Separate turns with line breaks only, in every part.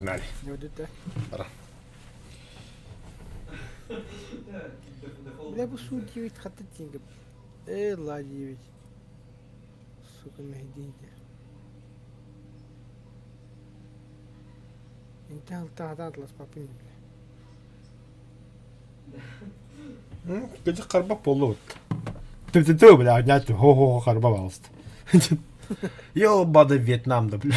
Нали. Бара.
Бля, бу суу диэбит хатта тииҥ Э, ла диэбит. Сука, мэһэйдиин Интэ алтаатаан атласпаппын бля.
Кыдьык харбап буоллубут. Ты бля, нять, хо-хо-хо харба балыст. Ёбаный Вьетнам да, бля.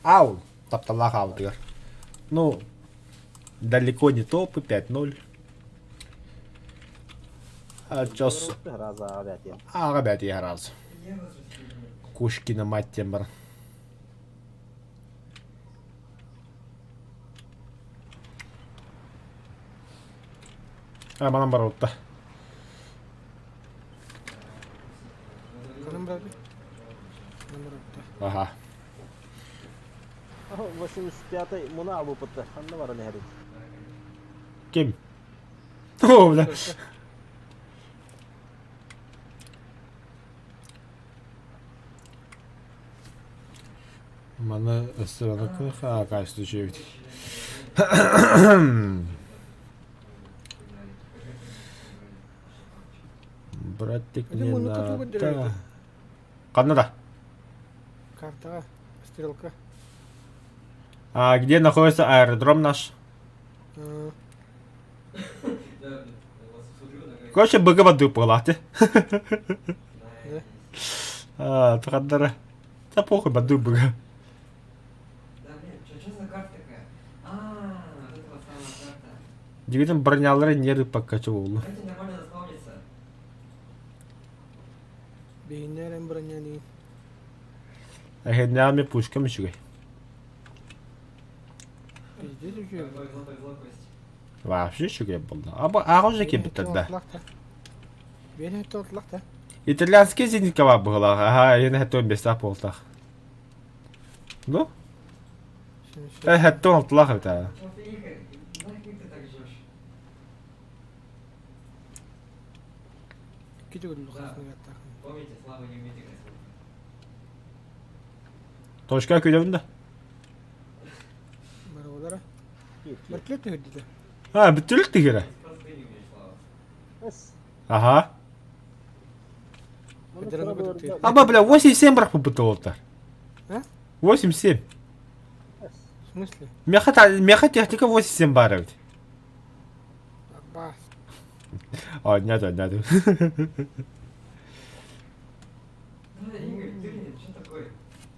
Аул. Тапталлаах аутыгар. Ну, далеко не топы, 5-0. А чос... Ага, бәти раз. Кушкина мать тембар. А, манан барылта. Аха.
85-й муна алупытта. Ханна баран иһэрит?
Ким? О, бля. Маны өссө аны качество үчүгэй Братик не надо. Ханна да?
Картаҕа, стрелка.
А где находится аэродром наш? Короче, быга бадыы буолааты. А, тахандара. Да похуй бадыы быга. Дигитин бронялары нервы покачивал.
Биһиннэрэн броняны.
Эһэннээми пушкам үчүгэй.
Пиздец үчүгэй.
Вообще үчүгэй буолла. Аба ааҕа уже кэлбиттэр да.
Биэн тотлах да.
Итальянский зенитка бар быһылаах. Аха, эһэн хэттон бестах буолтах. Ну? Э, хэттон алтылаах эбит аа. Точка күйдебин да. А, бүтүлүк тигирэ. Ага. Аба, бля, 8-7 бірақ попытывал-то. 8-7.
В смысле?
Меха, меха техника 8-7 баар эбит.
Арбаас.
Оонньоот, оонньоот.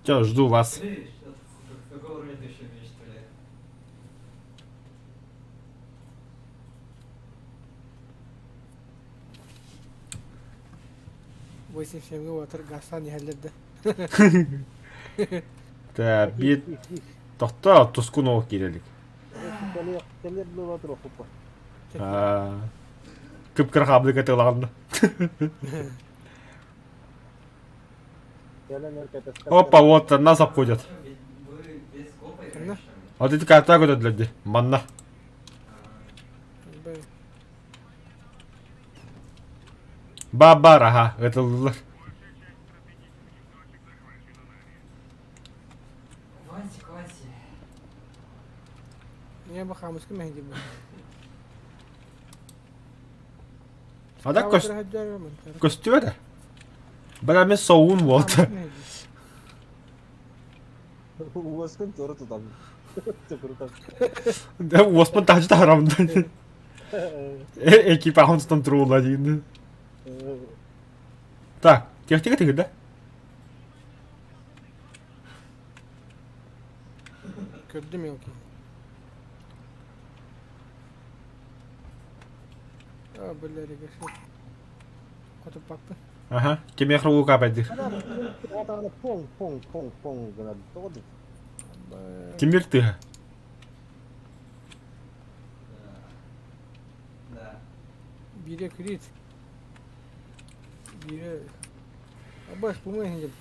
Чё, жду вас.
Восемь семьге уотар газтаан иһэллэр да.
Та биир тохтоо тускун ол киирэлик. Кып-кыра хаблыка тылаҕанна. Опа, вот нас обходят. Вот эти карта көтөдүлэр дии. Манна. Ба-бар, аха, ытыллылар.
Я бы хамыска мэһэйдим.
Ада көс көстүбэ да. Бара мен соуун буолта.
Уоскун туора тутам.
Уоспун таһычы таһарамдан. Экипажын тутан туруула диин. Так, техника тигир да?
Көрдүм мелкий. А, бля, рикошет. Хотуппаппын.
Аха, кимиэхэ уу капайдыр.
Пong пong пong пong гына тоҕо
Тимир тыаһа.
Биирэ крит. Биирэ Абаш бумай иһин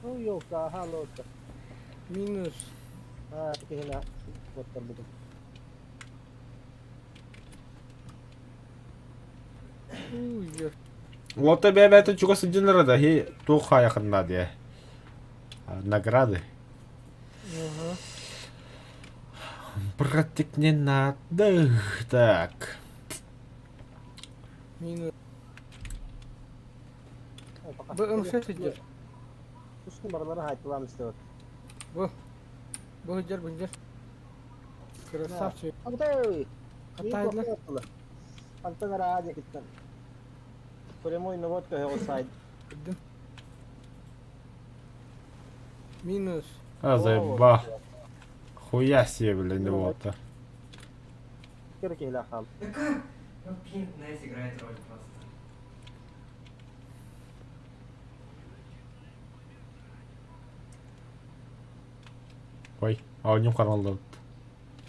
Ну, ёлка, аха, лодка.
Минус.
А, киһина оттарбытым.
Уй,
Уолта бэйэ-бэйэтин чугас сылдьыннара да, хи туох хаайахынна диэ. Награды.
Ага.
Братик не надо. Так.
Минус. Бу ымса сылдьар.
Тускун барылары хаайтылаан истэбит.
Бу. Бу сылдьар, бу сылдьар. Красавчик.
Абытай!
Хатайла.
Антон Раадя киттен. Прямой наводка его сайт.
Көрдүм. Минус.
А, заеба. Хуя себе, блин, не вот.
Кир киһилээх хаал.
Да как? Ну пинг, знаете, играет роль просто.
Ой, оонньуум хараҥаллыбыт.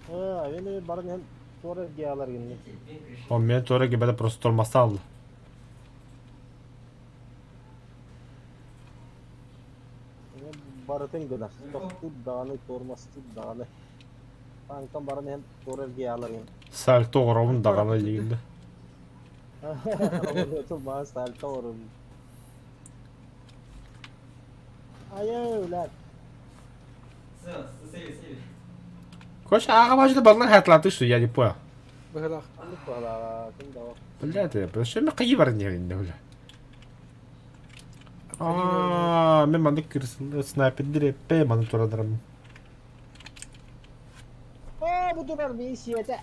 Аа, мен баран иһэн туора эргийэҕэлэр гинним.
Пинг решил.
О, мен туора гибэдэ просто тормозтаан ылла.
Барытын гынар. Тохтуур даҕаны, тормозтуур даҕаны. Таҥтан баран иһэн туора эргийэҕэлэр гин.
Сальто оҕоробун даҕаны диигин да.
Маа сальто оҕоробун. Айыы, блядь.
Все, сейви, сейви.
Короче, аҕа баажыта барылар хатлааты что я не понял.
Быһылаах.
Ханнык баҕалааҕа, ким да
Блядь, я потому мен кыйы баран иһэн бля. Аа, мен маннык кырсылы снайпердир эппе маны турадарым.
Аа, бу турар миссията.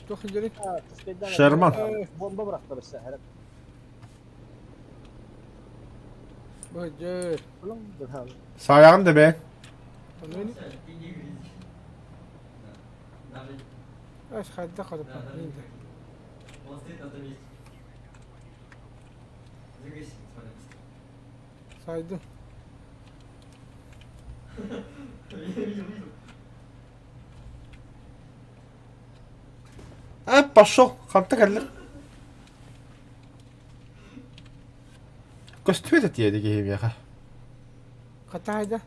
Туох сылдьарый?
Шерман.
Бомба бырахтар өссө.
Бу сылдьар.
Саайаҕын да бээ.
Ону
Всё, ты не видишь. Да. Даже...
ас хайдах
Да,
хотуппат
даже не
да.
видишь. Он стоит на том месте. Двигайся, смотри быстрее.
Сайдым.
Видел, видел.
А, пошел, ханта кэллэр. Көстүбэт этиэ киһи миэхэ.
Хата хайда?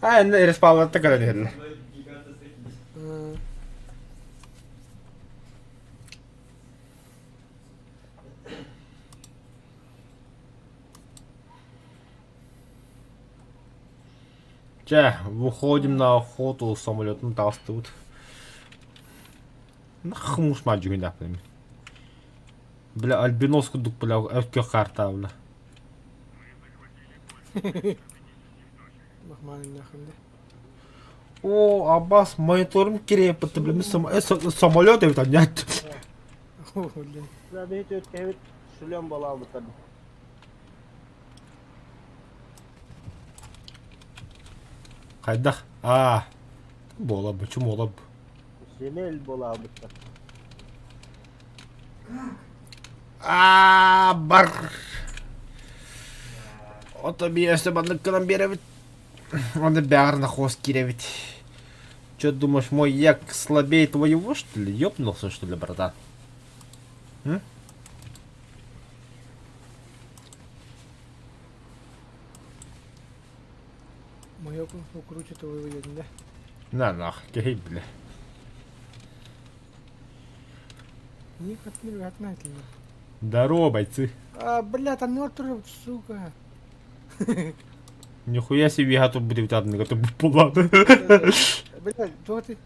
А, инна респауннарта кэлэн иһэллэр.
Два гиганта встретились.
Чэ, выходим на охоту, самолетун таҕыстыбыт. Нахуй муж дьүһүннээхпин. Бля, альбинос курдук, бля, өккө хаартаа, бля.
Махмааннаахын да.
О, Аббас, мониторум кириэппит, бля, самолет эбит анньаат.
Блин.
Бля, биһи төрт шлем балаабыттар.
Хайдах? Аа, буолабы, чумуолабы.
Земель балаабыттар.
Аа, бар. Ото биэсэ маннык гынан биэрэбит. Онно бэҕэр нахуос киирэбит. Чё думаешь, мой як слабее твоего, что ли? Ёбнулся, что ли, братан? М?
Мое круче твоего да?
На нах, кей, бля.
Никак не знает.
Здорово, бойцы.
А, бля, там мертвый, сука.
Нихуя себе, я тут будет одна, готов була.
Бля, туох ты?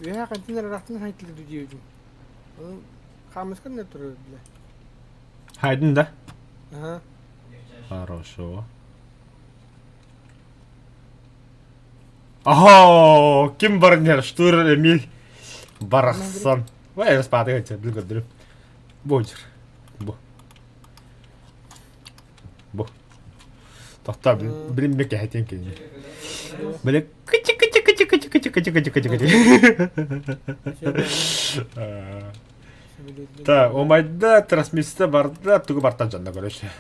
Үөһээ хантан эрэ арахтан хайдылар диэбитим. Ону хаамыскан да турар, бля.
Хайдын да?
Аха.
Хорошо. Ага, ким барнер, Штур Эмиль барахсан. Вай, распадайте, блин, көрдүрүм. Бу Бу. Бу. Тохтоо, блин, блин, бек кэһэтиэн кини. Били кычы кычы кычы кычы кычы кычы кычы кычы кычы. Так, омайда трансмиссия барда, тугу бартан жанна короче.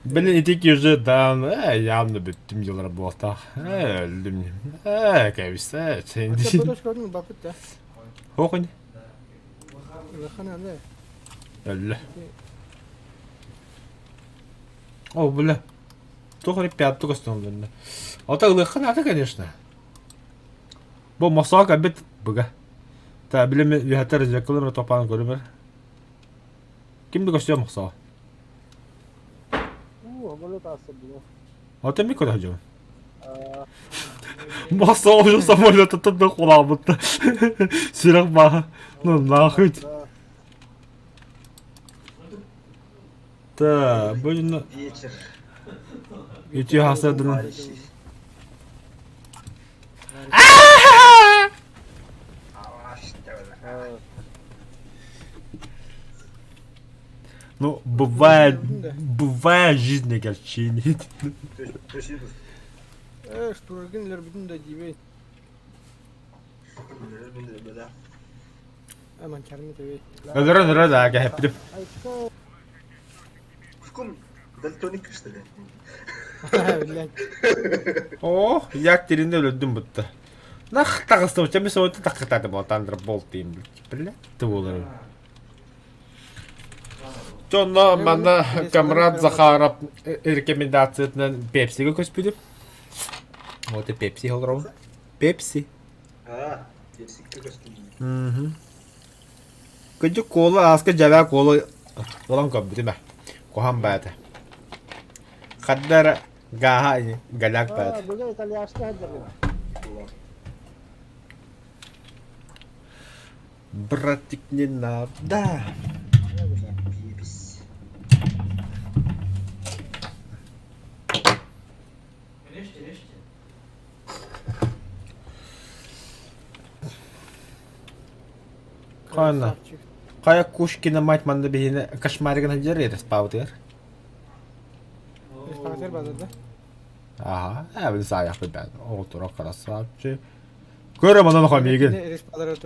Блин, итики уже дан, э, явно бүттүм дьылара буолтах. Э, өлдүм. Э, кэбис, э,
Ата бодос көрдүң бапыт да.
Хохонь.
Улахан аны.
Өллө. О, бля. Туох эрэ пятты көстөн олордо. Ата ылыахха наада, конечно. Бу мосоок эбит быга. Та билим үһэтэр зеркалым топаан көрүмэр. Ким да көстүө мохсоо.
Уу, самолет аасса булуо.
Ото ми куда ходил? Маса уже самолета да хулабытта. Сүрэх баха. Ну нахуй. Та, будем
Вечер.
Үтүө хасадын. Ну, бывает, бывает жизнь огорчений.
Э, штургин лербүтүн да дибей. Аман чарны төбей.
Өлөрөн өрө да кэһэппитим.
В дальтоник что ли?
Блядь.
О, як теринде өлөрдүм бутта. Нах таҕыстым, чэ мин соҕоту таххытааты болтаандыр болтуйум блядь. Ты буолар. Дьонно манна Камрад Захаров рекомендациятынан Пепсига көспүтүм. Вот и Пепси олоробун. Пепси.
А, Пепсикке көстүм.
Мгм. Кыдьык кола ааска дьэбээ кола ылан көрбүтүм ээ. Куһаҕан баайата. Ханна эрэ гааһа ини голяк баайата.
Бүгүн итальянскай сылдьабын.
Братик не надо.
Пепси.
Режьте, режьте.
Ханна.
Красавчик.
Хайа Кушкина мать манна биһиэнэ кошмаригын сылдьар респаутыгар.
Респаутер базар да?
Аха, ээ саайахпыт бээн. Оҕолторо красавчик. Көр манан аха миигин.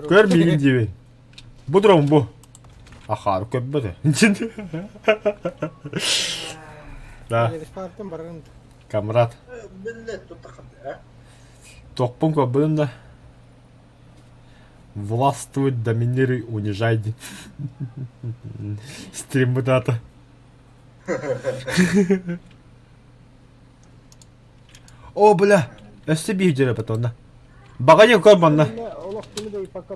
Көр миигин диибин. Бу дрон бу. Ахаар көрбөтө. Да. Камрад. Тохпун көрбүтүм да. Властвуй, доминируй, унижай. Стриммытаата. О, бля! Өссө биир дьөрөпөт онно. Баҕайы көр манна.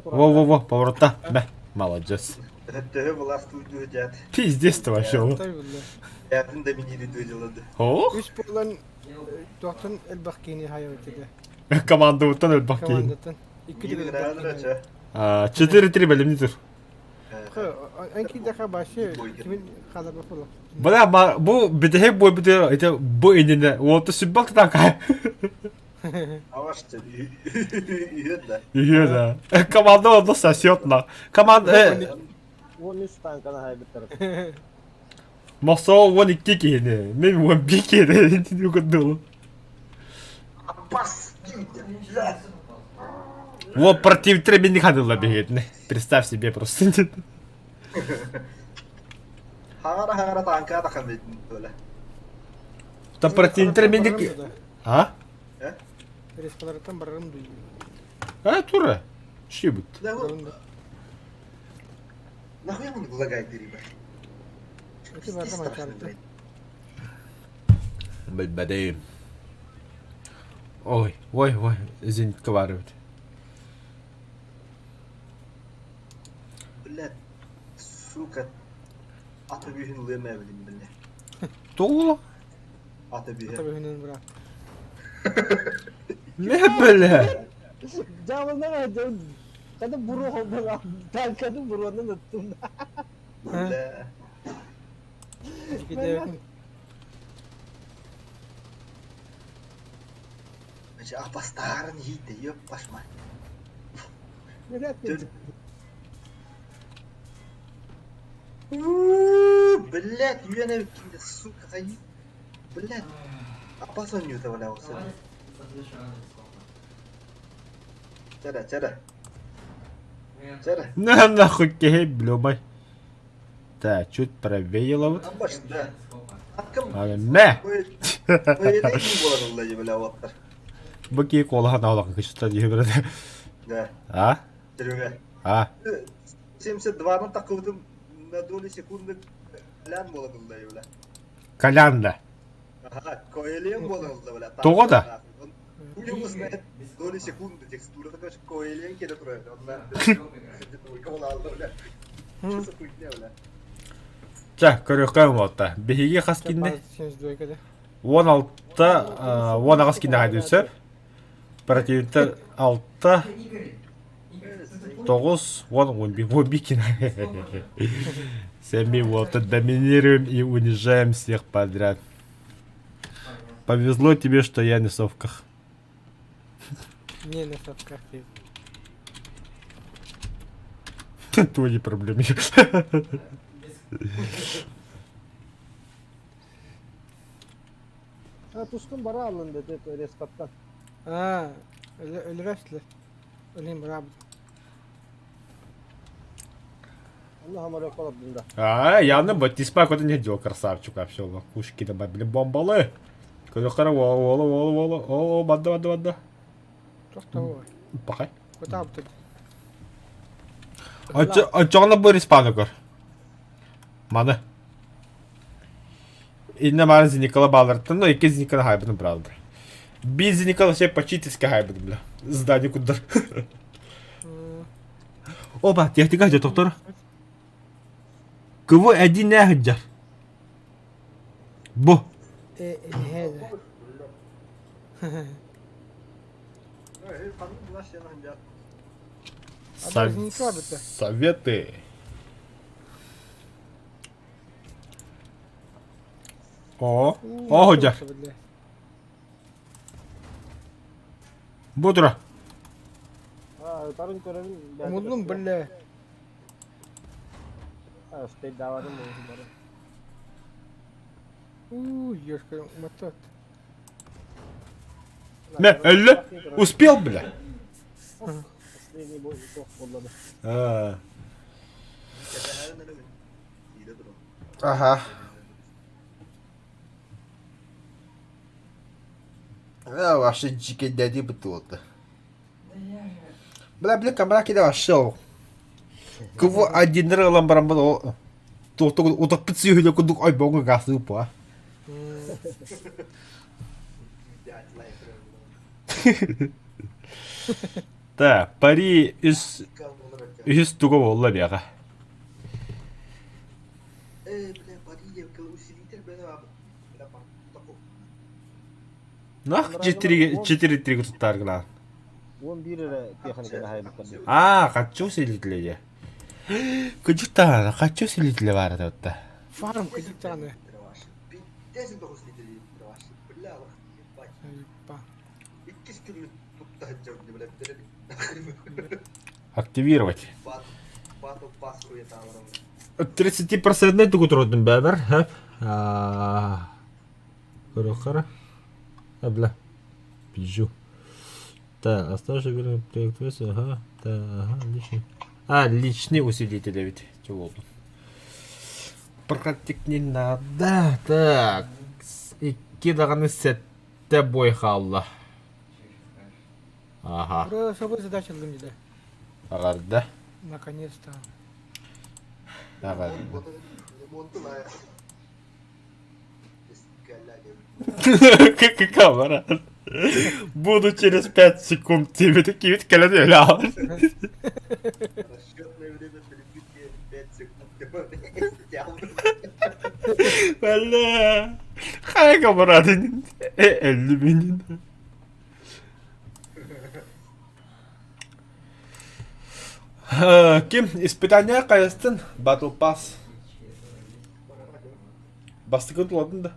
Во-во-во, поворотта. Мэ, молодец.
Төһө властвуйдуу дьаат.
Пиздец ты вообще.
Ятын доминируй дылады.
Ох.
Үс буолан туохтан элбэх киини хайабыт этэ.
Командабыттан элбэх киһи.
Командаттан. Икки төгүл элбэх киини.
4-3 бэлэмни тур.
Эн киирдэххэ вообще кимин хааларбат буолла.
Бля, бу бүтэһик буойбутугар ити бу иннинэ уолта сүббэх тутаакай.
Авашты үһүөн да.
Үһүө да. Команда онно сосет на. Команда
Уон үс танканы хайбыттар.
Мосоо 12 киһини, мен 11 киһини курдук.
Бас!
Вот противтер минник хадылла биһиэтинэ. Представь себе просто.
Хаҥара-хаҥара таанкаа тахан бэйдин
Та противтер минник... А?
Респаларыттан барарым дуу.
А, тура. Шибут.
Нахуя он лагает ребят?
Эти барда мачарты.
Билбэдим. Ой, ой, ой, зенитка баар эбит.
Блядь, сука. Ата бүүһүн ылыам эбилин биллэ.
Тугу?
Ата бүүһэ.
Ата бүүһүнэн быраат.
Не бля?
Дьаабылна Кады буруо холболаах танканы буруонан ыттым.
Бля. Апастаарын иһиитэ, ёп башма. Блять, үөнэ кинде, сука, хайы. Блять. Апас оонньуута бля осы. Чара, чара. Чара.
На нахуй киһи, блюбай. Так, чуть правее вот.
Амбаш, да. Аккым.
Мэ!
Буолар улла бля уоттар.
Бу киһи куолаһа наалаха кычта дии брат.
Да.
А?
Серега.
А?
72-ны такылдым на долю секунды лян буолар улла бля.
Колян да.
Ага, коэлен буолар улла бля.
Тоҕо да?
Хуй его знает. Доли секунды текстура такая, коэлен келе турар. Онна. Бля. Что за хуйня, бля?
Чэ, көрүөххэ уолта. Биһиги хас кинне?
72 да.
16 18 киинэ хайдыы сөп. Противниктар 6 9 10 11 11 киинэ. Семи вот доминируем и унижаем всех подряд. Повезло тебе, что я не в совках.
Не на совках ты.
Твои проблемы.
Ha тускун бара алын dedi рескаттан.
Аа, өлөрөслөр. Өлейм быраабыт.
Онно хамарык олордум да.
А, явно Батиспа куда не дел, красавчик вообще. Лакушки добавили бомбалы. Көрөхтөрө уола уола уола уола о бадда бадда бадда.
Тохтоо.
Пахай.
Кутаабыт.
Очоҕуна бу респаны көр. Маны. Инна маарын Зеникала бааларыттан, но икки Зеникала хайбытын правда. Биир Зеникала вообще почти хайбытын, бля. Здание кудар. Оба, техника же, доктор. Кого один не хыджар. Бу.
Э, э,
Советы. О, о, дьэ. Бу тура.
Тарын көрөбүн.
Муллум биллэ.
Стейдаварым бары.
Уу, ёшка, мотот.
Мэ, өллө. Успел, бля.
Последний бой суох буолла.
А. Ага. А, вообще дикий дяди бытуота. Бля, бля, камера кида вообще. Кого один рылам барамбыл утаппыт сүүһүлэ курдук ойбоҥҥо гасыы па. Та, пари үс үһүс туга буолла биэҕэ. Нах 4-3 туттааргылаан.
11 эрэ тиэхиникэни хайбыттар.
Аа, хочу усилителя. Кыдьыктаана, хочу усилителя баар этэ
Фарм кыдьыктаана.
Активировать. 30% тугу турдум бэбэр, хэп. Көрөххөрө. Бля. Пизжу. Так, оставший верный проект ага, да, ага, личный. А, личный усилитель ведь. Чего тут? Практик не надо. Так, икки даҕаны сэттэ бой хаалла. Ага.
Ура, собой задача ыллым дии.
Аҕарда.
Наконец-то.
Аҕарда. Камера. Буду через 5 секунд тебе такие ведь кэлэн өлөөр.
Расчетное время прибытия 5 секунд.
Бля. Хайа камерат 50 минут. Ким испытание хайастын Battle Pass. Бастыкын туладын да.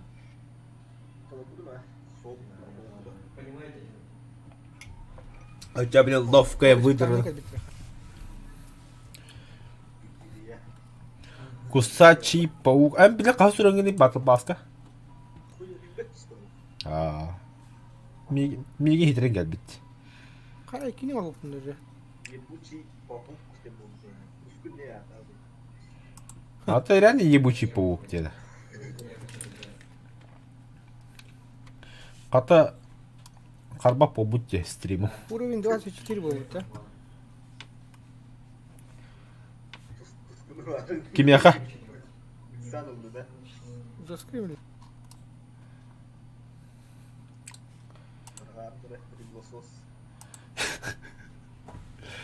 А у тебя, блин, ловкая выдрана. Кусачий паук. А, бля, хас сүрэҥҥиний Battle Pass-ка? Аа. Миигин хитирэн кэлбит.
Хара кини олуптун уже.
Ебучий паук
А то реально ебучий паук диэн. Хата харбап буолбут дии стриму.
Уровень 24 буолбут да?
Кимиэхэ?
Заскримили.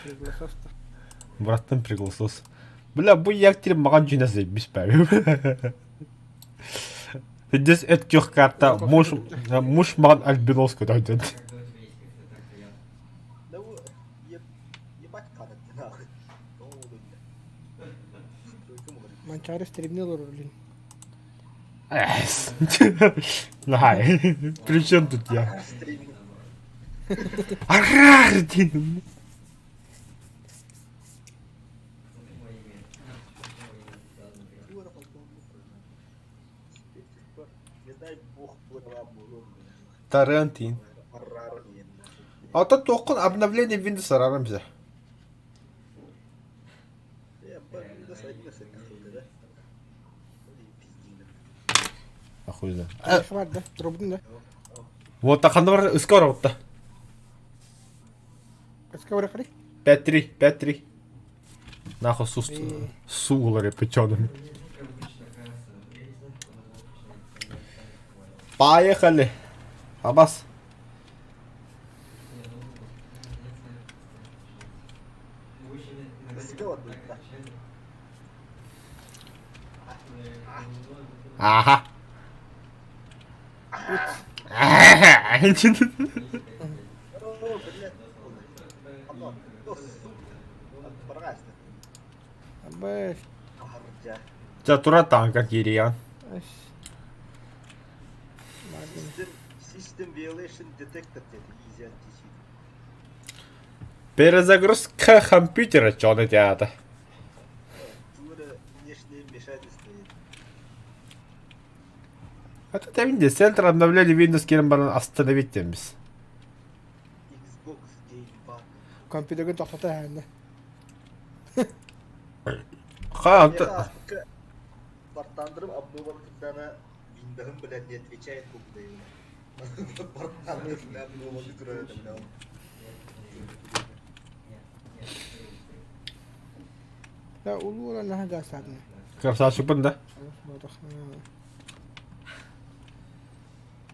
Пригласоста.
Браттан пригласос. Бля, бу як тир маған жинасы бис бәрі. Здесь эт күөх карта муж, муж маған альбинос көтөйдөн.
Да ебать қанат нахуй.
Манчары стримне олорор блин.
Най, при чем тут я? Арар! Тарантин. Ата тоқын обновление Windows арарым бизэ. Ахуй знает.
Бар да, дробдун да.
Вот ханна бар ыска барабытта.
Ыска бара кары.
5-3, 5-3. Нахуй сус суулар печеными. Поехали. Абас. Аха. Ча тура танка кириан.
System violation detected dedi. Easy anti-cheat.
Перезагрузка компьютера чё театр.
Тура внешнее вмешательство.
Это там центр обновления Windows кирен баран остановить тембис.
Xbox Game Pass.
Компьютерге тохтото эһэннэ.
Ха, анта...
Бартандырым обнован кырдана Windows, блядь, не отвечает куда его. Бартандырым обнован кырдана,
Да, улуу наһаа гаастаатына.
Красавчикпын да.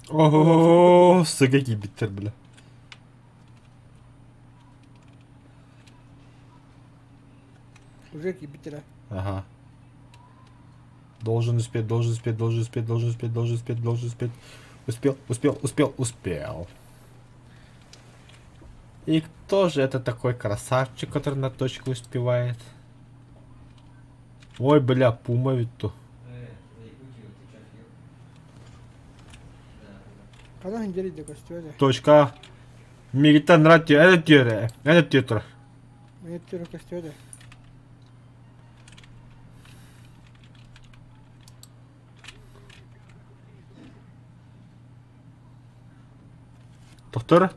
Ого, сыга кийбиттэр бile.
Уже кийбиттэрэ.
Ага. Должен успеть, должен успеть, должен успеть, должен успеть, должен успеть, должен успеть. Успел, успел, успел, успел. И кто же это такой красавчик, который на точку успевает? Ой, бля, пума ведь то.
Ханан дьэрийдэ көстүбэт ээ.
Точка. Мигиттэн радио, это тире, это титр.
Мэйттэрэ көстүбэт ээ.
Доктор,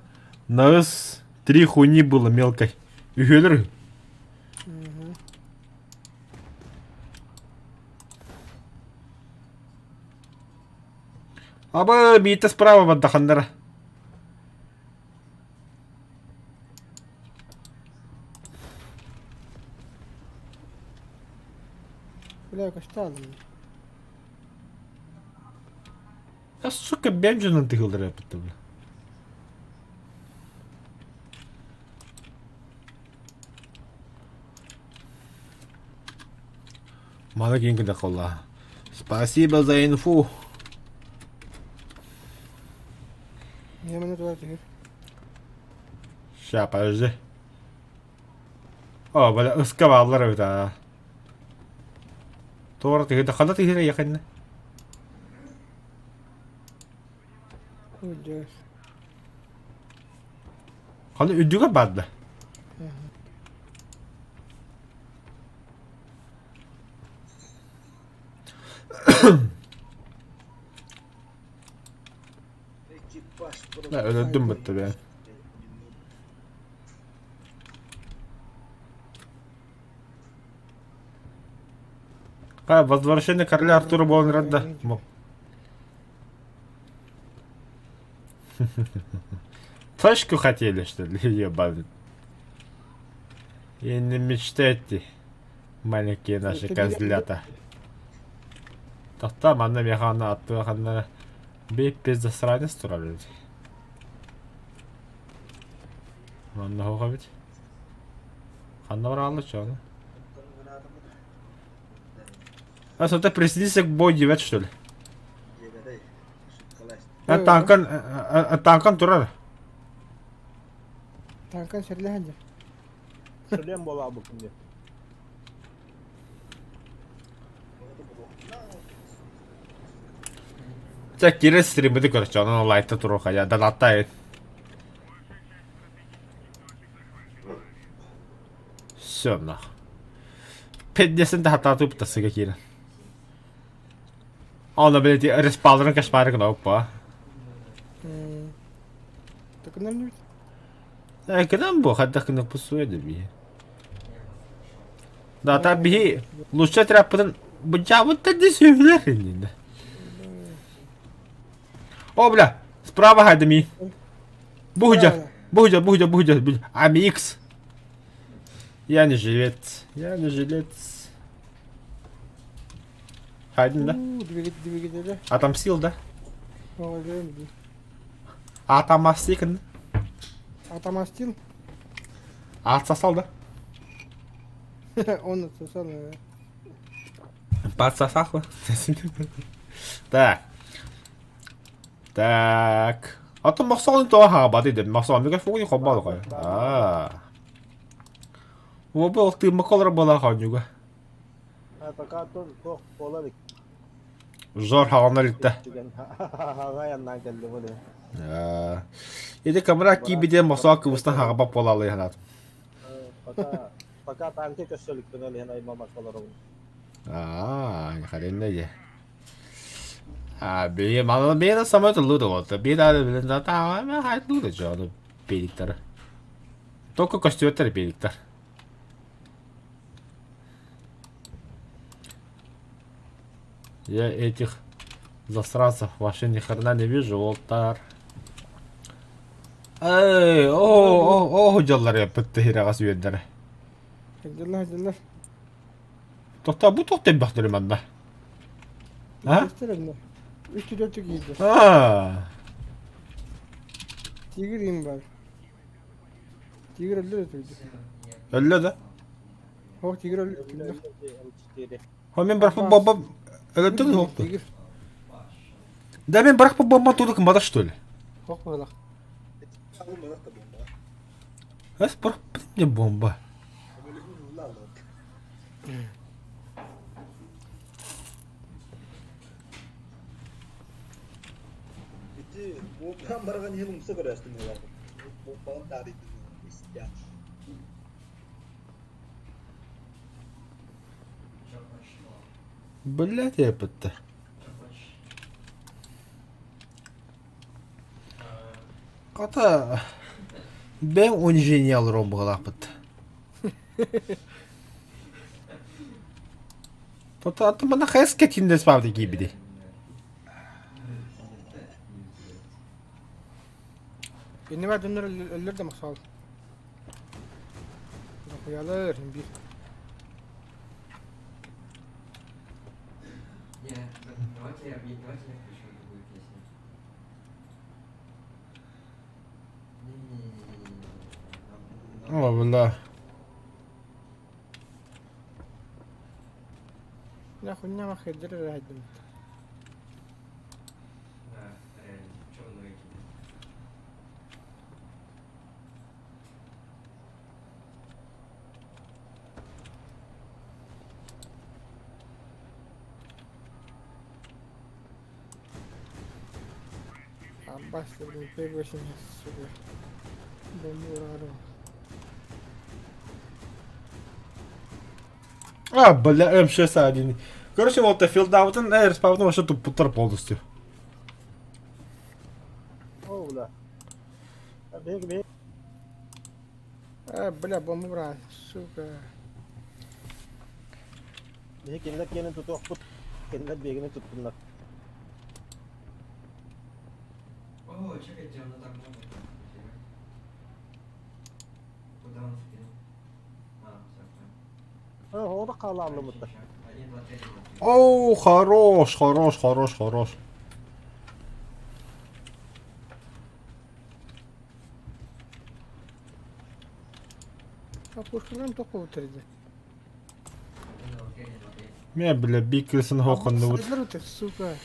нас три хуйни было мелкой. Үһүөлөр.
Мгм.
Аба биитэ справа бардаханнара.
Бля, көстө алдым.
А сука, бенджинын тыгылдыр эпитти бля. Мана кейинки да колла. Спасибо за инфу.
Ньэмэни тула түһэр.
Ща, подожди. О, бля, ыска бааллар эбит аа. Туора тыгыда хана тыгыра якынна.
Өлдөөс.
Хана үрдүгэр баар да.
Экипаж
Да, өлөрдүм бытты бе. А, возвращение короля Артура буолан эрэр да. Точку хотели, что ли, ебаный? И не мечтайте, маленькие наши козлята. Тохтоо, манна миэхэ аны аттыга ханна биир засранец турар эбит. Манна суох эбит. Ханна бараалла чону? А что-то присоединился к бой 9, что ли? Танкан, танкан турар.
Танкан серлэһэн дьэ.
Шлем буолаабыккын диye.
Чэ, киирэ стриммити көрчө, онон лайкта туруох хайа, донаттайын. Все нах. Педдесин да хатаатыы тасыга киирэн. Онно билети респалларын кошмары гына оппа.
Такынан
Э, кынан бу, хайдах гына пусуя да би. Да, та биһи лучше тряппытын быдьаабыт да сүһүлэр иннинэ. О, бля, справа хайдами. Бугдя, бугдя, бугдя, бугдя, АМХ. Я не жилец, я не жилец. Хайдын да?
Двигателя.
Отомстил, да? Атомастикн.
Атомастил?
Отсосал, да?
Он отсосал, наверное.
Подсосал. Так. Так. Атын мохсоҕун тоҕо хаабат идем. Мохсоҕун микрофону хоббал қой. Аа. Ол бұл тыыммакка олорор буолаа хоонньуга.
Пока туох буола илик.
Зор хаҕана иликтэ.
Хаҕа яннаан кэлли бу
Ити камера киирбитин мохсоҕо кыбыстан хаҕабат буолаалыы санаатым.
Пока пока танки көссө иликпин ол иһин аймамакка олоробун.
Аа, харинна дьэ. А, бии мала бии самолет лута вот. Бии да билен да та ма хайт лута жо педиктар. Только костюмтар педиктар. Я этих засранцев вообще ни хрена не вижу, Волтар. Эй, о, о, о, дьаллар яппыт тиһирэҕэс үөннэрэ.
Дьаллар, дьаллар.
Тохтоо, бу туох тэмбэхтэрэ манна? А?
Үс түдэ киирдэ.
Аа.
Тигр им бар. Тигр өллө да түрдү.
Өллө да?
Ох, тигр өллө.
Хо мен барахпы бомба өлөттөн хоқту. Да мен барахпы бомба тудук мада что ли?
Хох балах.
Эс барахпы не бомба.
Ити бомбан барган иһин умса көрөөстүм буолар. Бомбан таарыйдым истя.
Блять, я пытта. Хата бэм унижение олорон быһалаахпыт. Тота аты мана хэс кэтинде спавды киибиди.
Иннибэр дьоннор өллөр да махсаал. Дохуялар биир.
О, бля.
Нахуй нахуй дыр хайдым. Аббас, блин, П8, сука. Бомбу
А, бля, М61. Короче, вот филдаутын, э, респаунтын вообще туппуттар полностью.
О, бля. Бег, бег.
А, бля, бомбу брат, сука.
Биһи кинилэр киэнин тутуохпут, кинилэр биһигини туттуннар.
О, чекай, где она так много. Куда он скинул? А, все, понял.
Оҕо хаалааллыбыттар.
1, 2, 3,
Оу, хорош, хорош, хорош, хорош.
А пушкаларым тоққа отырды.
Мен, бля, биккилсин хохоннубут.
Сука.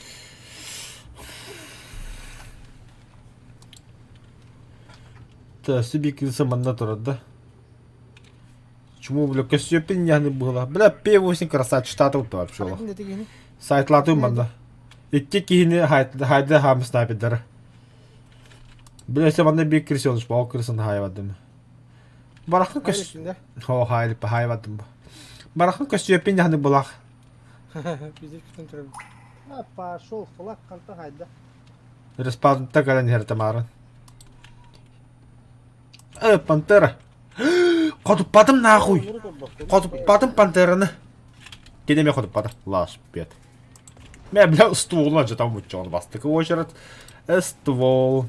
Сибикиса манна турар да. Чему, бля, көссүөппүн яны быһыла. Бля, П8 красавчик штатов вообще. Сайтлатым манна. Икки киһини хайда хаам снайпердара. Бля, өссө манна биир крысёныш, ол крысаны хаайбадым. Барахын көс... О, хаайлиппа, хаайбадым. Барахын көссүөппүн яны булах.
Пошел, флаг канта хайда.
Респаунта кэлэн иһэр Тамара. Э, пантера. Хотуппатым нахуй. Хотуппатым пантераны. Кини эмиэ хотуппата. Лаш, бет. Мэ, бля, стволун алдьатан муччоҕун бастакы уочарат ствол.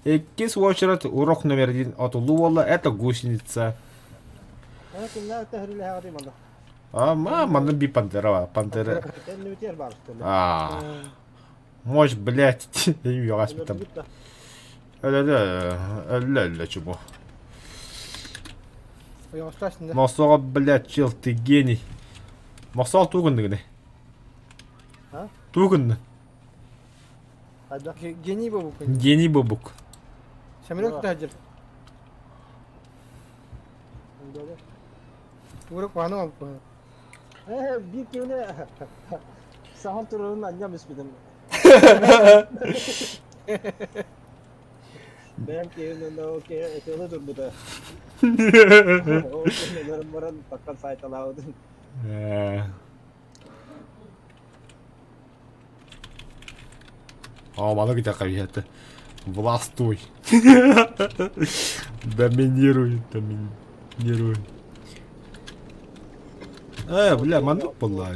Иккис уочарат урок номер один отулуу буолла, это гусеница. А, манна би пантера бар, пантера. А, Мощь, блядь, үөҕэспитим. Өлө өлө өлө чубу. Мосоҕо, блядь, чел, ты гений. Мосоҕо туу гынныгыны? Туу гынны?
Гений бобук.
Гений бобук.
Самолет тахадыр. Тура куаны алып
Биир киһини саһан турарын анньам испитим. Бэйэм киһим ол киһи ытыалы турбута. Ол киһи баран таккан сайталаабытым.
А, маны китэхэ Властвуй. Доминируй, доминируй. Э, бля, маннык буолла.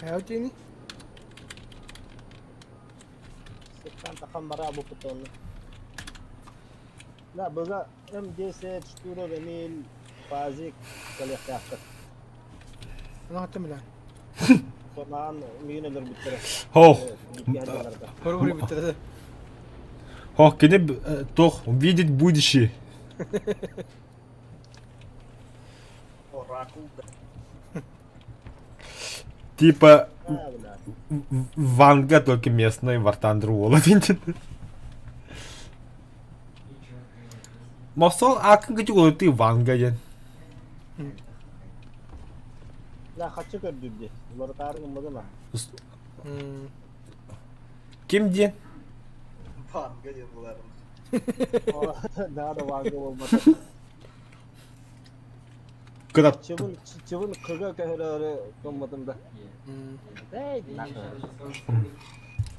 Хайа тиини?
Сыттан тахан бара бупутонну. Да, быга М10, Штуров, Эмиль, Пазик кэлиэхтээхтэр.
Ону хаттым билэн.
Сонаан миигин өлөрбүттэрэ.
Хох.
Икки
Хору бүттэрэ.
Хох, кини туох видит будущее.
Оракул да.
Типа Ванга только местный Вартандру уола Мосол аакын кытыгулутыы Ванга диэн.
Да, хаччы көрдүр дии. Уларытаары гыммытым а.
Ким диэн?
Ванга диэн буларым.
Да, да, Ванга буолбата.
Кынат.
Чыбын, чыбын кыга көһөрөөрү гыммытым да.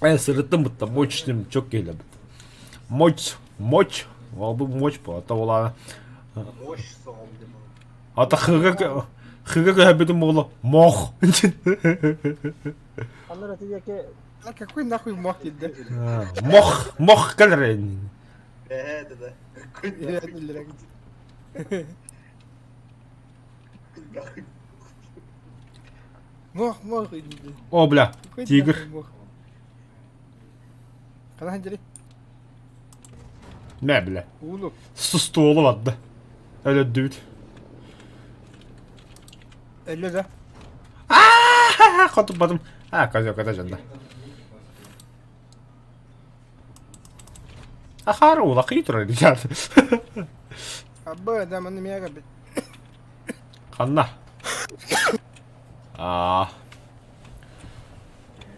Э, сырыттым бутта мощным чок келебит. Мощь, мощь. Ол бу мощь бу. Ата була.
Мощь соҕол диэн.
Ата хыга хыга көһөбүтүм буолу мох.
Аннар этиэке
А какой нахуй мох диде?
Мох, мох кэлэрин.
Ээ, да, да. Какой нахуй? Нахуй.
Мох, мох диде.
О, бля, тигр.
Ханаан дьэри?
Мэ, бля.
Уулу.
Стволу барда. Өлөрдүбүт.
Өллө да.
Хотуппатым. А, козел, кота дьонно. Ахара улахи турар ребят.
Абы, да, манна миэхэ бит.
Ханна? А.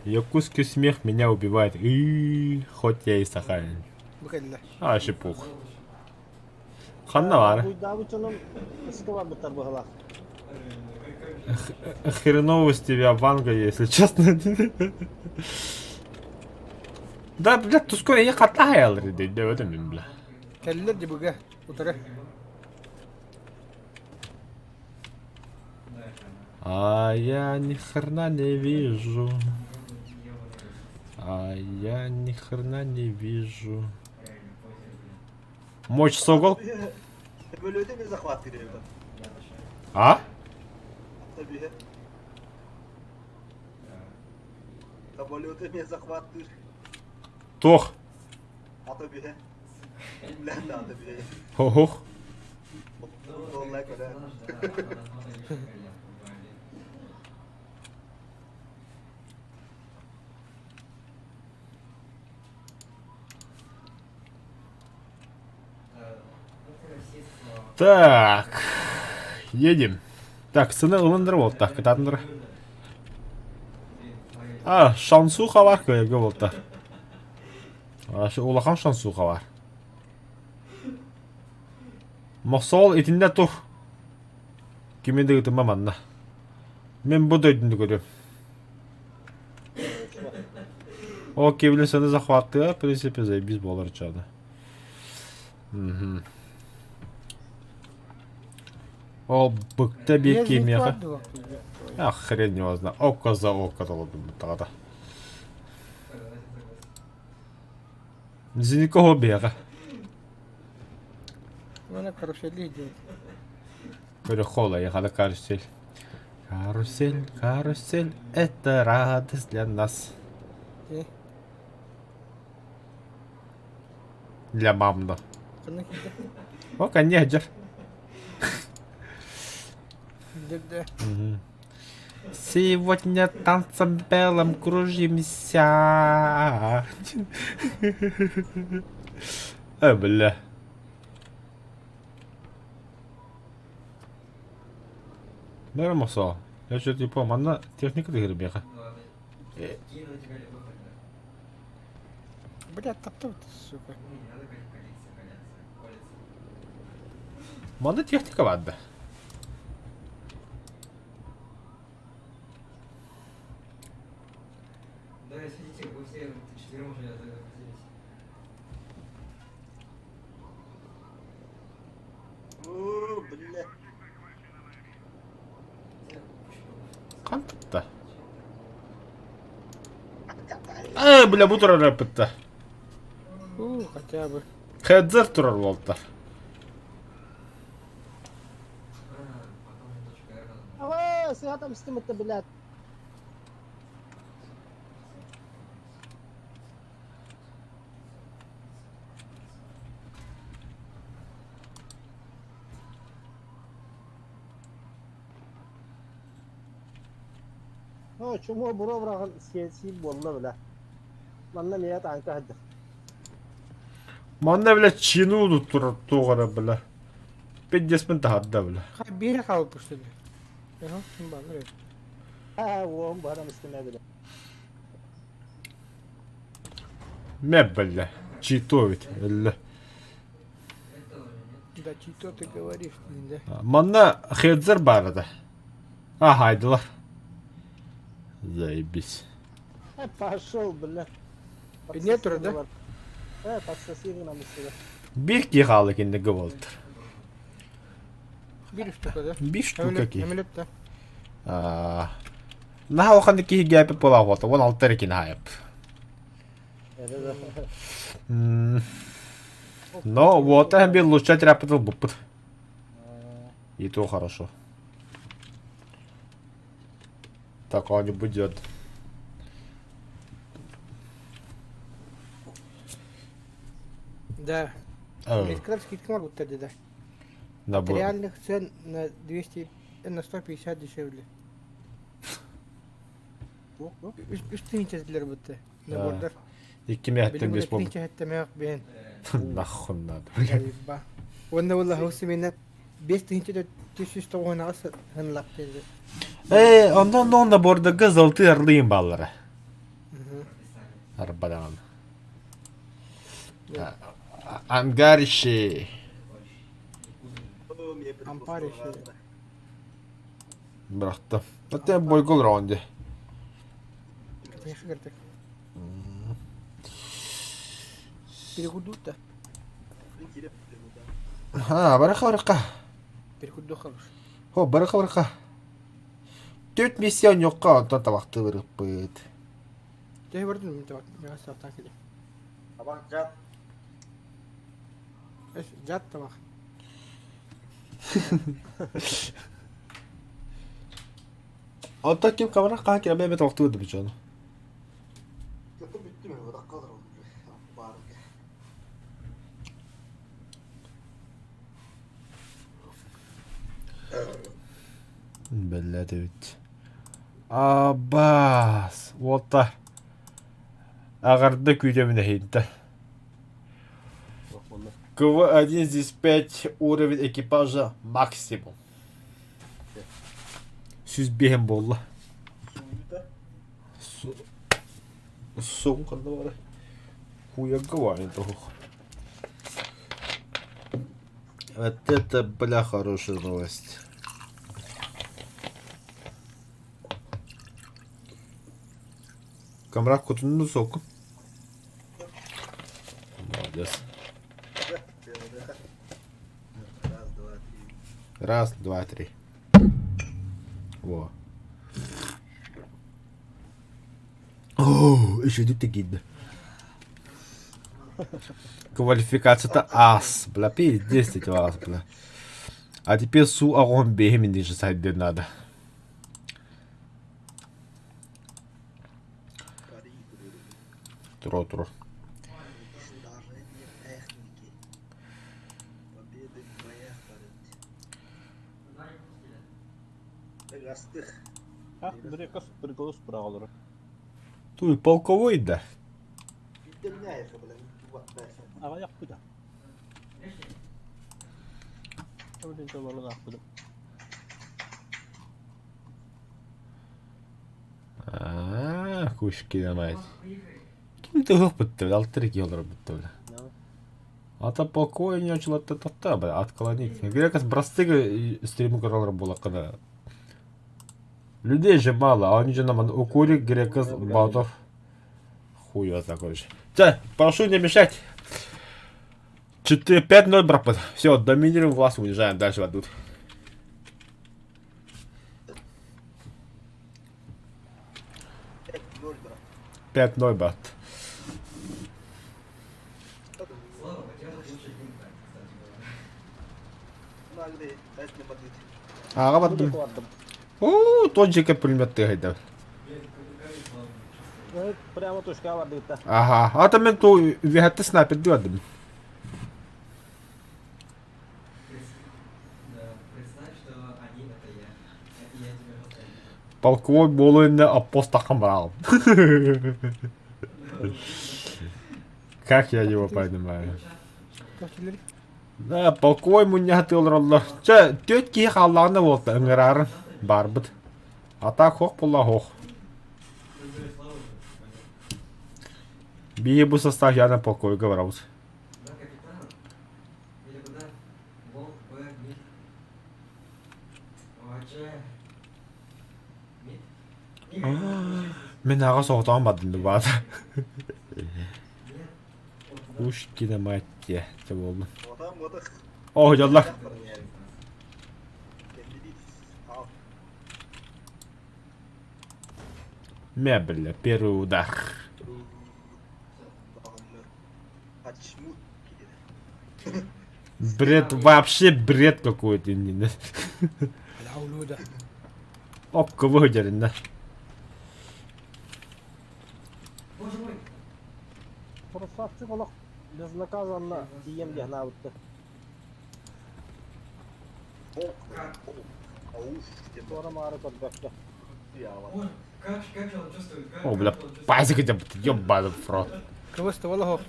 Якутский смех меня убивает. И хоть я и Сахалин.
Бу кэллэ.
А, вообще пух. Ханна баар?
Буйдаабыт дьонум ысыта барбыттар быһалаах.
Хреново с тебя Ванга, если честно. Да, блядь, тускор я хатайл, да, в этом, бля.
Кэллэр дибыга утары.
А я ни хрена не вижу. А я ни хрена не вижу. Мочь согол?
Бөлөтө мен захват кириэбин.
А?
Табиһэ. Самолеты мен захваттыыр.
Туох?
Ата биһэ. Үлээн да ата биһэ.
Хо-хох.
Доллай көрө.
Так, едем. Так, сыны ылындыр болта, кытаатындыр. А, шансуха бар көйөргө болта. Улахан шансуха бар. Мохсоол итиннэ тур. Кими да ытыма манна. Мен бу дойдуну көрүм. О, кебиле саны захваттыа, в принципе, заебись болар чаны. Ол быкта биир кимиэхэ. Ах, хрен его знает. Око за око толордум таҕата. Зиникого бега.
Она карусели идет.
Перехола, ехала карусель. Карусель, карусель, это радость для нас.
Э?
Для мамна. О, конечно. Сегодня танцем белым кружимся. Э, бля. Бәрі мақсал. Я что-то не помню. Манна техника дегер
Бля, таптал ты, сука.
Манна техника баар
Да, сидите, вы все четвером уже загрузились.
О, бля.
Хантта? Э, бля, бу турар эппитта.
У, хотя бы.
Хедзер турар буолта.
Ава, сыгатам стымытта, блядь. О, чумо буро быраҕан сиэн буолла бля. Манна миэ таанка сылдьар.
Манна, бля, чину турар туох эрэ, бля. Пиздеспин таһарда, бля.
Хай биир хаалбыт что ли? Ага, баар.
Аа, уом барам истимэ бля.
Мэ, бля. Читовит, бля.
Да, чито ты говоришь, да?
Манна хедзер баар этэ. А, хайдылар. Заебись.
Э, пошел, бля.
Нет, да?
Э, подсоси гына мısыга.
Биир киһи хаалла кинилэргэ буолтар.
Биир штука, да?
Биир штука киһи.
Эмилет, да.
Наһаа улахан киһи гээпи буолаах 16 эрэ кини хаайап. Но вот бир лучше тряпытыл буппут. И то хорошо. Такого не будет.
Да. Медкраб скидка могут тогда, да. От реальных цен на 200, на 150 дешевле. Үс тыһыынча для работы. Набордар.
Икки мээттен бес болду.
Билигин тыһыынча бен.
Нахуй надо.
Уонна буолла хос именно 5398 хынлап dedi.
Э, оннон онно набордарга золотые орлы баллара. Арбадан. Ангарище.
Ампарище.
Бырахта. Это бойгол раунде.
Конечно, кырдык. Перекурду-то.
А, бараха бараха.
Перекурду хорош.
Хо, бараха бараха. Төрт миссия оньокка онтон табахтыырыппыт.
Төһө бардын мин табак. Мига саптан кэле.
Табак жат.
Эс жат табак.
Онтон ким камера хаһан кирэбэ эбэ табахтыыр да бичону.
Kötü bitti mi? Bırak kalır oğlum. Bari.
Бэллээтибит. Абаас, уолта аҕарда күүтэбин эһиинтэ. КВ-1 здесь 5 уровень экипажа максимум. 105 буолла. Суун ханна баарый? Хуярга баар ини Вот это, бля, хорошая новость. Камрак кутунну сокун. Молодец.
Раз, два, три.
Раз, два, три. Во. Оо, үчүгэй тигиидэ. Квалификацията ас, бля, пиздец ас, бля. А теперь су огонь бегем ниже сайдын надо. Тура тура.
Уничтожение техники. Победы в боях Астых.
А, Дрекос приколус быраҕалара.
Туй полковой да.
Аҕыйахпыта. Эбэтин толорун аахпытым.
Аа, кушкина мать. Ким туһук бля, алтыр киһи олорбут бля. Ата полковой не очулатта тохта, бля, отклонить. Грекос брастыга стриму көрөлөр буоллаххына. Людей же мало, а они же нам укурик, грекос, батов. Хуй его знает, короче. Всё, прошу не мешать. 4-5-0, брат. Все, доминируем власть, уезжаем дальше в тут.
5-0, брат.
5-0, брат.
Слава, потерял лучший геймплей, кстати говоря.
Аҕа бардым. Оо, тот пулемет тыһайда.
Прямо точка бардыгытта.
Ага, а там мен ту виһатты снайпер диэдим.
Да, представь, что они это я. Я тебя поставлю.
Полковой буолуйна апостакам брал. Как я его понимаю?
Көстүлэр.
Да, полковой мунньахты олороллор. Чэ, түөрт киһи хааллаҕына буолта ыҥыраарын барбыт. А так хох буолла хох. Биһи бу состав явно полковойга барабыт.
Да, капитан. Или куда? Волк, Б, Мид. О, Дж. Мид?
Мин аҕа соҕотоҕун бардым баата.
Нет. Вот туда.
Пушкина мать те буоллун. О, дьоллор. Мебель, первый удар. Бред, вообще бред какой-то.
Алаулуда.
Окко выдерен,
Боже мой!
Красавчик олох безнаказанно тиийэн диэн аабытта. Туора-маары көрбөккө.
Боже, как, как же он чувствует? Как,
О,
как
бля,
же он чувствует?
пазик это, ёбаный в рот.
Кыбыс олох.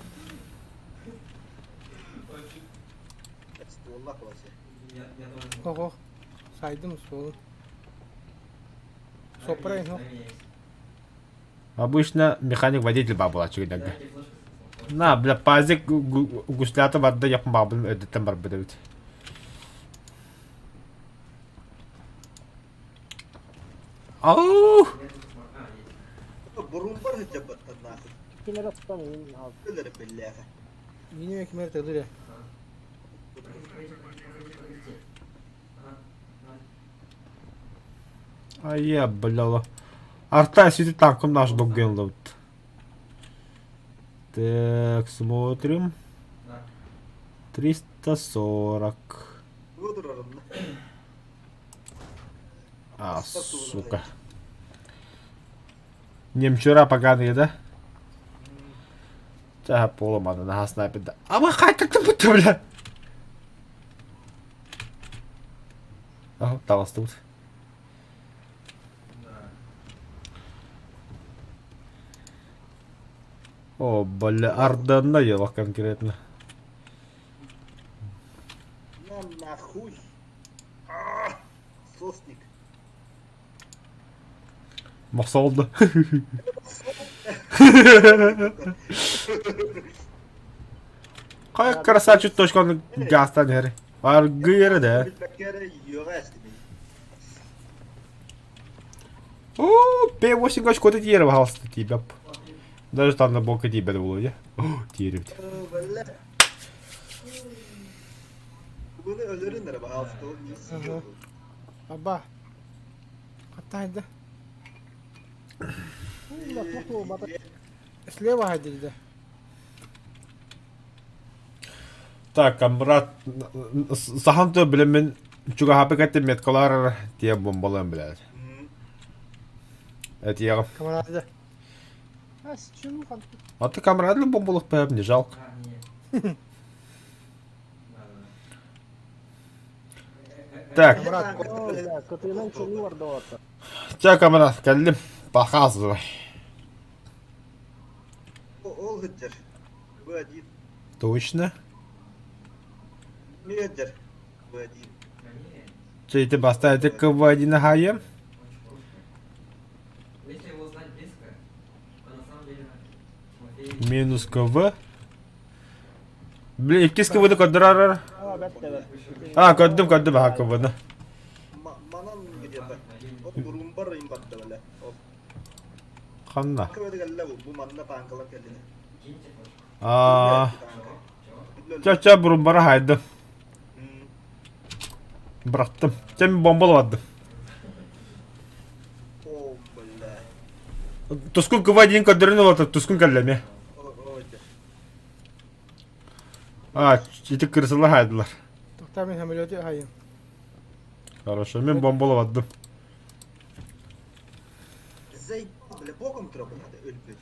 Я, я тоже.
Хох. Сайдым суолун. Сопра
Дай
иһо.
мне есть.
Обычно механик-водитель бабла чигдага.
Дайте флешку.
На, бля, пазик гуслята барда япын бабын өдөттен бар бит. Ау!
Я тут смог- А, есть.
Кинere тутан иин хаал.
Мине кимер тылыр.
Проходи, проходи, проходи, проходи, проходите. Ага, давай.
А я, бля, Арта сидит танком наш догген Так, смотрим.
Да.
340. А, сука. Немчура поганые, да? Чага поломана, на снайпер, да. А мы хай как будто, бля. Ага, тут.
Да.
О, бля, Ардана ела конкретно.
Хуй. А, Сосник.
Мохсоҕолду. Хайа красавчик точканы газтан иһэр. Аргы эрэ да.
Билбэккэ эрэ үөҕэ эстибин.
О, П8 очкота тиийэр пожалуйста тиийбэп. Даже там на бока тиийбэт Володя. Тиийбит.
Бэллэ. Буну өлөрүн эрэ пожалуйста, ол не сидел.
Аба. Хаттаайда. Слева хайдылда.
Так, камрад сахан то билэммин чугаһапы кэттэ меткалар тиэ бомбалыам билэр. Этиэҕим.
Камрады.
А ты камрады бомбалых пэп, не жалко. Так. Чэ, камрад, кэллим. Показывай.
Ол сылдьар. В1.
Точно?
Медер. В1.
Чэ, ити бастаан КВ1 аһайым.
Если его знать близко, то на самом деле Тимофей...
Минус КВ. Блин, иккис КВ-ны көрдөрөр. А, көрдүм, көрдүм, аха КВ-ны.
Манан где-то. Ол бурумбар имбатта бэлэ. Ол.
Ханна?
КВ кэллэ бу. Бу манна таанкалар кэллилэр.
Аа. Чэ, чэ, бурумбара хайдым. Бырахтым. Чэ, мин бомбалабардым.
О, бля.
Тускун КВ-1 көрдөрүн олорто, тускун кэллэ эмиэ. А, ити кырсыла хайдылар.
Тоқтаа мен самолеты хайым.
Хорошо, мен бомбалабардым.
Заебал, бля, боком трогал, өлбүт.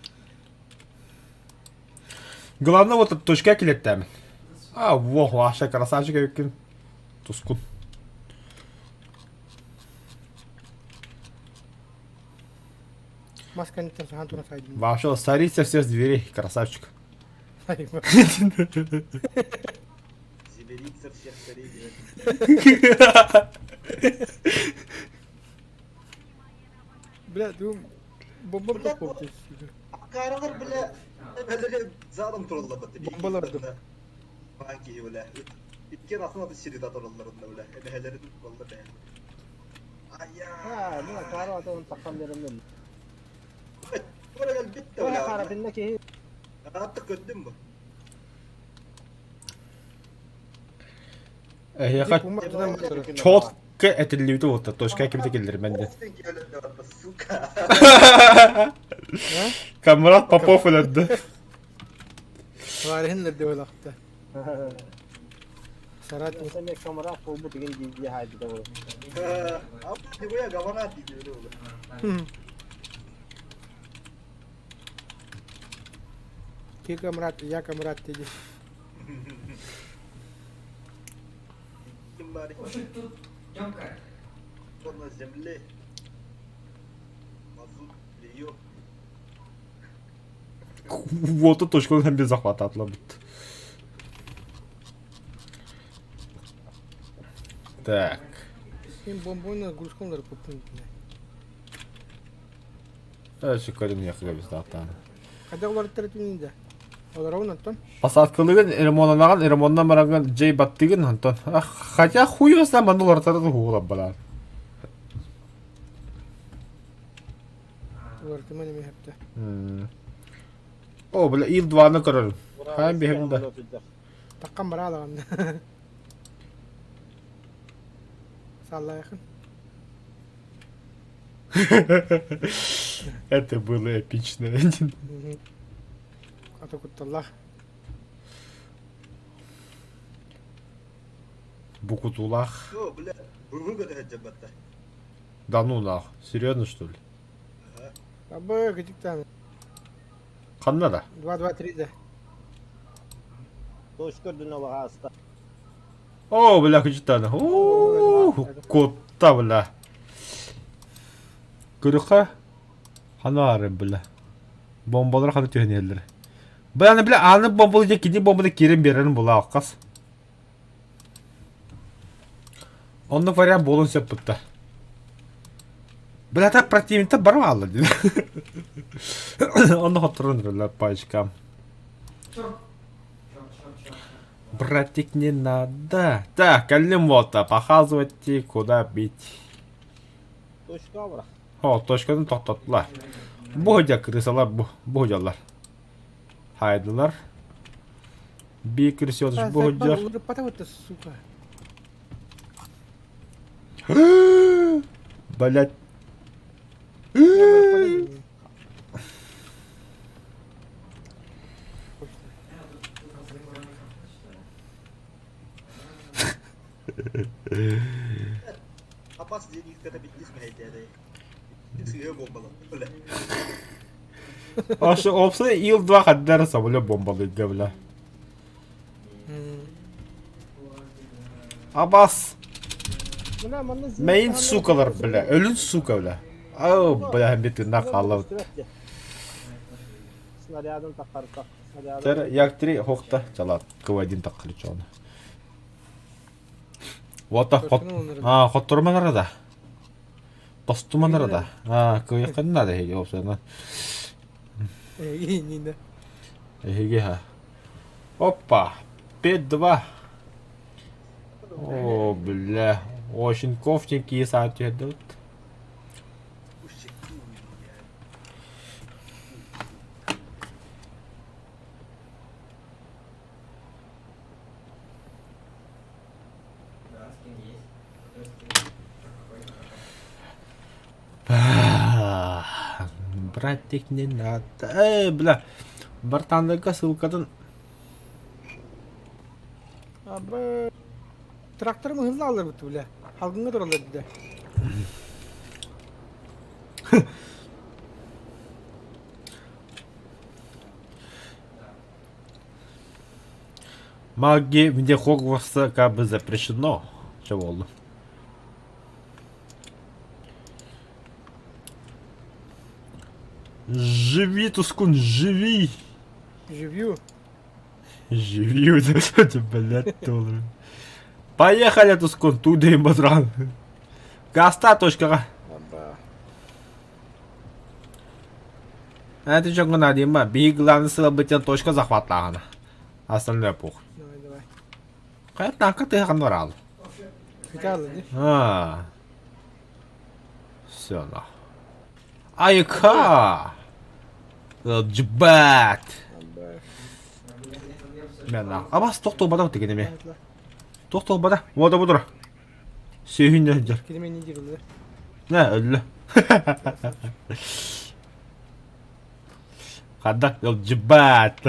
Главное вот точка килеттэмин. А, во, вообще красавчик эбиккин. Тускун.
Масканы сахан тура сайдым.
Вообще, царица всех зверей, красавчик.
Зверица всех царей.
Бля, дум бомба тоқпопты.
Акаралар, бля, эбэлэри задом тураллар
Бомбаларды.
Банки, бля. Иккен атын аты сирида туралларында, бля. Эбэһэлэрин болла бэ. Ая.
Ha, мына кара атын таққан беремін.
Бара кел битте,
Бара
бля.
қара киһи.
Атты көттүм бу.
Эһиэхэ четко этиллибити буолта, точка кимте киллэрмэн диэн.
Сука.
Камрад Попов өлөрдө.
Варихин деп ойлақта. Сарат.
Сен камера болбу деген дии хайды ол.
А дебоя гавана диди ол.
Ты камрад, я камрад диди.
Ким бар?
Тут Тёмка.
Он на земле. Мазут, льё.
Вот и точка без захвата отлабыт. Так.
Мен бомбоны грузконлар көптің.
Өсі көрім яқыға біз дақтан.
Қайда олар тәртімінде? Олар ауын аттан.
Посадкалыгын ремонанаган, ремоннан бараган жей баттыгын Антон. Хотя хуй его знает, манулар тарды хула бала.
Олар тімін еме хепті.
О, бля, Ил-2-ны көрөрүм. Хайм биһим да.
Таққан бара алаған. Саллайқын.
Это было эпично.
Ата кутталлах.
Букутулах.
О, бля, бывыга да жабатта.
Да ну нах. Серьезно что ли?
Абы, кітіктан.
Ханна да?
2, 2, 3 да.
Точка дүнө аста.
О, бля, кычытан. О, котта, бля. Көрүхэ. Хана бля. Бомбалар ханы түһэнэллэр. Бля, аны бля, аны бомбалы же кини бомбаны кирен берерин була аккас. Оннук вариант буолуон сөп бутта. Бля, противниктар бары бааллар дии. Онно хотторон эрэллэр пачкам. Братик, не надо. Так, кэллим вот, показывайте, куда бить.
Точка бырах.
О, точкатын тохтоттулар. Бу сылдьар крысалар бу, бу сылдьаллар. Хайдылар. Бии крысёныш бу сылдьар.
Улырыппата сука.
Блять.
Апас диэн иһиттэтэ билдис мэһэйдээтэй. Сыыһа буомбалан. Бля.
Ошо опса Ил-2 хаддар самолет бомбалыйда бля. Абас! Мэйин сукалар бля, өлүн сука бля. Ау, бля, битинна хаалабыт.
Снарядын таххарта.
Тэр як-три хохта чалат квадин таххарчоны. Вот хот а хоттурманара да. Тостуманара да. А кыйыккын надо эһиги опсана.
Эһиги иннинэ.
Эһиги ха. Опа! 5-2. О, бля. Очень кофтенькие саат түһэрдибит.
Да, скин есть.
Братик не надо. Эй, бля. Бартандарга ссылкатын
Абы тракторым ыһылла алларбыт бля. Халгыҥҥа тураллар дии.
Магия вне Хогвартса как бы запрещено. Чего oldu? Живи, Тускун, живи!
Живью.
Живи, блядь, тоже. Поехали, Тускун, туда и Мадран. Гаста точкаҕа. Это дьоҥҥо наадыйма, биһиги главный сыалбытын точка захваттааҕына. Остальное похуй.
Давай, давай.
Хайа танка тыахан бараал.
Хотя дии.
А. Все на. Айка! Дьбат! Мен абас тохтолбата тигин эме. Тохтолбата. Вода будура. Сүйүн сылдьар.
Кини мени дирлер.
Нэ, өллө. Хадда, дьбат.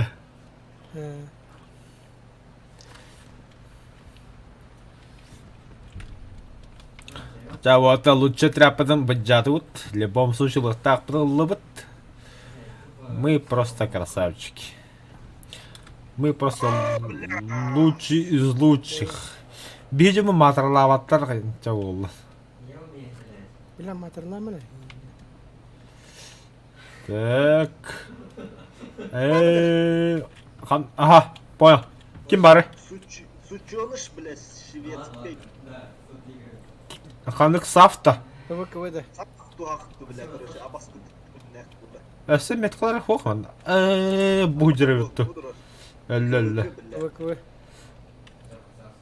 Ча вот лучше тряпкадан быдьаатыбыт. В любом случае лыктаахпытын ыллыбыт. Мы просто красавчики. Мы просто лучшие из лучших. Видимо, маатарлаабаттар ча буолла.
Бля, маатарнаамана.
Так. Э, хан, ага, понял. Ким бары?
Сученыш, блядь, шведский.
Ханнык сафта.
ПВКВ
Туахту, бля, короче, абасты.
Өссө меткалара суох манна. Э, бу дьөрөбүтту. Өллө-өллө.
ПВКВ.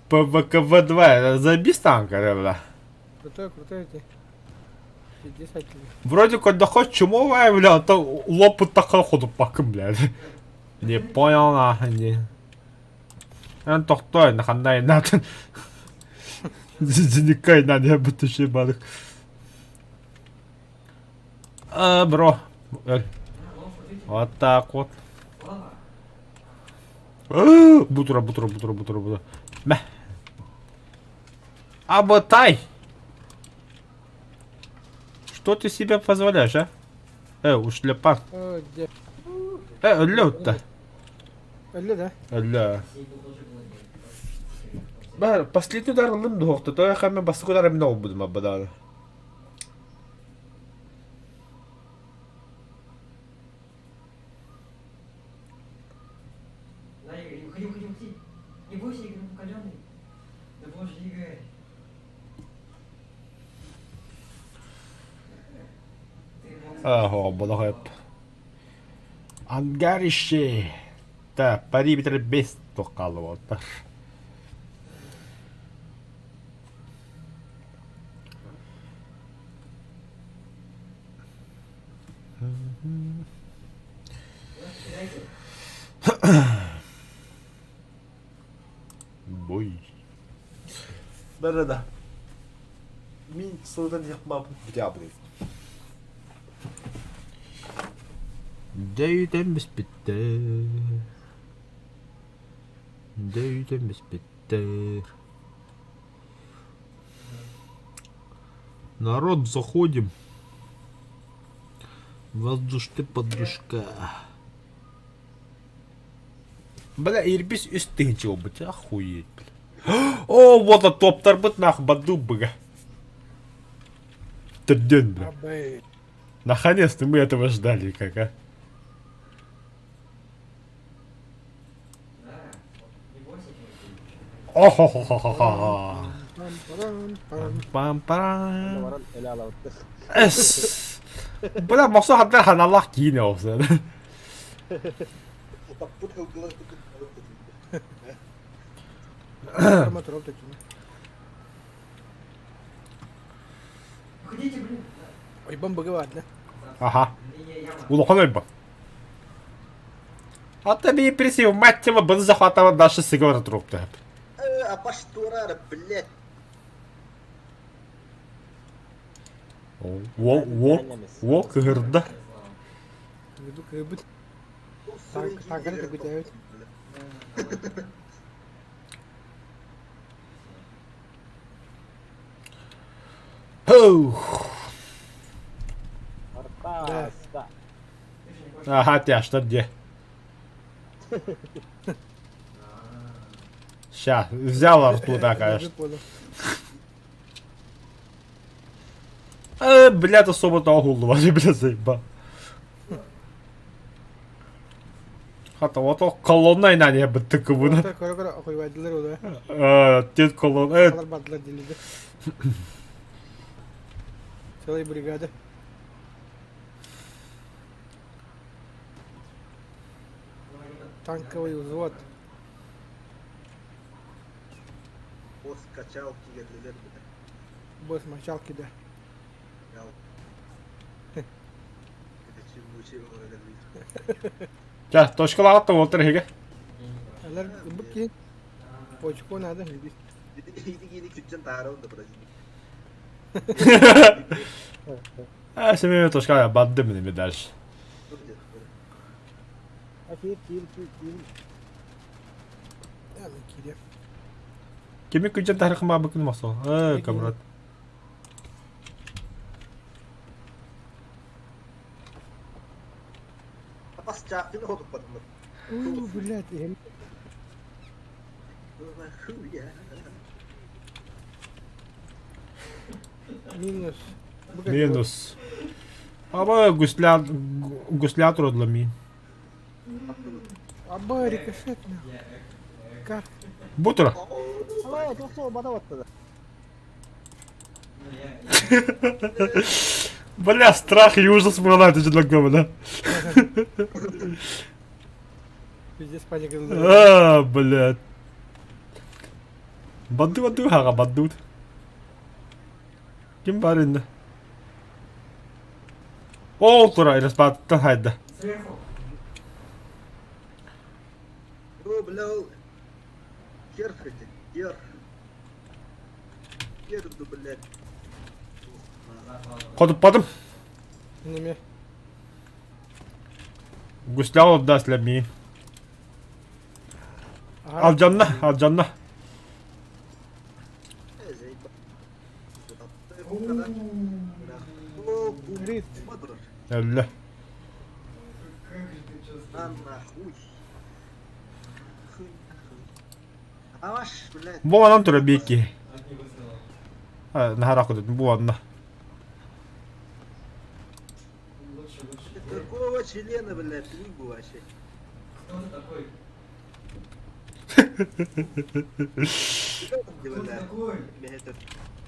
ПВКВ-2, забис танка, бля.
Крутой, крутой эти. Пиздец,
Вроде когда чумовая, бля, то лопу такая ходу пакым, бля. Не понял, нахуй, не. Эн тохтой, нахандай, натын. Зиникай, на не бутыши балык. А, бро. Вот так вот. Бутура, бутура, бутура, бутура, бутура. Мэ. Абатай! Что ты себе позволяешь, а? Э, уж ляпа. Э, өллө
Өллө да?
Өллө. Бар, последний удар ылым дуохта, то я хаме бастакы удар эмне олбудум аббадааны.
Да, Игорь, уходи, уходи, уходи. Не бойся, Игорь, он покаленный. Да боже, Игорь.
Оҕоболох эп. Ангарище. Так, пари битер бес тоққалы болтар. Бой. Да-да-да. Мин сылдан яқмапын бүтябын. Дөйдөн бүспүттэр. Дөйдөн бүспүттэр. Народ, заходим. Воздушный подушка. Бля, Ирбис үс тыһыынча буолбут, охуеть, бля. О, вот а топтарбыт нах баду быга. Төрдүөн, бля.
Абай.
Наконец-то мы этого ждали, как, а. Охо-хо-хо-хо-хо.
Пам-парам-парам.
Пам-парам.
Баран эле алабыттыр.
Эс. Бля, мохсо хаттар ханаллах киинэ олса.
Утаппыт ылгылар
Арма туруп такими.
Уходите, блин.
Ой, бомба ладно.
Аха.
Не, яма.
Улахан ойбон. А тебе присев, мать его, был захватывать наши сигареты труп.
Э, а паштурара, блядь.
Уол, уол, уол кыһырда.
Веду кыбыт. Танк, танк, это
Хоу.
Артаста.
Ага, тяжко где? Ща, взял арту, да, конечно. Э, блядь, особо того гуллува, бля, заебал. Хата, вот ол колонна инане бытты кыбына.
Көрө-көрө охуйбайдылар ода.
Э, тет колонна. Э,
Алар бардылар делиде. Целая бригада. Танковый взвод.
Босс качалки келдилер, блядь.
Босс мочалки, да.
Это чем лучше
Ча, точкалаҕыт уолтар эһиги.
Алар бу ки почку надо любить.
Иди күччен таара онда подожди.
А, семейный точка бадды мне дальше.
А киир киир киир киир.
Да, мен кире.
Кими күнчен тарихын бабыкын мосол. Э, камрад.
Апас чаакын отуп бадым.
У, блядь, я
Хуя.
минус.
Минус. Аба гусля гусля трудла ми.
Аба рикошет нахуй. Как?
Бутура.
Ала, тохто бада баттады.
Бля, страх и ужас была это же да.
Пиздец паника.
А, блядь. Бадду бадду хага бадду. Ким бар инде? Ол тура илес баттан хайда.
Сверху.
О, бля, ол. Хер хоть, хер. Хер, да, блядь.
Хотуп бадым.
Неме.
Гусля да сләми.
Ага.
Алжанна, алжанна.
Э, заебал. О,
Рит.
бум,
Әллә.
Как же ты чувствуешь?
На нахуй. Хуй, нахуй. Аваш, блядь.
Бу анан тура бики.
От него снова.
Нахара кудут бу анна.
Лучше, лучше.
Это Какого члена, блядь, лигу вообще?
Кто ты такой?
Куда
Кто ты
блядь?
такой?
Меня это...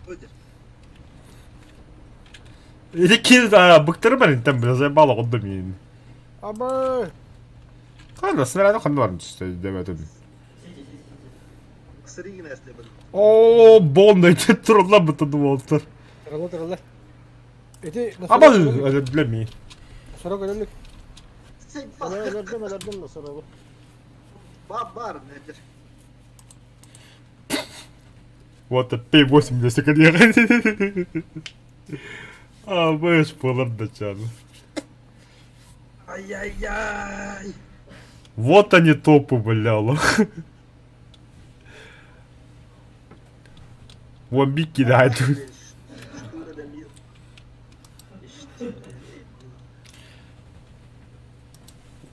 Ходишь?
Ити быктары барынтан бля заебало онно мин.
Абы!
Ханна снаряды ханна барын түсті деметим.
Сити, сити, сити.
Сырыгын эстебин.
О, бонна ити турла бутун болтыр.
Тырылла тырылла. Ити
Аба өлөдүлэр ми.
Сорок өлөлүк.
Сен
Өлөрдүм, өлөрдүм сорогу.
Бар бар nedir?
Вот P80 кадиях. А, бэш болар да чаны.
Ай-яй-яй.
Вот они топы, бля. Вон бик кидает.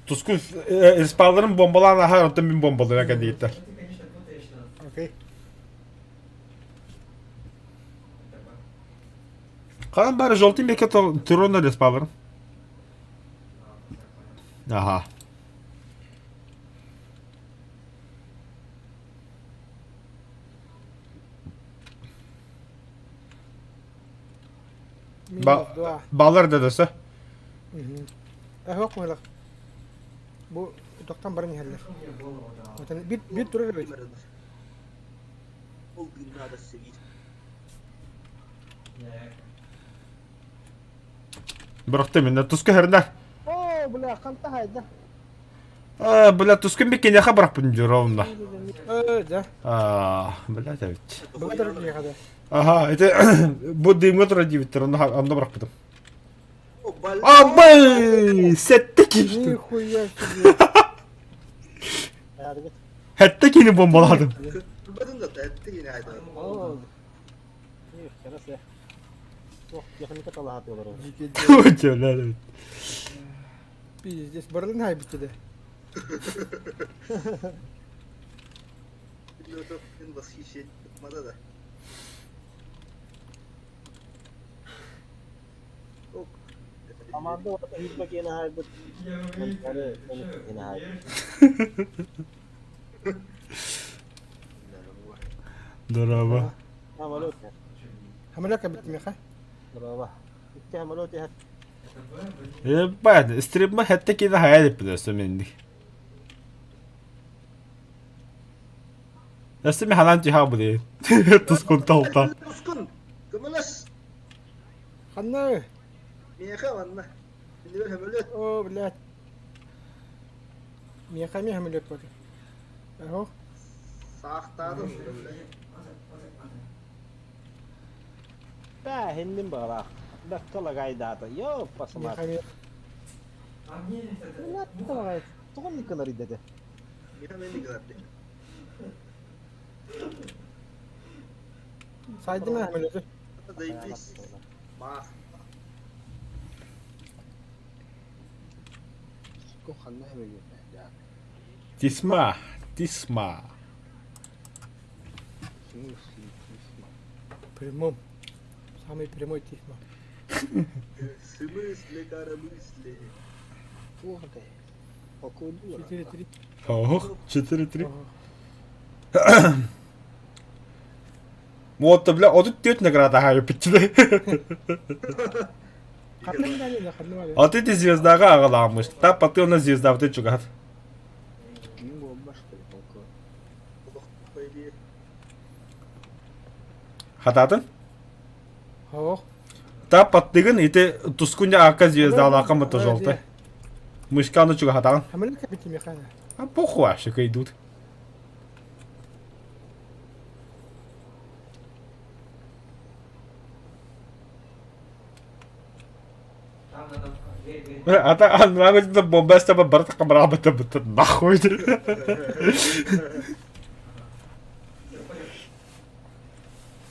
Туску респалларын бомбалаан аһар, оттон мин бомбалыра кэлииттэр.
Ну ты, конечно, путаешь нас.
Окей.
Это Б.
Хаан бары желтый меке турона респалларын.
А, я понял.
Ага.
Минус два.
Баллар да дөсө.
Эһок мылах. Бу токтан баран иһэллэр.
Что мне в голову дал?
Отон бир бир турар эбит.
Ол надо сидеть.
Я эхо.
Бырахты мен туску хернер.
О, бля, ханта хайда.
А, бля, туску мекене бырахпын ровно.
Э, да.
А, бля, ведь.
Бу турар киһиэхэ да.
Ага, это бу дымга тура дибиттер, онно онно бырахпытым. Абы, сетте кишти.
Нихуя себе.
Яргыт.
Хетте кини бомбаладым.
Bilmedin de etti yine hayda.
О. Их, хорошо. Ох, техника талаһат олар.
Бля,
Пиздец, барылын хайбитти да.
Bilmiyorum восхищение да. Ок.
Команда вот хитба кена хайбыт.
Я
Бары
увидел.
кена хайбыт.
Здорово.
Самолет.
Хамалaka бит меха.
Браво. Икки самолет яһат.
Это Б, Б.
Ебать, стримма хетте кини хайа деп билесем менди. Өстү ханан тиха бу Тускун толта.
Тускун. Көмөлөс.
Ханна.
Меха ванна. Şimdi bir hömölöt.
О, блядь. Меха ми хамалет бот. Эһок.
Сақтадым.
Бә, хиндим бара. Бәккә лагайдата. Йо, пасмат.
Меха ми.
А мне это...
Латта лагай. Тугын никалар иде.
Меха мени кыларды.
Сайдыма хамалет.
Заебись. Мах.
Тисма, тисма.
Прямом. Самый прямой тихмо.
В смысле, коромысле?
4-3.
Ох, 4-3. Вот, бля, отут төрт награда хайы битти.
Ханна да ханна бар.
А ты звездага агаламыш. Та патылна звезда ты чугат. Хататын?
Ох.
Та паттыгын ити тускуня ака звезда алака мыты желтый. Мышканы чугатан.
Хамалaka бит меха.
А похуй вообще идут.
Там надо... Дверь, дверь.
А та анна бомба с тобой барта камрабата бут нахуй.
Всё, понял.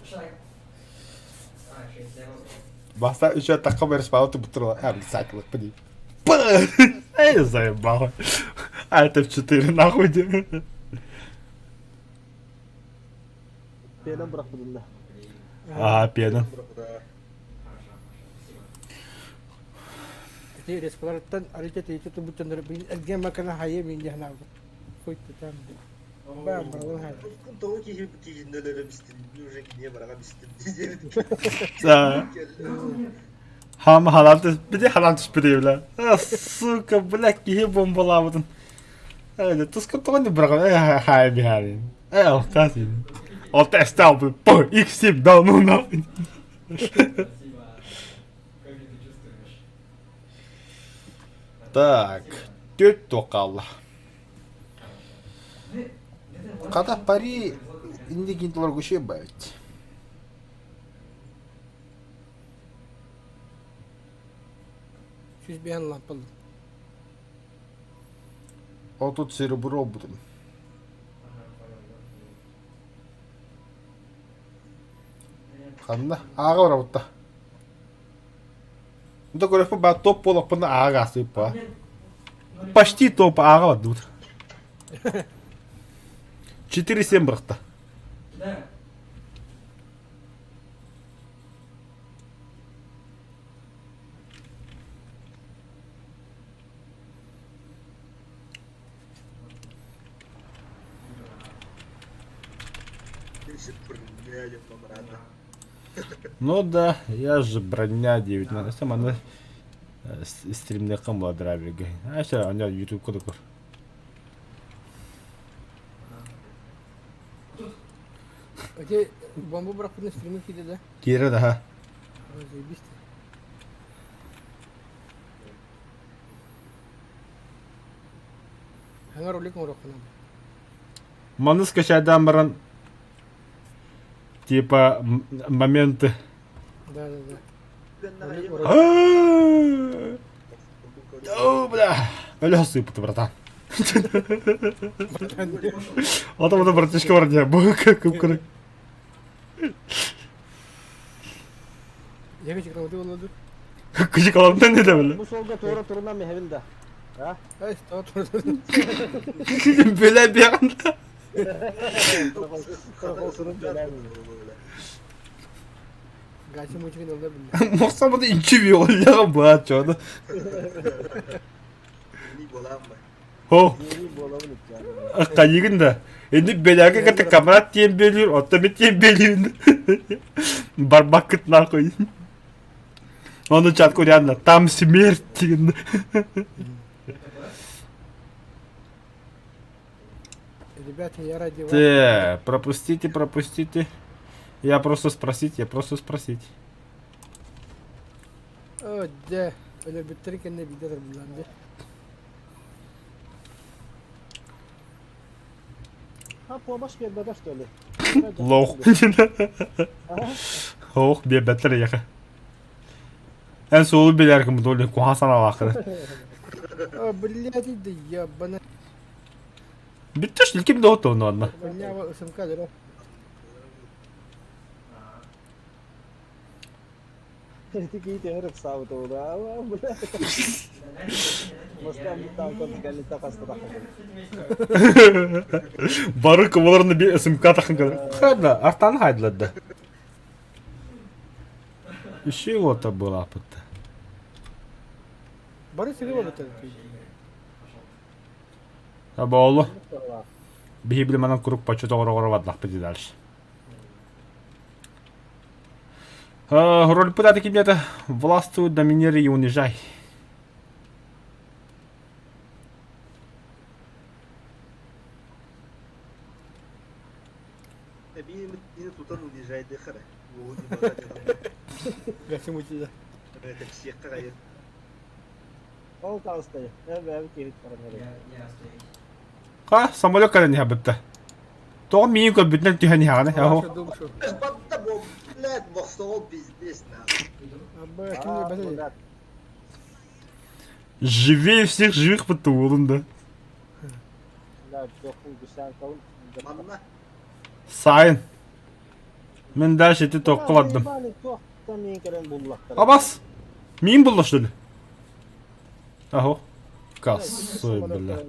Шаг. А, шесть, я его...
Баста еще таком распалу ты бутырла. А, блядь, сакла, поди. Эй, заебало. А это в 4 нахуй.
Пенен бырахпыдым да.
А, пена.
Хорошо, хорошо, спасибо.
Ити респларыттан арите ити тубуттан бин элген макана хайы мин яхна. Хуй там. Бам барылын хайы.
Тускун тоğu ki kihinde öyle mistin. Уже не барага мистин.
Да. Хам халан түспүтэ, халан түспүтэ бля. А, сука, бля, киһи бомбалаабытын. Э, туска тоҕо не быраҕан, э, хай биһарин. Э, алкас ин. Ол тестал бы, по, X7, да, ну нахуй.
Спасибо. Как же ты чувствуешь?
Так, түөрт туох хаалла. Хата пари иннигин толоргучуй баайт.
105 лампалым.
Отут серебро булбутум. Ханна? Ааҕа барабытта. Да көрөппүн баа топ буолаппына ааҕа аастыыппа. Почти топ ааҕа бардыбыт. 4-7 бырахта.
Да.
Ну да, я же броня 19, манна стримнеххэ була драйвергэ. Аша, аны ютубка да көр.
Ити бомба бырахпытын стримин киирдэ да?
Киирэ да.
Заебись. Саҥа ролик оҥоруохха наада.
Маны скачайдаан баран типа моменты.
Да, да, да.
О, бля. Өлө сыпыты, братан. Ото вот братишка бар дия. Бу как
Я кычык работы болду.
Кычык аламдан не да
Бу суолга туора турунан мехебин да. А?
Ай, това тура.
Бля бяган.
Гачы мучыгын олда биле.
Мохсамады инчи биолляга баа чода. Хо. Кайыгын да. Энди беляга ката камрат тиен белир, отто ми тиен белир. Барбакыт нахуй. Оны чат реально, там смерть деген.
Ребята, я ради вас.
Те, пропустите, пропустите. Я просто спросить, я просто спросить.
О, дьэ, өлөрбүттэрин кэннэ биирдэ турбуллан дьэ.
А помощь биэрбэтэ что ли?
Лох. Ох, биэрбэттэр эйиэхэ. Эн суолу билэргин бу куһаҕан санаалааххын.
О, блядь, да ебана.
Бүттэ что ли ким да отуонну онно.
Бля, СМК, да?
Ити киһи төһөр ыксаабыт ура, бля. Мостан танкон галита хаста
Бары кыбыларны bir СМК тахын кадar. Хада, артан хайдылады. Еще вот была апытта.
Бары сиги болбуттар.
Аболу. Биһи билиманан курук почет оҕор-оҕор бадлахпыт дальше. Роль пытаты кимнета властвуй, доминируй и унижай.
Эбии тутан унижайды хара.
Гасимутида.
Тэпсиэххэ хайыр.
Ол таҕыста. Э, киһит баран
Ха, самолет кэлэн иһэ Тоҕо миин көрбүтүнэн түһэн иһэҕинэ?
Батта бо, блядь, бохсоҕол пиздец
нахуй.
Живее всех живых потулун да.
Манна.
Сайын. Мен дальше ити тоққа бардым. Абас! Миин булла что ли? Ахо. Кассой, бля.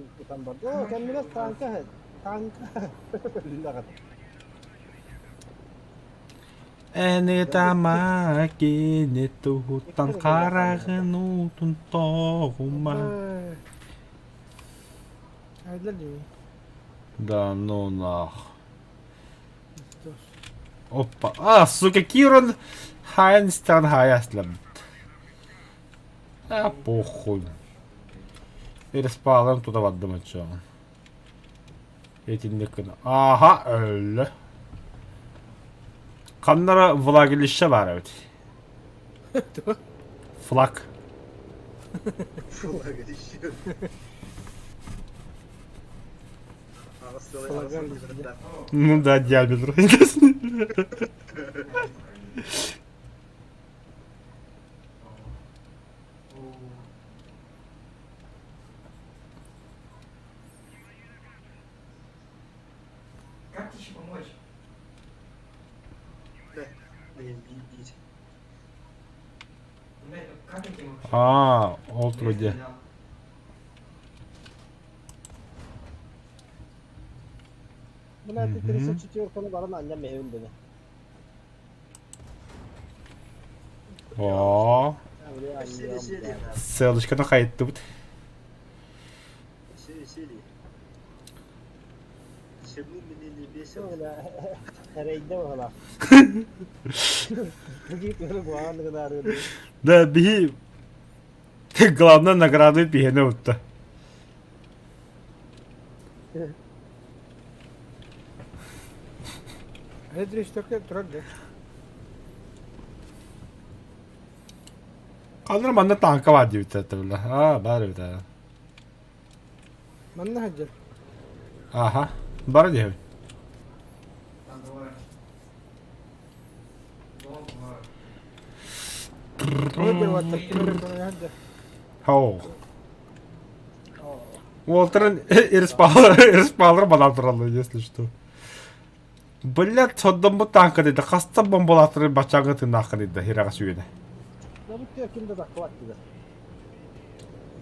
Танка, танка.
Эни тамаки туһуттан хараҕын уутун тоҕума.
Айдылар дии.
Да ну нах. Опа. А, сука, Кирон Хайнстан Хаяслам. А похуй. Респааларын тута бардым оччоҕо. Итинник гына. Ааха өллө. Ханнара влагалище баар эбит. Флаг.
Влагалище.
Ну да, диаметр.
Как тебе помочь? Как я тебе могу?
Аа, ол вроде.
Бына ты 34-каны баран анньан меһин дэнэ.
Оо. Ссылочканы хайыттыбыт.
Чему меня не бесит?
Эрэйдэ баҕалаах.
Да, биһи главная награда биһиэнэ утта.
Эдриштерге турар да.
Ханна манна тааҥка баар диэбиттэр бля. Аа, баар эбит аа.
Манна сылдьар.
Аха, бара диэбит.
Там двое. Дом двое.
Хоу. Уолтарын респалыр банан тураллар, если что. Блядь, соддоммут тааҥка дида, хаста бомбалаатары бачааҥҥа тыыннаахха дида, хираҕа сүйүнэ.
ким да захват дида.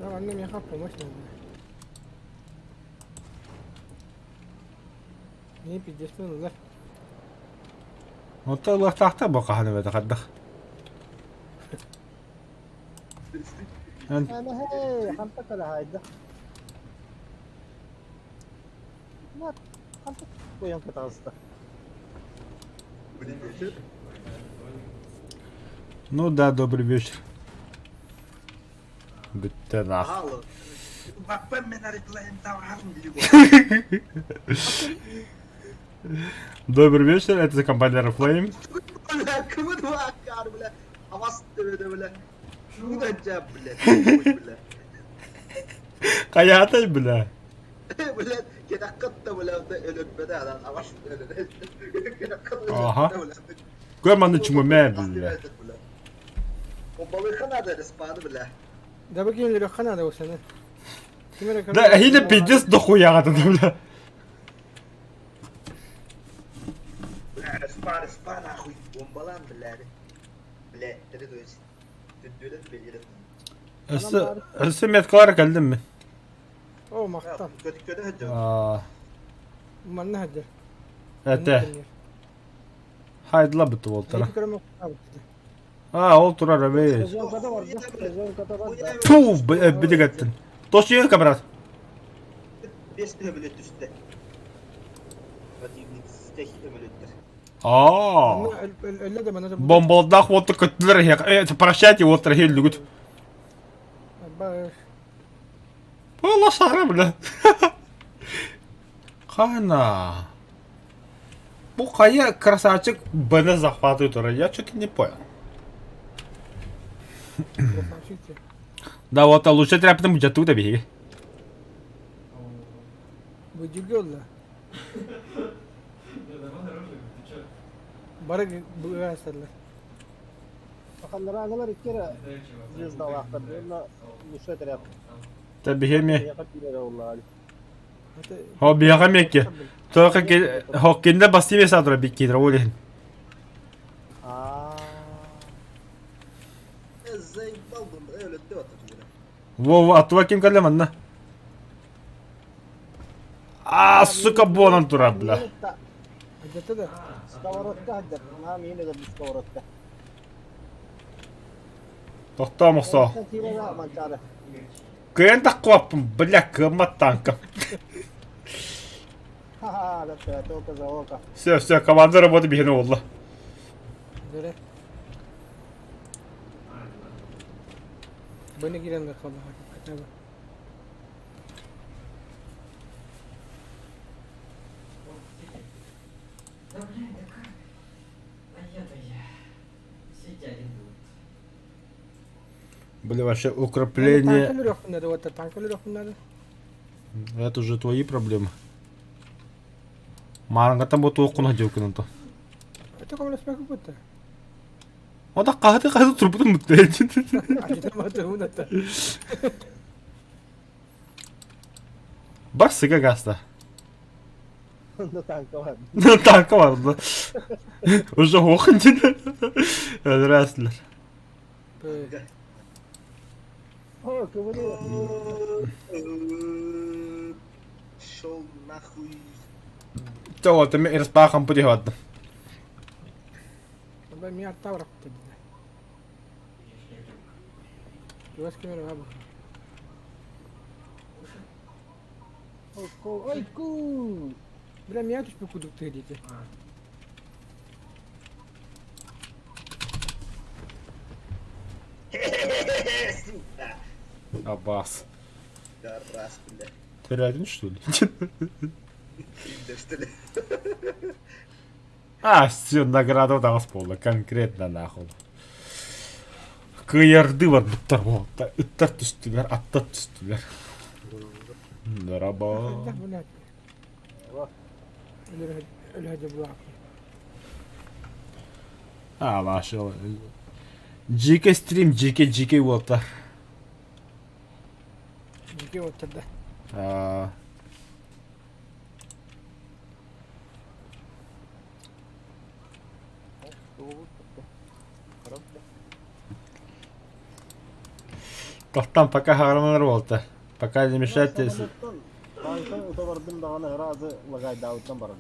Анна миэхэ помощь надо. Не пиздец мен ылар.
Онто ылыахтаахтар бу хаһан эбэтэ хайдах.
Ана хей, ханта калахайда. Ханта куйан катаста.
Ну да, добрый вечер. Бүттэ нах. Добрый вечер, это компания Airflame.
Бля, кымы дуаккар, бля. Авас төбөдө, бля. Куда бля, бля.
Хайатай, бля.
Бля, кедаккатта, бля, өлөппөдө адан авас
Аха. Көр манны чумумэ, бля.
Бомбалыха надо, респаны, бля.
Да бу киһи надо осаны.
Да, эһине пиздец дохуяҕа бля.
Бля, респа, респа, нахуй. Бомбалан, бля. Бля, это то есть. Дүлен белгилет.
Өссө өссө меткалар кэллим мин.
О, махтал.
Көтө көтө
Аа,
Манна сылдьар.
Этэ. Хайдла буту болтара. Аа, ол турар эбит. Ту, билигеттин. Тос камерат.
Бес төбөлөт түстэ. Противник стех төбөлөттөр.
Аа. Бомбалдаах уоту көттүлэр э, прощайте уоттар хеллүгүт. Лошара, бля. Хана. Бу хайа красавчик Б-ны захватывает турар, я что-то не понял. Да вот, лучше тряпнем жату да биһиги.
Бу Бары быгаастарлар.
Ханнарагалар иккere звездалаахтар. Уонна лучше отряд.
Та биһиэми. Хо биһиэхэ мекке. Только хоккинда бастиве сатра биккидра олин.
Аа.
Заебал бы, өлөттө атыр.
Во, атыва ким кэллэ манна? А, сука, буонан турар, бля.
Адьата да.
Сковородка хаддар. Наа миин эдэр сковородка.
Тохтоо мохсоо.
Манчаары.
Кыайан таххыбаппын, бля, кыаммат танка.
Ха-ха, да только за око.
Все, все, команда работы биһиэнэ буолла.
Дөрө. Быны киирэн халлаха хотя бы.
Да блядь, да как? А я-то я. Сити один будет.
Бля, вообще укрепление...
Танк өлөрүөхпүн надо, вот танк өлөрүөхпүн надо.
Это уже твои проблемы. Маарыҥҥаттан бу туох куна дьылкынан то.
Это көмөлөспөккө бутта.
Ода хаһыты хаһыты турбутун бутта. Бар сыга гаста.
Онно танка бар.
Танка бар да. Уже охын дин. Өлөрәсілер.
О, кыбыны.
Шел нахуй.
Чего, ты мне распахом путеводно.
Мен аттабырақ Чугас кемер бабы.
Ойку!
Бля, меня тут кудук ты идите.
Сука!
Абас.
Да раз, бля.
Ты что ли?
Да что ли?
А, все, награда таҕас буолла, конкретно нахуй. Кыйарды барбыттар буолта, ыттар түстүлэр, аттар түстүлэр. Дараба. А, ваша. GK стрим, GK, GK уолтар.
GK уолтар да.
А... Тохтан пока хараманар буолта. Пока не мешайте.
Танкан утабардым даҕаны ыраазы лагайдаабыттан баран.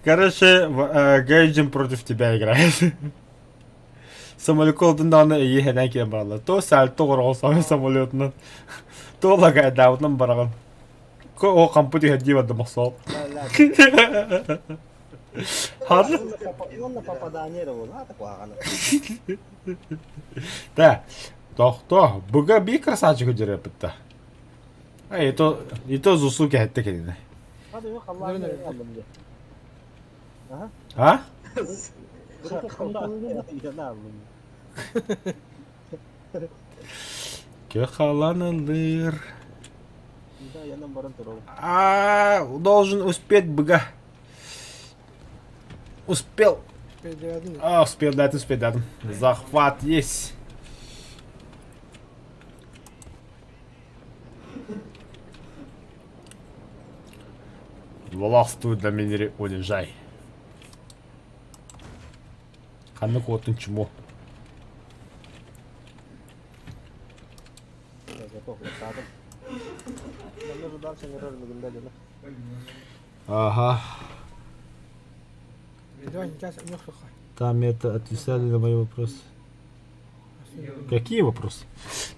Короче, Гейджин против тебя играет. Самолетун даҕаны эйиэхэнэн киэн бараллар. То сальто оҕороҕо самолетунан, то лагайдаабытынан бараҕын. О хампыт иһэрдии барда мохсоол. Хар.
Уонна попадание эрэ буолла куһаҕана.
Да. Тохто, буга би красавчик дьэреппитта. А это и то зусу кэһэтте кинини. А? Көхаланылыр. А, должен успеть быга. Успел. А, успел, да, успел, да. Захват есть. Властвуй для меня, унижай. Ханнык уотун чмо. Ага. Там это отвисали на мои вопросы. Какие вопросы?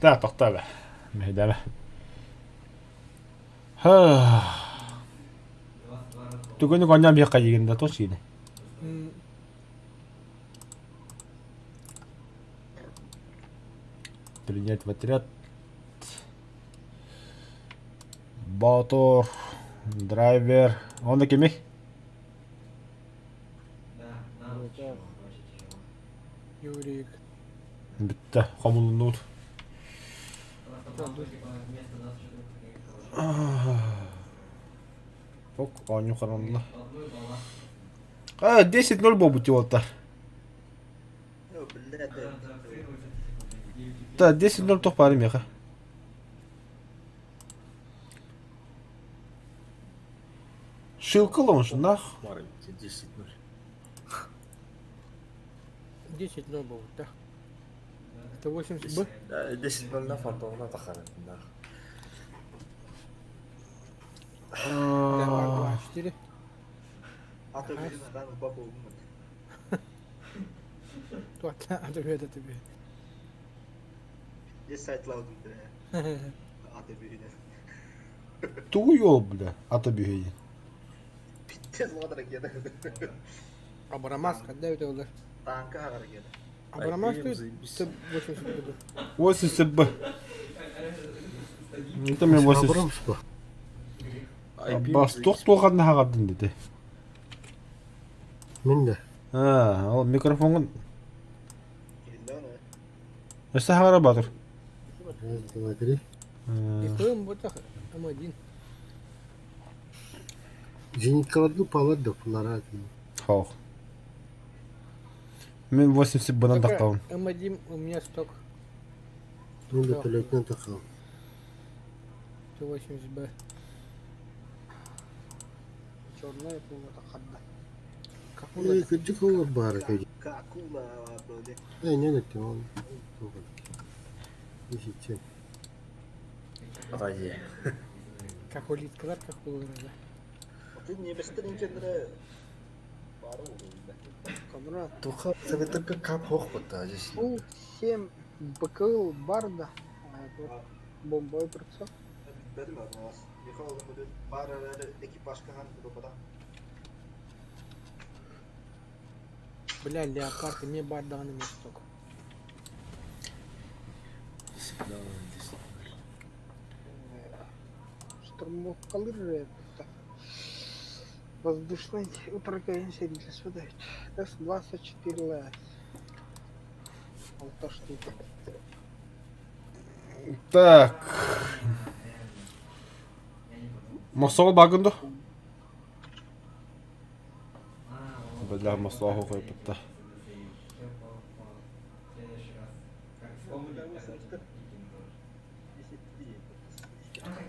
Да, тохтаа. Мэйдэмэ. Түгөнүк онньоон биһиэхэ дьигин да туох дьиини? Принять в отряд. Ботур, драйвер. Онно кимий?
Юрик.
Бүттэ, хомулуннубут. Ок, оонньуу харанна. А, 10-0 буолбут уолаттар. Да, 10-0 туох баар миэхэ. Шилка лоншунах.
10-0.
10-0 буолбут, да. Это 80 Б?
10-0 на фантомна тахарытынах.
2, 2, 4.
Тугу йол, бля, ата бүһэйин.
Пиздец, ладно, ракета.
Абарамас, когда это было?
Танка ракета.
Абонемент
IBM
стоит
заебись.
180 рублей.
80 б. Это мне 80.
IBM
Бас
заебись.
туох туоханна хаҕардын деді.
Мин да.
А, ол микрофоҥун өссө хаҕара батыр.
Раз, два, три.
ИПМ вот М1.
Зениткаларга палар да пулара.
Хоох. Мин 80 бынан
Только
тахтабын.
М1 у меня сток
Мин вертолетынан тахал.
180Б. Черная пулата хадда.
Э, кырдьык олор баара кэдьи.
Какула баады.
Э, не гыттым ол. Исичен.
Ради.
Как улиткалар, как улырда.
Ты немецтер инкендере бары болду.
Кобра.
Туха советка кап хох бата здесь.
Пул 7 БКЛ Барда. Бомбой прицел.
Бедим аз. Михаил Мудин бар эле экипажка хан буда.
Бля, леопард, мне барданы мне сток.
Штурмовкалыр это. Воздушный утракаин серия С-24 ЛС. Алта штука.
Так. Мосол багынды. Бля, мосол қойыпты.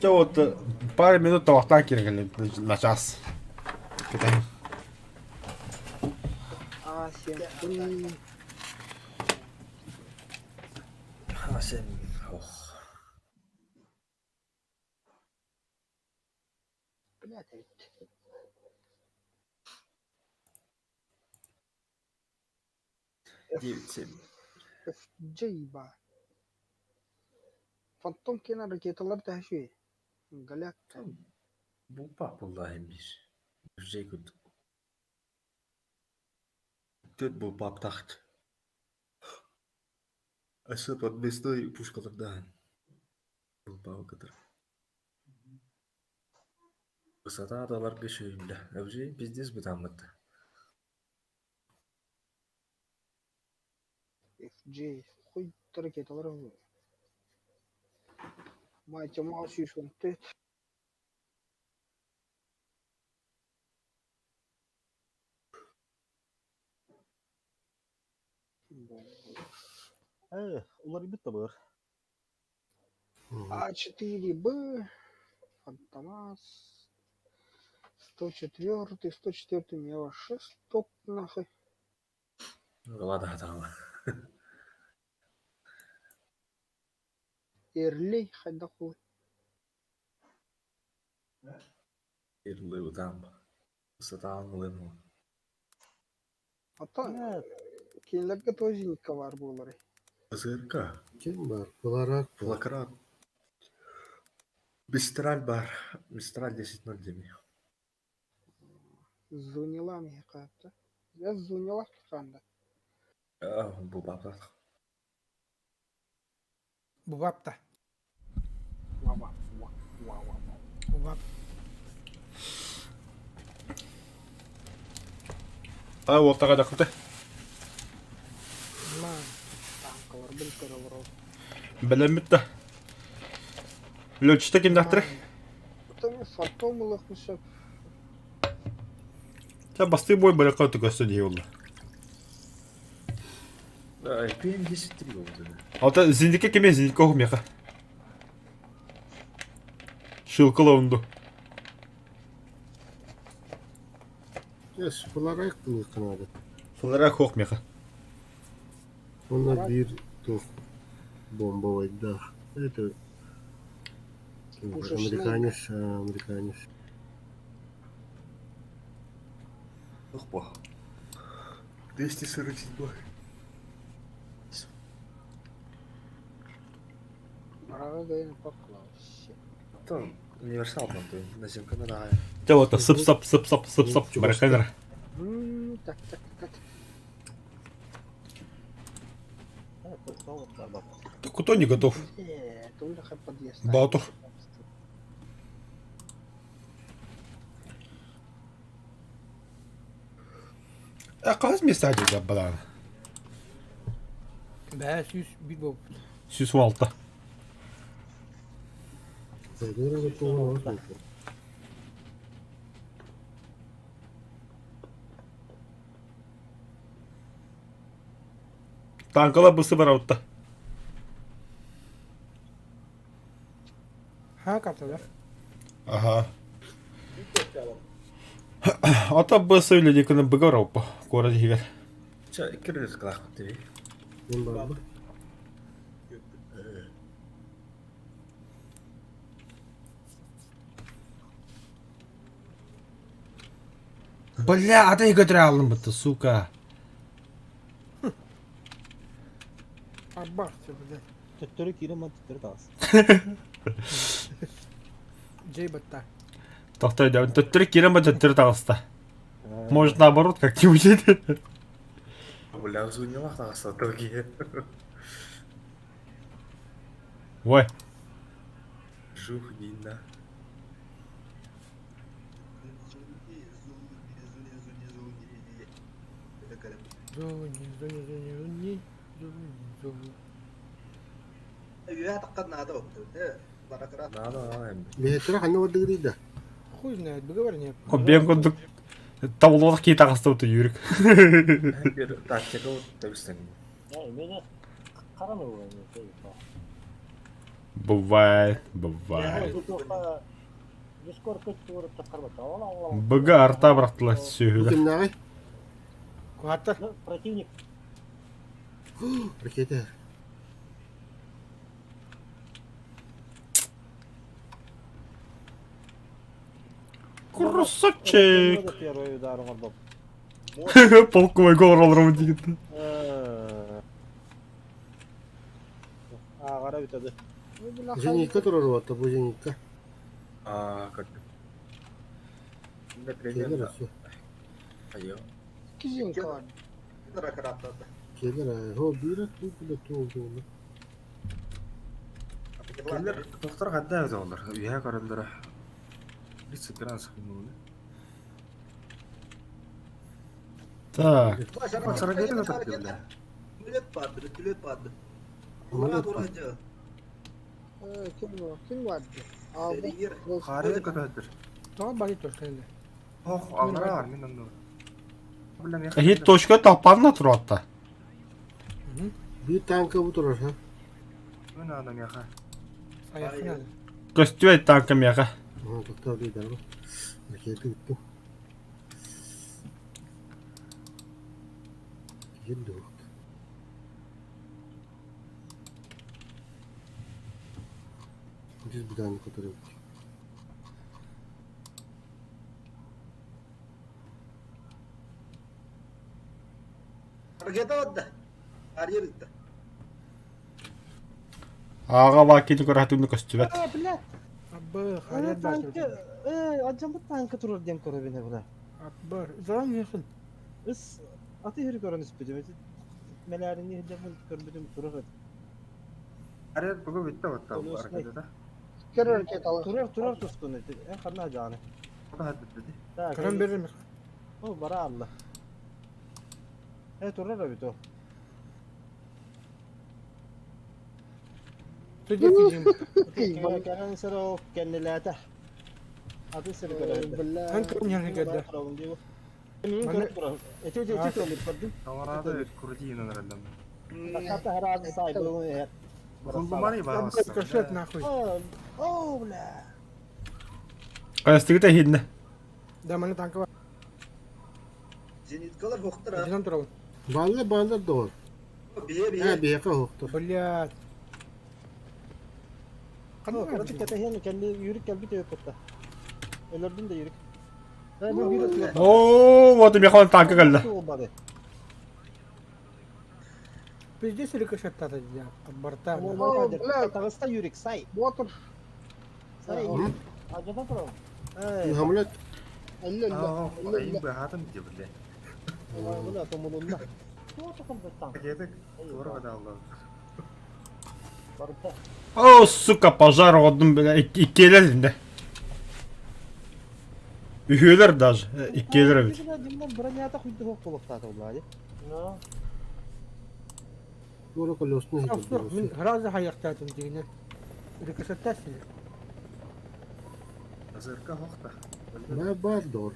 Чэ вот пару минут табахтаан киирэн на час. Кэтэһин.
А7.
А7. Ох.
Блядь, ведь.
9-7.
FJ ба. Фантом кена ракеталар тэһэ Галяк.
Бупа буллаһым бир. Жей күт. Төт бу паптахт. Өссө подвесной пушкалардаан. Булбау кытыр. Высота аталарга шөйүллэ. Эбже пиздец бытаммыт.
FJ. Хуй ракеталар. Мать, мал сүйсін. Ты.
Э, улар бит табыр.
А4Б. Фантомас. 104, 104 мне вообще стоп нахуй.
Ладно, атала.
Эрлей хайда хуй.
Ирлы утам. Высота аңлын.
Ата кинилерге тоже бар буолар.
ЗРК.
Ким бар? Пуларак бар.
Флакрат. Мистраль бар. Мистраль 10.0 деми.
Зунила миэхэ Я зунила ханда.
Бу баптах.
Бубапта.
Ва ва ва ва ва.
Бубап.
Та уолтаға дақыты.
Ма танкалар бил көрөлөр.
Бэлэммит да. Летчикте кимдахтыры?
Там фантом ылыхмыша.
Та басты бой бараққа түкөсті дей олды.
IPM 10.3 болду.
Алта зиндикке кеме зиндикке оқым яқа. Шилкала онду.
Эс, пуларак кылыханады.
Фларак хоқ меха.
Онна бир тух бомбовайдах. Это
Пушечный.
американец, американец.
Ох, бо. 247.
Арага поклался.
Там универсал там, то на земка на
Та вот сып сап сып сап сып сап барақайнар.
Так, так, так.
Так кто не готов? Баатыр. Хаһыс миэстэ дьэ балаан?
Бээ 101 буолбут.
116. Танкалар бысы бараутта.
Ха карталар.
Ага. Ата бысы үлэликini быга барауппа куорат иһигэр.
Чэ, икки рыскалаахпыт дии.
Мин барбыт.
Бля, ата көтөрө алынбытты, сука.
Арбах бля.
Төттөрү киирэн ман төттөрү таҕыс.
Джей батта.
Тохтой да, төттөрү киирэн ба төттөрү таҕыста. Может наоборот как-нибудь.
Бля, узуннялах таҕыста тоги.
Ой.
Жух Нина.
Зони, зони, зони, зони, зони, зони.
Үөһэ таххан наада буолбут. Баракыра.
Наада наада эми.
Биһиэттэрэ ханна бардыгырый да?
Хуй знает, договор нет.
Бэйэм курдук табыллыбатах киһи таҕыстыбыт Юрик.
Bir тактика вот табыстан.
Бывает, бывает. Быга арта бырахтылар сүөһүлэр.
Кимнээҕий?
Куһаттар.
Противник.
Ракета.
Красавчик!
Первый удар оҥорбоп.
Полковой голову дигитте.
Ааҕара бүтады.
Зенитка турар уотта бу зенитка.
А, как
Келер өссө.
Айо.
Кизинка.
Келер хо биир туу биле туу буолла.
Келер доктор хадда өтө олар. Үйэ көрөллөрө. Бит сыгран сыгыны.
Так.
Түлөт барды.
Ким bu? Kim vardı?
Хары көтөдөр.
Тоҕо бары точка енді.
Ох, алара мен онну. Бля, мен
Хит точка талпанна туруатта.
Биир танка бу турар ха.
Мен ана меха.
Саяхын ады.
Көстүбэт танка меха.
Токтоо дейдер бу. Ракета үттү. Киһин дуохт. Здесь бутан, который
Аҕа бааккини көрөтүмнү көстүбэт.
А, бля.
Абы, харят
Танка,
бар.
ажамбыт танка турар диэн көрөбүнэ була.
Абы, заран яхын.
Ыс аты хири көрөн испитим. Мэлээрини хиджамын көрбүтүм турар.
Аре бүгү битте батта. Аркада.
Террор ракеталы.
Турар турар тускун. Эн ханна жааны.
Хадды.
Көрөн берер
О, бара алла. Э, турар бит о.
Түдэ кизин.
Кэнэн сero кэннилээтэ. Аты сири көрөбүн.
Эн көрөн яхын кәдді.
Мен көрүп турар. Эти эти эти турар көрдүм.
Таварада крутиин аралам.
Хата хараады сай бүгүн.
Кулбамары
Абы,
баас.
рикошет нахуй.
О, бля.
Кайстыгыта хинне.
Да, маны танка бар.
Зениткалар хоқтыр
Ажынан турабын.
Баллы баллар доҕор.
Бие
Э
бие.
биэхэ хоохтор.
Блядь. Қандай
Кырдык кэтэ кэнни юрик кэлбит өйөппүттэ. Өлөрдүм да юрик. Э, бу бир өтүгэр.
Оо, вот меха танка кэллэ.
Болбады.
Пиздец рикошет тата борта.
О, бля.
Тагыста юрик сай.
Ботур.
Сай. Ажадан турабын. Э,
Хамлет.
Элли элли.
Аа,
Элли
айым
элли.
бахатым деп биле.
бля, томулунна. Туох током баттан.
Кетик тура да алла.
Барда.
О, сука, пожар оҕордум, бля, иккиэлэр инде. Үһүөлэр даже, иккиэлэр эбит.
Димнен бронята хуйды хоқ болуқтады олар. Ну.
Туора колесный
Суох, мин сразу хайахтаатым дигинен. Рикошеттас силер.
Азырка хохта.
Баа баар доор.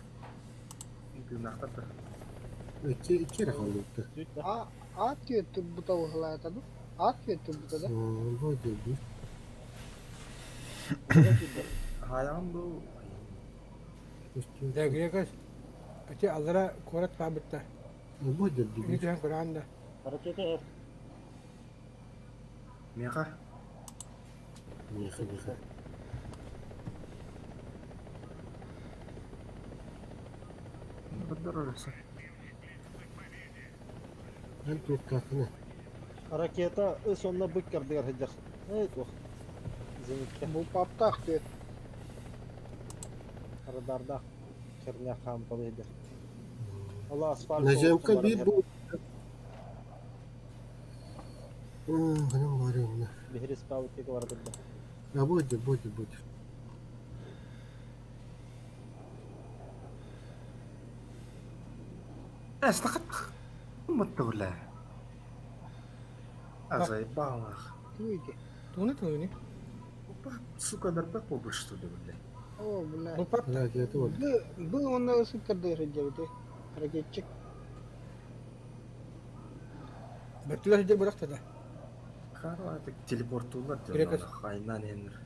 Тыыннаахтар да.
Икки икки эрэ хаалбыттар.
А а түөт турбута уһулаата ду? А түөт турбута да?
Боо диэбит.
Хаайаҕын бу
Да, Грекос. Ити аллара куорат баабытта.
Боо
Ини
диэбит.
түһэн көрөҕүн да.
Ракета F.
Миэхэ
Миэхэ миэхэ.
Көрдөр оросо.
Эн туохтааххына.
Ракета ыс онно бык кардыгар сылдьар. Эй, туох. Зенитке.
Бу паптаах түөт.
Радардаах херня хаамталы сылдьар. Ола асфальт
Наземка
суолуттан
биир
баран
бу. Ханан баар инна.
Биһири спаутик бар турда.
А будет, будет, будет.
Астахат. Муттула. Азайбалах.
Туйди.
Тууну тууни.
Сука, дарбак побольше что ли, бля.
О, бля.
Бу пап.
Ракета вот.
Бу бу онно ысык кардыгар сылдьабыт. Ракетчик.
Бөртүлэр сидер бырахта да.
Харо, это телепортулар
Грекос.
Хайнан энер.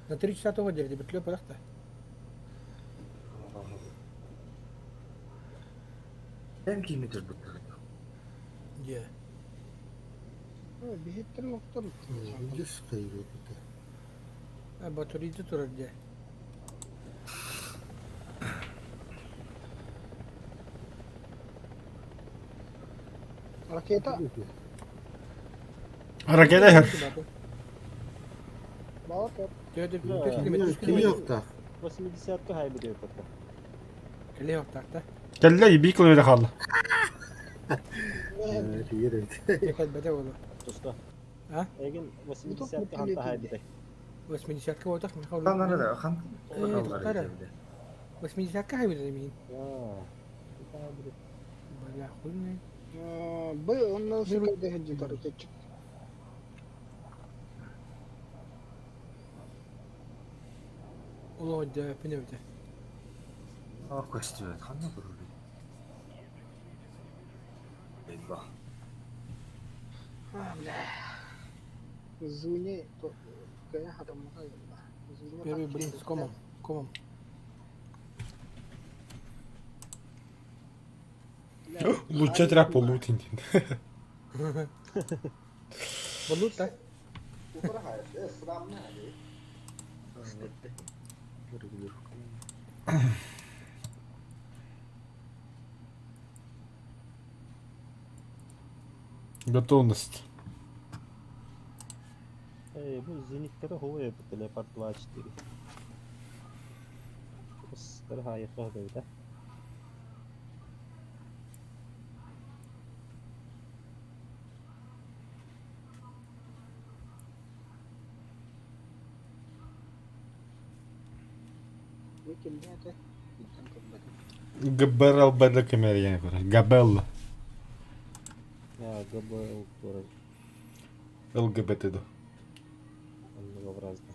На три часа того дерди, бөртүлэр бырахта.
Эм километр бутта.
Дьэ.
О, биһиттер локтор.
Дьыс кайбыта.
А батарейда турар дьэ.
Ракета
Ракета иһэр.
бала тор.
Төдө
Да.
үс километр, үс
Кими
километр.
yoктаах?
80-ка хайбы деп атта.
Кэлиэ охтаахта.
Кэллэ биир километр хаалла.
Тиийэр эбит.
Дьэ кэлбэтэ буолуо.
Туста.
А?
Эгин 80-ка ханта хайбы.
80-ка буолтах, миха
Хан ара хан.
Э, тоқтар. 80-ка хайбыт миин.
Аа.
Бля, хуй знает.
Бу онно ысык кардыгар сылдьар ракетчик.
Олоо дьэ, пинэбитэ.
А костюм ханна буру. Эйба.
А, бля. Зуне то кая хатаммаха. Зуне
Первый блин с комом. Комом.
Лучше тряпу лутин.
Болут да?
Утара хайа, срамна хadi.
Готовность.
Эй, бу зенитке хуй бу телепорт 24. Ыстыр хайы хыгыйда.
Бу кимде аты? Иттен көрбөтүм.
ГБРЛБД кемерген Габелла.
Я ГБЛ туры
ЛГБТ до.
многообразно.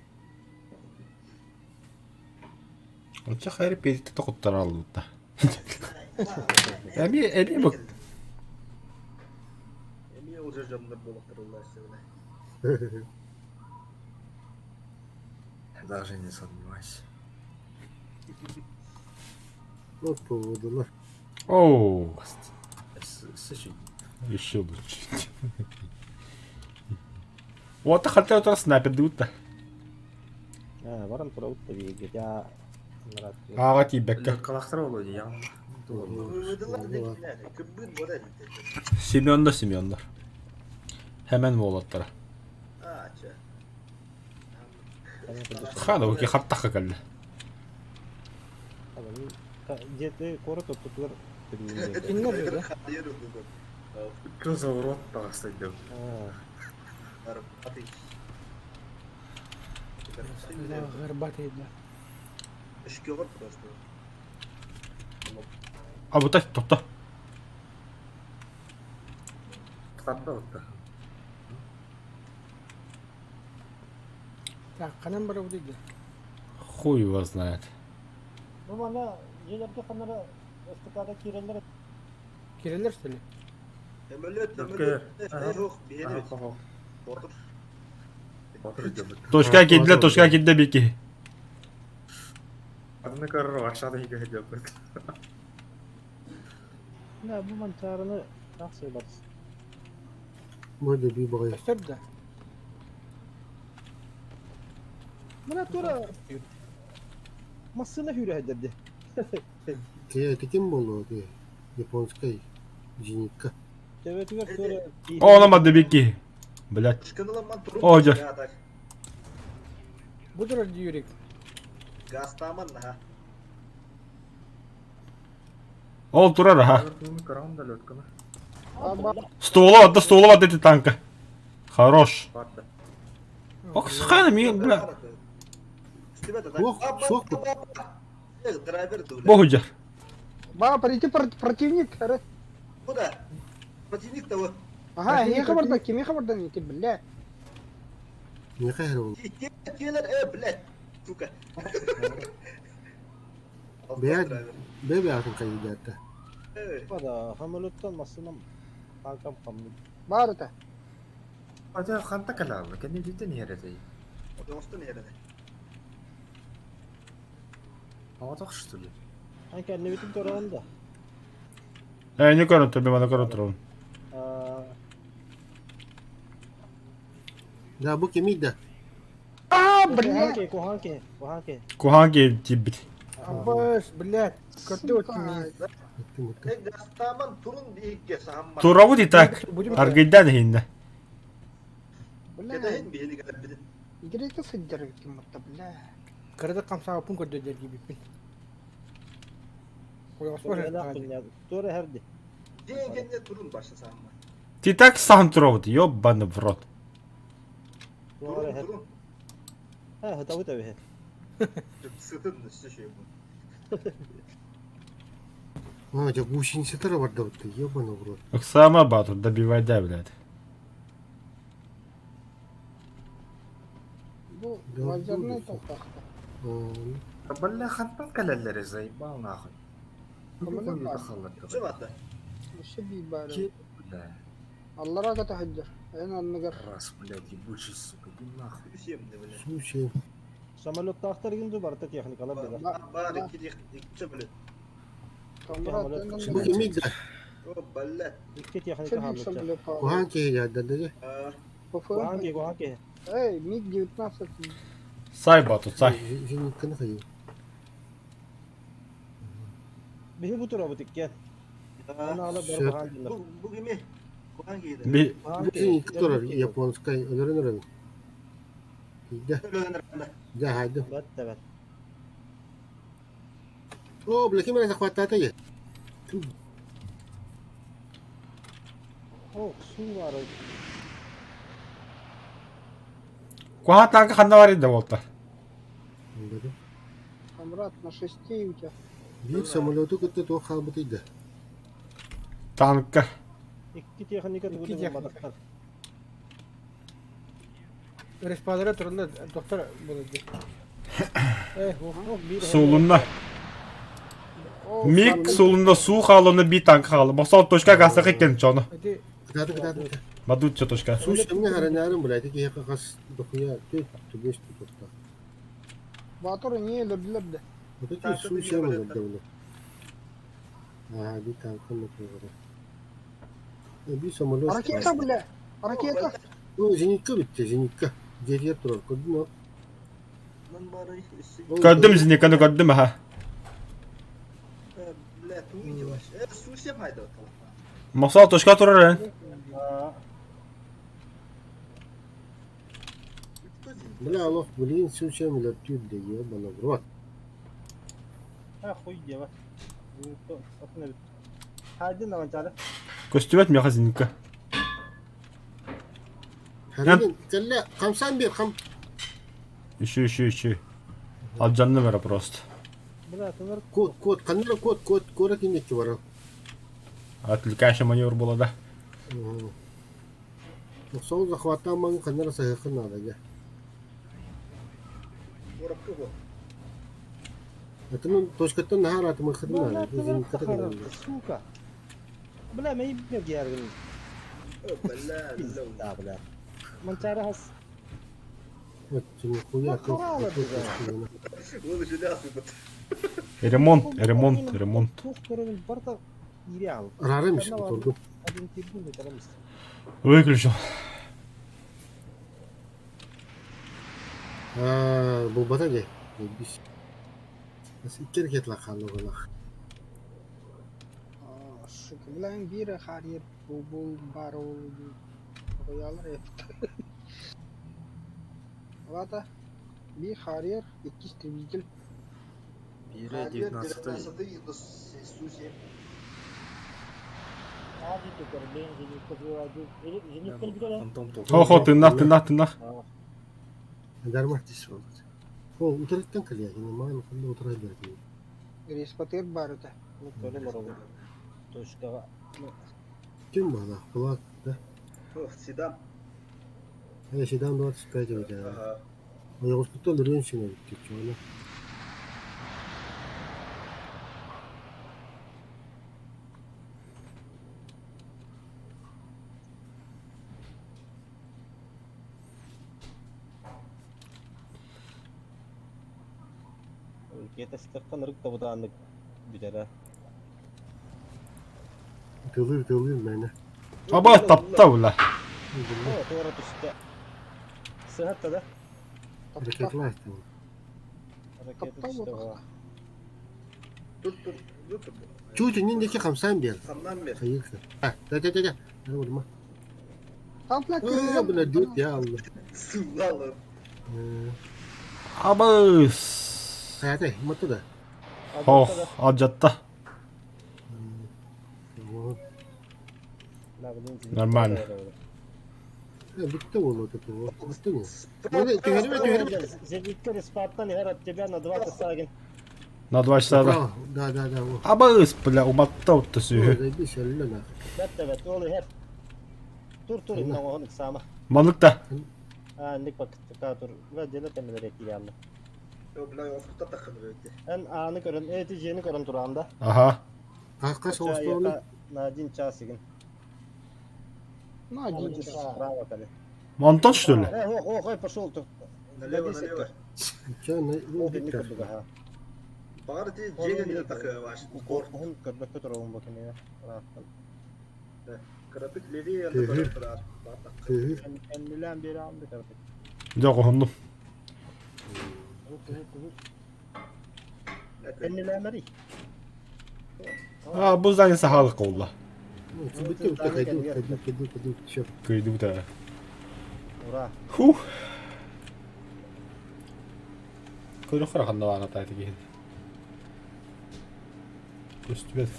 Оча хайр педит тоқуттар аллыта. Эми эми бу
Эми ол жер жамдар болақтырылар сені.
Даже не сомневайся.
Вот поводылар.
Оу,
Сычи.
еще лучше. Вот хотел то снайпер дут.
А, баран турабыт биге я нрат.
Ага тибекке.
Калахтар болу я.
Выдылар деп Кымбын бода
Семен да Семендар. Hemen Волоттара.
А, ча.
Хана оки хаттаха калла.
Где-то коротко тут
Киннер да?
Кто за урод тағыстайды?
А,
Горбатый, да.
Өшкөҕөр просто.
А вот так тохто.
Тарда отта.
Так, ханан барабыт да.
Хуй его знает.
Бу манна дьиэлэргэ ханнара эстакада киирэллэр
Кирелер что ли?
Самолет,
Өткө.
самолет. Ох, биһиэни.
Ага,
Ботур.
Батыр идемит.
Точка киирдэ, точка киирдэ бики.
Адны көрөр aşağıda hikaye yaptık.
Да, бу манчаарыны тахсы барс.
Мой би баҕайы.
Көстөр да.
Мына тура массыына сүүрэ сылдьар.
Киһи ити ким буолуо ти? Японскай зенитка.
Төбөтүгэр тура
О, она мадды бики. Блять.
Ышканыламан турун.
О, дьэ.
Так.
Бу турар Юрик.
Газтаман наха.
Ол турар аха.
Көрөм да лөткөнө.
Аба,
Ствола отда, ствола отда эти танка. Хорош.
Барда.
Ох, схана ми, бля.
Ох, суох бу.
Драйвер дуля.
Богу дьэ.
ба, прийти противник, ары.
Куда? Противник того.
Ага,
Противник,
не хабарда, кими хабарда, не бля.
Миэхэ иһэр ол.
Келер, блядь. Сука.
Бэйэ бэйэ хайыдаата.
Да, самолеттан массыынам танкам хамны.
Бар это.
Ата ханта калаалла. Кенни дитен иһэрэтей.
Оңостон иһэрэ.
Ага что ли?
Ан кэннибитин көрөҕүн да.
Не көрөн төбө мана көрөн турабын.
Аа,
Да, бу кимий да?
А, бля.
Куһаан куһаан киһи, куһаан киһи.
Куһаан киирбит.
Абыс, блядь. Көттө
Сука.
өттүм.
Газтаман турун биһикке саһамма.
Турабыт и так.
Будем
Аргыйдан иһиннэ.
Бля.
Кэтэһин биһини кэлэрбитин.
Игрека сылдьар ким бутта, бля.
Кырдык хамсаабыппын көрдө дьэргийбиппин. Ойоҕоспор
Туора иһэрди.
Дьиэ кэннэ турун баша саһамма.
Ти так сам турабыт, ёбаный в рот.
Туора
Турун,
иһэр.
турун.
Ха, хытабыт эбиһэ.
Сытын өссө шөй бу.
А, дьэ гусеницалара бардабыт, ебаный в рот.
Оксама батыр, добивай да, блядь.
Бу
Да,
лазерный
будет.
толтахта.
Бля хантан калаллар заебал нахуй.
Самолет бар.
Чы бата.
Өссө бии баар.
Бля,
Аллара ката сылдьар. Эн анныгар.
раз, блядь, ебучий, сука, иди нахуй.
Үсем де бля.
Слушай,
Самолеттаахтар гин барыта техникалар билэр.
Бар икки икки блядь.
Камрат, эн
бу
анныгар.
кимий да?
О, блядь.
Икки техника
Өссө бии
хаалбыт.
самолет
Куһаан киһи дьаадда да?
А,
Куһаан киһи, куһаан киһи.
Эй, МиГ-19.
Сай батыр, сай.
Зенитканы хайы.
Биһи бу турабыт иккиэн. Аны ала бар
Сөп.
куһаан дилер.
Бу бу кими? Куһаан киһи.
Би
Куһаан
Бу
киһи.
зенитка турар японскай, өлөрөн өрөбүн. Киирдэ.
Өлөөн ранда.
Дьэ, хайдым.
Бэт тэбэт.
О, бля, ким эрэ захваттаата я?
О, суу баар.
Куһаан танка ханна бар да болта.
Камрат, на шести у тебя.
Биир самолету кытта туох хаалбытый да?
Танка.
Икки техника
Икки
тугу
техника.
барбатахтар.
Респадара тураллар, доктор буолар дии. Эх, ох,
Ох, биир
Суолунна.
О,
Миг суолунна суу хаалына би танка хаалы. Босол точка гасакы кен чоно.
ити
Кытааты, кытааты.
Бадучча точка.
Сүүс эмне харанаарым, бля, ити киһиэхэ хас дохуя тү түбэс тутуохтаах.
Батыр не өлөрдүлэр да.
Вот эти сүүс эм өлөрдө бля. Аа, би танканы тугара. Би самолет.
Ракета, бля. Ракета.
Ну, зенитка бүттэ, зенитка. Дьиэтигэр турар, көрдүм ол.
Нан бары үссе.
Көрдүм зениканы көрдүм аха.
Бля, туй ваш. Э, сусе пайда талапа.
Мосол точка турар.
Бля, алох, блин, сүүс эм өлөрдү да, ебаный в рот.
Ха, хуй диэбэ. Атын эбит. Хаадын аванчаары.
Көстүбэт миэхэ зенитка.
Харин, кэллэ, хамсаан биэр, хам.
Үшү, үшү, үшү. Алдьанным эрэ просто.
Кот, кот, ханна кот, кот, куорат инники барар.
Отвлекающий маневр була да.
Сол захваттаан маҥ ханна эрэ саһыаххын наада дьэ.
Куоракка буо.
Атын точкаттан наһаа ыраатымыаххытын наада. Зенитката кэлэллэр.
Сука. Бля, мен гергин.
Бля,
Да, бля. Манчары хас.
Нихуя,
Ол үчүлэ асыпыт.
Ремонт, ремонт, ремонт.
Рарым иш турду.
Выключил.
Аа, булбата дии. Бис. Икки ракеталар хааллылар.
Сука, билэн биир харьер бул баар ол оҕуйалар эпит. Ладно, биир харьер, икки истребитель.
Биирэ 19
Су-7.
Хо-хо, тыннах, тыннах, тыннах.
Дарма. Ол утарыттан кэлиэ, маан ханна утарай бердим.
Респатыр бар этэ.
Точкаҕа.
Ким баалаах? Кулак, да?
Седан.
Э, седан 25 эбит.
Ага.
Ойоҕоспуттан өлөрүөн син эбит чуона.
Кетестеххен ырык да бытааннык бүтэрэ.
Тылыр тылыр мээнэ.
Аба тапта бля.
О, туора түстэ. Сыһатта да?
Ракеталаах
Ракета түстэ була.
Тут тут тут.
Чуть иннин диэки хамсаан биэр.
Хамнан бер.
Хайыыр. А, да да да да. Ары
Там, блядь,
Э, бля, дют я алла.
Сыллалы.
Абыс.
Хайатай, матта да.
Хох, алдьатта. Нормально.
Бүттэ буолуо это Бүттэ не. Түһэрибэ түһэрибэ.
Зенитка респаттан иһэр от тебя на 2 часа один.
На 2 часа да.
Да, да, да.
Абыс, бля, уматта утта сүүһү.
Заебись, әллә нах.
Бэт бэт, ол иһэр. Тур тур инна оһон ыксаама.
Маннык да.
А, ник пакка тур. Бля, деле кэмэлэр киирэллэ.
Бля, оскута тахын өйдө.
Эн ааны көрөн, эти дьиэни көрөн тураан да.
Ага.
Хас остоны?
На один час игин.
На один час.
Справа кали.
Монтон что ли?
Э, ох, ох, ой, пошел тут.
Налево, налево.
Ча, на,
Ол дэнни көрдүк аха.
Багар ти жеген не тахы ваш. Кор.
Оһун көрбөккө туругун бу кинигэ. Ыраахтан.
Кырапык левее анда турар.
Эннилээн биэри аанды кырапык.
Дьэ, хоһуннум.
Эннилээмэри.
А, бу здание сахалык олла.
Бүттэ бүттэ кайду, кайду, кайду, кайду. Все.
Кыйдыбыта.
Ура.
Хух. Көрөхөр ханна баара таайты киһин. Көстүбэт.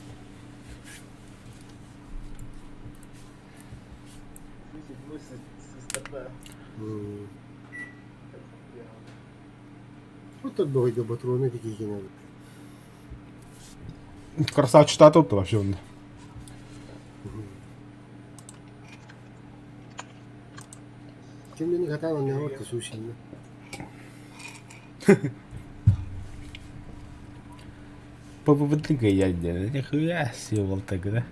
Вот бөҕөйдө патроны тикиикинэ.
Красавчик тут вообще он.
Кимдени катаан онньоҕор тусуусинна.
Попытка я нихуя себе тогда.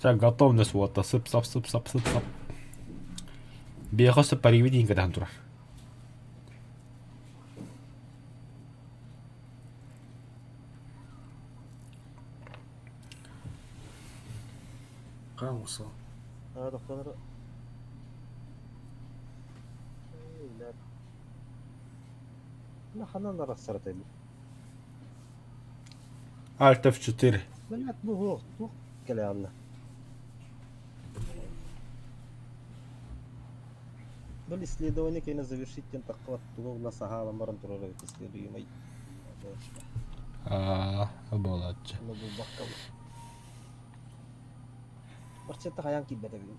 Так, готовность вот, сып сап сып сап сып сап. Биэхэ паривидин кадан турар.
Хаан усо.
А, доктор. Ханан арахсарата
Alt F4.
Блядь, бу хуох, туох кэлэ алла. Бұл исследование кene завершить тен таққылат туга сахалан баран турар эбит исследуемый.
Аа, буолааччы.
Оны бу бакка. Барчатта хаян киирбэтэ бүгүн.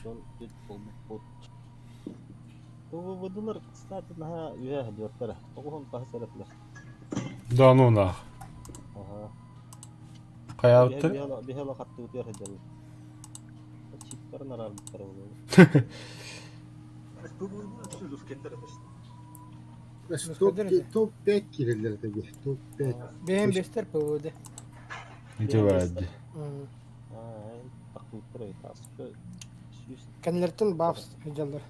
Дьон бүт буолбуппут. ПВД-лар, кстати, наһаа үөһэ сылдьыбаттара. 90 хаһыс эрэ этилэр.
Да ну нах.
Аһа.
Хайаабыттар?
Биһи олох аттыбытыгар сылдьаллар. Чиптарын араарбыттара буолуо.
Топ-5 киирэллэр этэ дии. Топ-5.
Бэйэм бэстэр ПВД.
Ити баар дии.
Кэннилэриттэн бафс сылдьаллар.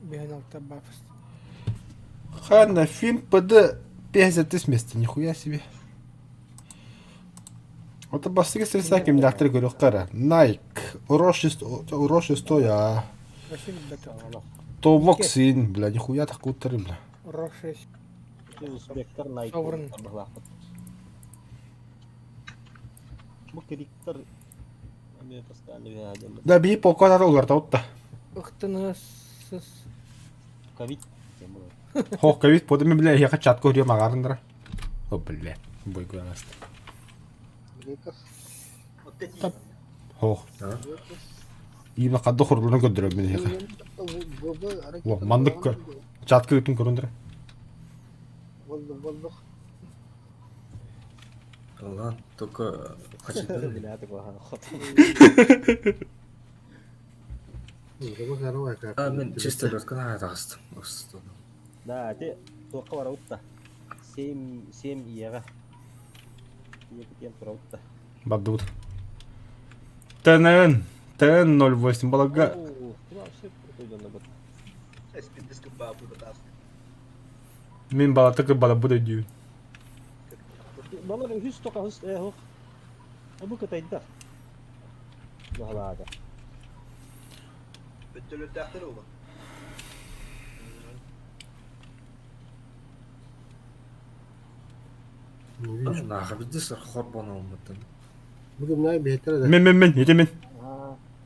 Биһэн алта бафс.
Ханна фильм ПД 53 место, нихуя себе. Вот бастыгы средства кимдээхтэр көрүөххэ эрэ. Nike, Ро шестой, а.
Вообще билбэтэх.
Тобок син, бля, нихуя такуттар, бля.
Ро 6.
Узбектар Nike
Соврын.
быһылаахпыт. Бу кириктэр эмиэ постоянно үһэ дьаллар.
Да биһи полкотата уларта да.
Ыктынысыз.
Ковид.
Хох, ковид подыми, бля, я чатку говорю, магарындра. О, бля, бойгу анаста.
Греков.
Хох. Има қадды құрылына көндірем мен яқа. О, мандык чатка үтін көріндірі.
Воздух, воздух.
Ладно, только хочу.
Бля, такого
А, мен чисто лёткана атаҕыстым.
Да, ти туохха барабыт да. Семь, семь ийэҕэ. Ийэ кутуйан турабыт да.
Бардыбыт. ТНН, ТН 08 балага.
Оо, вообще крутой дьонно бут.
Мин балатык бала буду дүү.
Балар үһүс тоқаһыс э хух. Бу кытайдар. Баһалаада.
Бөттөлөттээхтэр оба.
Нааха бидис хорбон олмутун.
Бүгүн най бэйтэр да.
Мен мен мен, ити мен.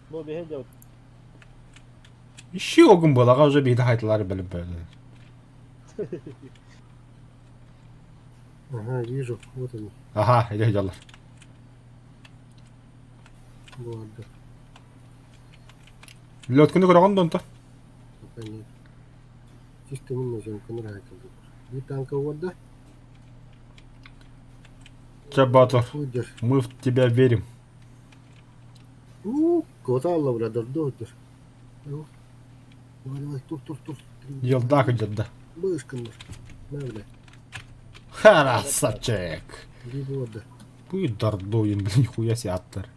Бу биһи дьэ
Иши огун балага уже биһи хайтылар билип бөлө.
Ага, вижу, вот они.
Аха, иди жалар.
Буолда.
Лётканы көрөгөн донта.
Пока нет. Чисто мин наземка нравится. Бир танка уорда.
Чабатор,
Уйдер.
мы в тебя верим.
У, куда бля, дордо Давай, давай, тур, тур, тур.
Елдак идет,
Бышканнар. На, бля.
Красавчик.
Бир уорда.
Будет дордоин, блин, нихуя себе аттар.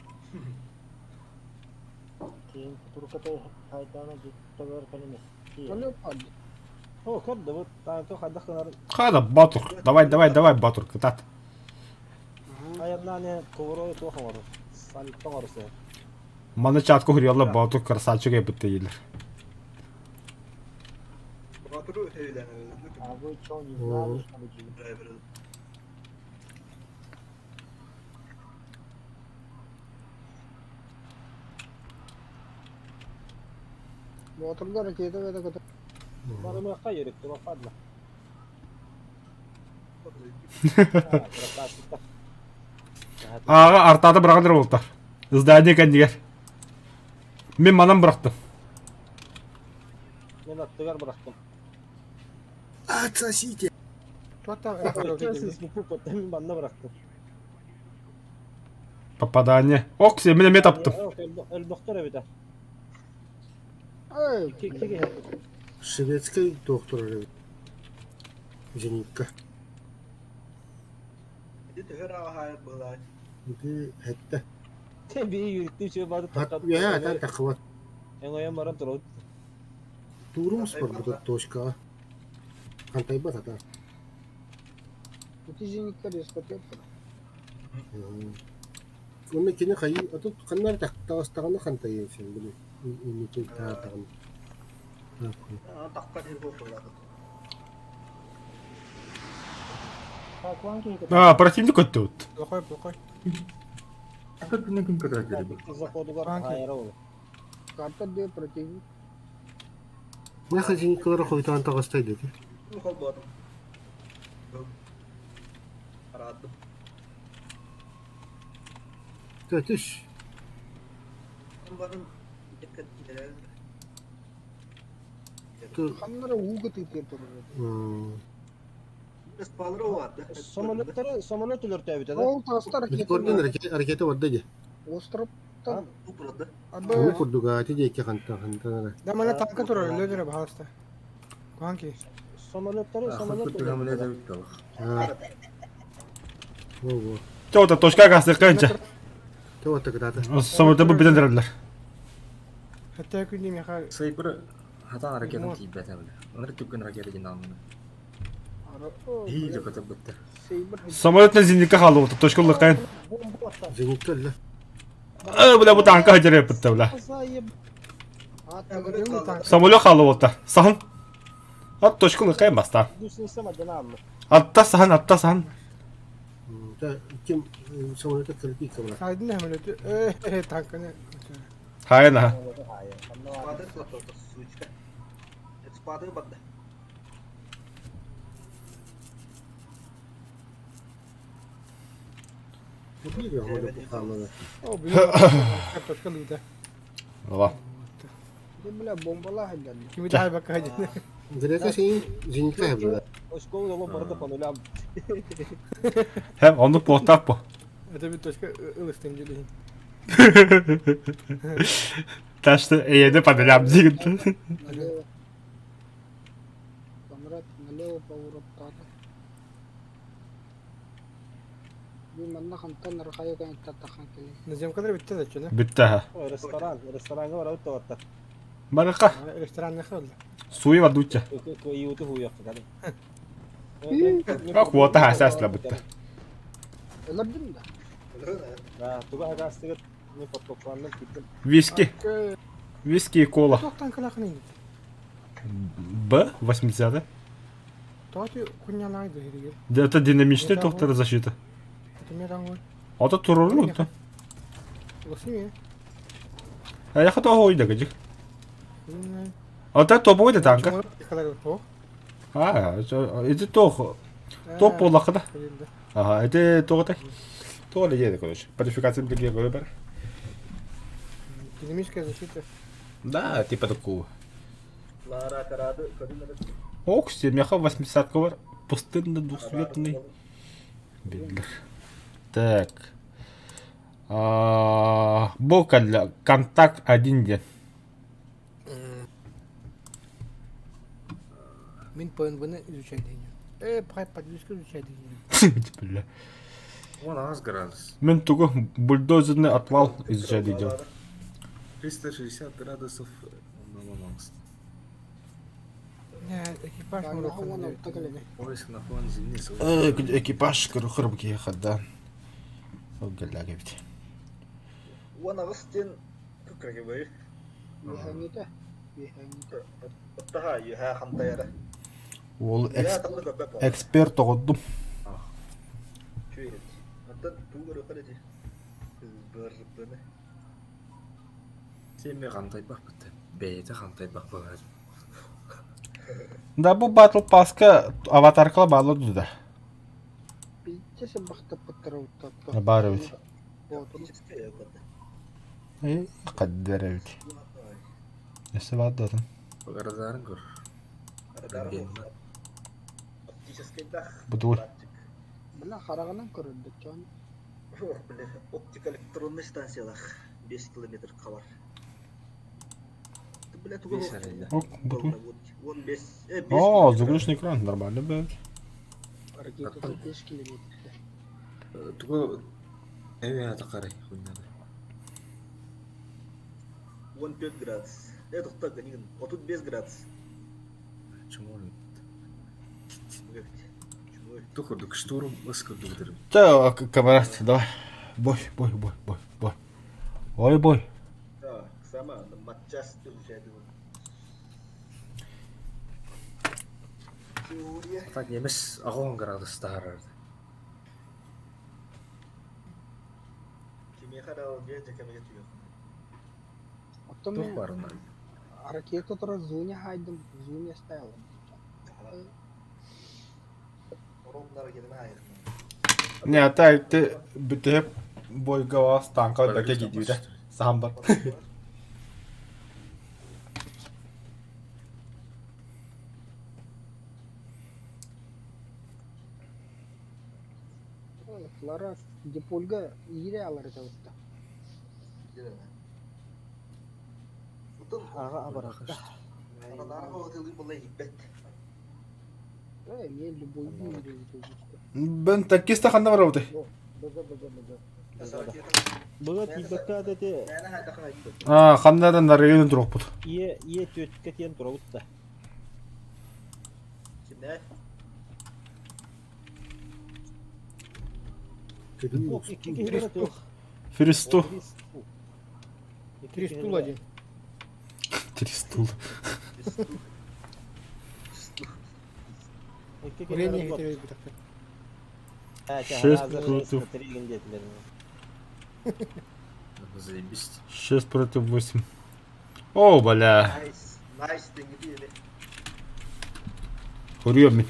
Кийин турукатай хайдаана життагар калиме.
Оно падает.
О, көрдө бу танка хайдах гынар
Хада, Батур, давай, давай, давай, Батур, кытат.
айаннаане коврой туох оҥорор. Сальто оҥорсо.
Маны чатка хурьялла Батур красавчик эбитте елер.
Батыры өтөйләнә.
А вы что, не знали, что ли? Мотордар ракета это который.
Барымыахха йөрүктү баппадла. Красавчик.
Ага, артады бырағандыр болтар. Здание кәндігер. Мен манан бырақтым.
Мен аттыгар бырахтым.
Отсосите!
Туата
Мен манна бырахтым.
Попадание. Ок, сен мен таптым.
Өлбөхтөр эбите.
Эй,
Киги.
Шведский доктор. Зенитка.
Ити төһөр аҕаһаайар былаан.
Ити хэтте.
Би юриттим чөй бады
Хат я атан тахыбат.
Эң оян баран турабыт.
Турум спор бутат точка. Хантайбат ата.
Ити зенитка дискотека.
Онна кини хайы ато каннар тахтаастаҕына хантайын сен били. Инники таатаҕын.
Тахха диир буолла.
А, противник өтті өтті.
Плохой, плохой.
А как на ким кадра
Заходугар хайра ол.
Карта где противник.
Наха зениткалара хойтаан таҕастай дети.
Ухал буотум. Араадым.
Тэтиш.
Ханнара ууга тыытыар турар этэ.
Самолеттары самолет өлөртөөбүтэ да?
Ол таста ракета
Бикордун ракета барда дии.
Островтан
Уу курдук ати диэки хантан хантан эрэ.
Да мана танка турар, өлө баһаалыста. Куһаҥки.
Самолеттары самолет
Курдук самолет эбит буолуох.
Во-во.
Чё, точка гастыкканча.
Чё кытаата.
Самолетты бу бүтэн эрэллэр.
Хатта күннү миэхэ
Сайбыр хатан ракетам тиийбэтэ бile. Онор түккүн ракета дин алманы. Хии көтө бытты.
Самолетна зенитка хаалыбыт, точка лыккайын.
Зенитка өллө.
Э, бля, бу танка хадьар бытта, бля. Самолет хаалыбыта. Саһын. Ат точка лыккайын баста. Атта саһын, атта саһын.
Ким самолета кыргый кыбыра.
Сайдын самолеты. Э, танканы.
Хайын аха.
О, блин, картошка лыда.
Ла.
Бля, бомбалаах илдьэллэр.
Кими да бакка хадьын.
Грека син зенитка хэбдэ.
Оскол оло барда по нулям.
Хэм, оннук буолтаах бу.
Это бит точка ылыстын дьилин.
Так что эйэни по нулям диигин.
Налево. Камрад налево повороттаата. Би манна хантан архайа кэнтаттахан кэлин.
Наземкалар бүттэ да чүнэ.
Бүттэ ха.
Ресторан, рестораҥҥа барабыт тоҕоттор.
Барыка.
Ресторанна холла.
Суи вадучча.
Кыайыыты хуйуохха кэлин.
Куота хаасаас бытта.
Өлөрдүм да.
Да, туга хагаастыгыт не подкоппанным киттим.
Виски. Виски и кола.
Туох танкалаахын инде.
Б 80.
Тоти куньялаай да хиригер.
Это динамичный доктор защита.
Это мне рангой.
А то туруру то.
Лосими.
А я хотел ой да гдик. А то топовый да танка. А, это то. Топ полахада. Ага, это то так. То ли едет, короче. Квалификация другие выбор.
Динамическая защита.
Да, типа такого. Ох, семьяха 80 бар. Пустынно двухцветный. Биллер. Так. Бока для контакт один день.
Мин ПНВ-ны изучай дейин. Э, пай подвеску изучай дейин.
Бля.
Вон аз градус.
Мин тугу бульдозерный отвал изучай дейин.
360 градусов наломался.
Не, экипаж
Поиск на фон земли.
Экипаж хырбки хадда. Ол гэллээгэ бит.
Уон аҕыс диэн күкрэгибэй.
Үөһээҥҥитэ. Үөһээҥҥитэ.
Оттаха үөһээ хантайара.
Ол
Үөһээ таллы көппөт буолла.
эксперт оҕордум.
Үчүгэй. Онтон тугу көрүөххэ дии. Бырбыны.
Семи хантайбах бытты. Бэйэтэ хантайбах быһар.
Да бу Battle Passка аватаркала баалар да.
Биитте сыбахтаппыттара уттаппа.
Баар эбит.
Оптическая көрдө.
Э, қаддер эбит. Өссө баар датын.
Багаразарын көр.
Оптическайдах.
Бу дур.
Бля, хараҕынан көрөрдөк дьон.
Ох, бля, оптика электронный станциялах 5 километр хабар. Бля, тугу
Бес арайда.
Ок, бу дур.
Он 5, э, 5
О, загрузочный экран, нормально блядь.
Ракетата 5 километр.
Тугу эве атакарай хуйнады.
15 градус. Э, тоқта, ганигин. 35 градус.
Чумон.
Чумой.
Тухурдук штурм ыскырдыгдыр.
Так, камарат, давай. Бой, бой, бой, бой, бой. Ой, бой.
Да, сама матчас изучает. Теория.
Так немес агон градус таарарды.
Кимеха да ол же жекемеге түйөх.
Оттон
Тух
мен
барына.
ракета турар зуня хайдым, зуня ставила.
Оромнар келеме айырма.
Не, а так ты бүтеп бойга вас танка бәке гидиде. Сам бар.
Флора Депольга иирэ алар этэ бутта.
Аҕа абарахта.
Эмиэ любойдуу иирэ бутта.
Бен такиста ханна барабытай?
Быга быга быга.
Быга тиийбэккэ аты
А, ханна да нарыйын турукпут.
Ие ие түөткэ тиэн турабыт да.
Фристу.
Три стула один.
Три стула.
Курение хитер бутахтар.
Шесть против.
Заебись.
6 против 8. О, бля.
Найс, найс диңги
Көрүөм мин.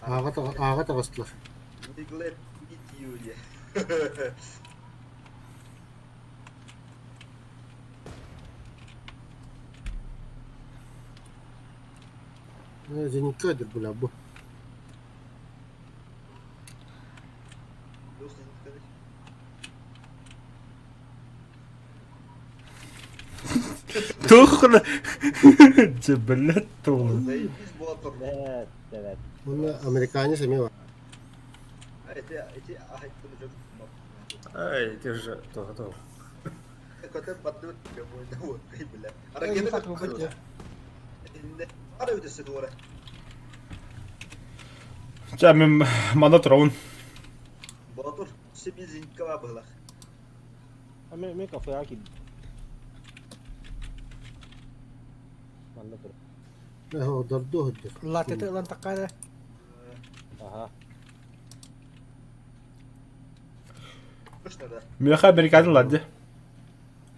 Ааҕа ааҕа таҕыстылар.
Glad meet you yeah.
Зенитка дир бля бу.
Туох Дьэ, блядь, туолу.
Заебись ботор.
Evet, evet.
Уонна американец эмиэ бар.
Эти эти ахайттын жок.
Ай, ты же то то.
Көтө баттыбыт бойда вот бля. Ракета Ара өтөсө дуора.
Ча, мен мана турабын.
Ботур, себе зенитка была.
Мен мен кафега киирдим. Манна тур.
Дордоо сылдьар.
Латеты ылан таккара.
Аха.
Точно да.
Меха американец ладди.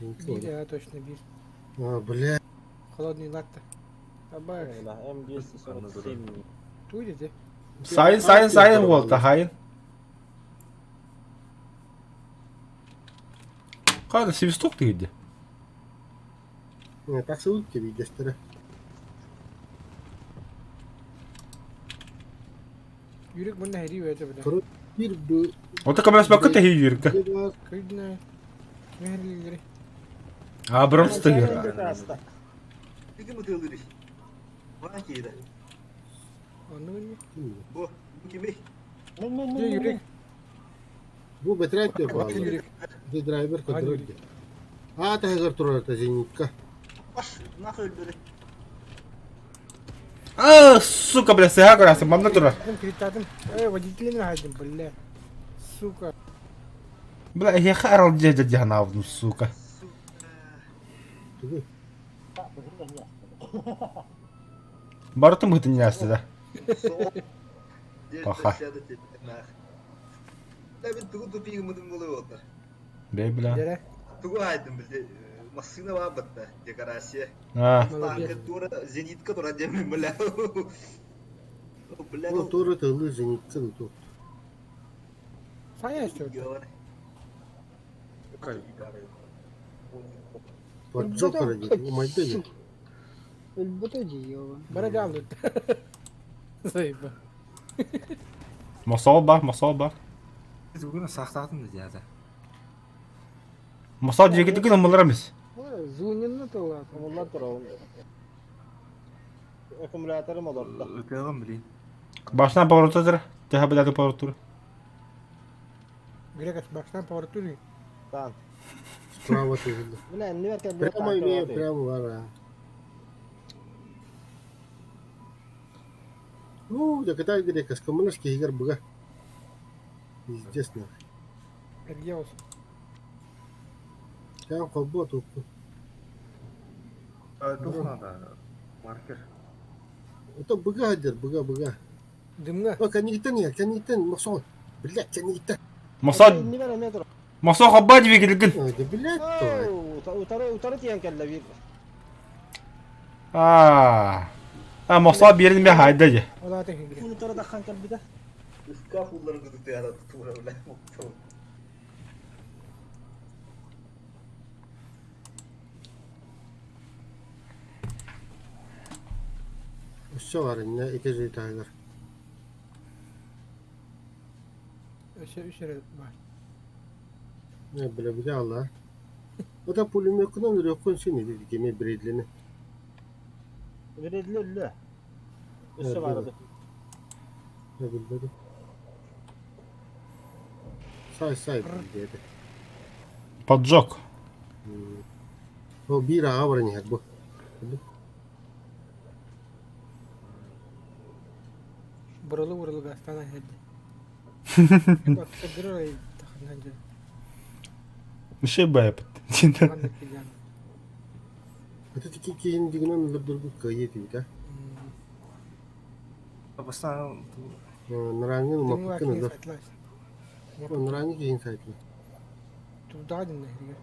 Биир, точно биир.
А, бля.
Холодный латте. Аба,
М247.
туй дете.
Сайын, сайын, сайын буолта, хайын. Қайда свисток дегенде.
Тахсыбыт кэбийдэстэрэ.
Yürek bunun heri öyle bile.
Туру биир бу
Ота көмөлөспөккө тэһи юрка.
Күйдүнэ. Мехрилери.
Абрамс тыгыр.
Iki mı tığılır? Bana ki de.
Онну не.
Bu, bu kimi?
Мен мен
Дьэ
мен.
yürek.
бу бэтэрээт диэн
Аты
бааллар.
yürek.
Ити драйвер көрдөрөр диэн. Аа таһыгар турар этэ зенитка.
Баш, нахуй өлбөрү.
А, сука, бля, сыга көрәсің, манна турар.
Критадым. Эй, водителин хайдым, бля. Сука.
Бля, я харал дядя дянавну, сука.
Тугуй.
Барытым гытын ясты да. Паха.
Да мен тугу тупиги мыдым болуп отыр.
Бей, бля.
Дere.
Тугу айдым билде. Машина бар бітті. Декорация.
А,
Танка тура, зенитка тура демин бля. Бля,
Бу туру тылы зенитка дуу.
Сая işte.
Поджог диэн. Умайда диэн.
Өлбөтө дии
Бара жалды. Зайба.
масал бар, масал бар.
Бүгін сақтадым да деді.
Масал жегіті күн ымылар емес.
Зунинна тылат.
Олар тур. Аккумуляторым олорду.
Өтеғім білейін.
Башынан поворотыдыр. Тэха билады поворотур.
Грек баштан поворотури.
Тан.
Справа тыгылды.
Мына эмне беркен
Прямо имею, прямо бар. а. Ну, да катай грека, с коммунистки игр быга. Пиздец нахуй.
Эргеос.
Там колбо тут.
Тух надо. Маркер.
Это быга дер, быга, быга.
Дымга.
О, кәнигиттен я, кәнигиттен, мақсон. Блядь, кәнигиттен.
Масал,
Эмне бер эме тур.
масал хабба двигатель.
Ой, да блядь, то.
Утары утары тиен келди бир.
А, а масал берин бе хайда же.
Ола техин грек.
Утары таккан келди да.
Ушка хулларын кыдыкты яра тура бля.
Все бар, не, ити же тагыр.
Өссө үс эрэ баар.
Э, бля, взяла. Это пулеметкынан үрүөххүн син ити кими Бредлини.
Бредли өллө. Өссө баар ду.
Билбэтим. Сай сай диэтэ.
Поджог.
Ол биир аҕа баран иһэр бу.
Бурулу-бурулу гастан иһэрди.
Ошибает.
Это таки киин дигинен ылырдырбыт кыайыы этибит
Бастаан
Нараҥҥын умаппыккын ылыр. Нараҥҥы киһин сайтла.
Турдаҕа диннэ иһигэр.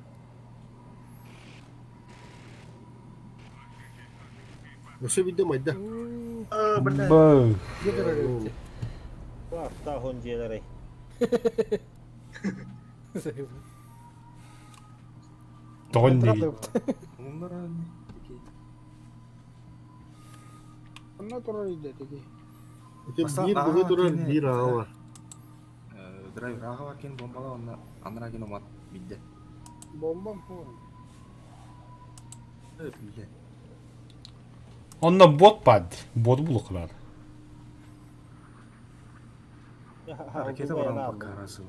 Өссө биирдэ майда.
Б.
Баахтаах дьиэлэрэй.
Тоҕо иннигий?
Онно турар идэтиги.
Ити биир быһыы турар, биир аҕа бар.
Драйвер аҕа бар кин бомбала онно анараа кин умат билде.
Бомбам хуон.
Билде.
Онно бот баар Бот булуклар.
Ракета баран баккарасы.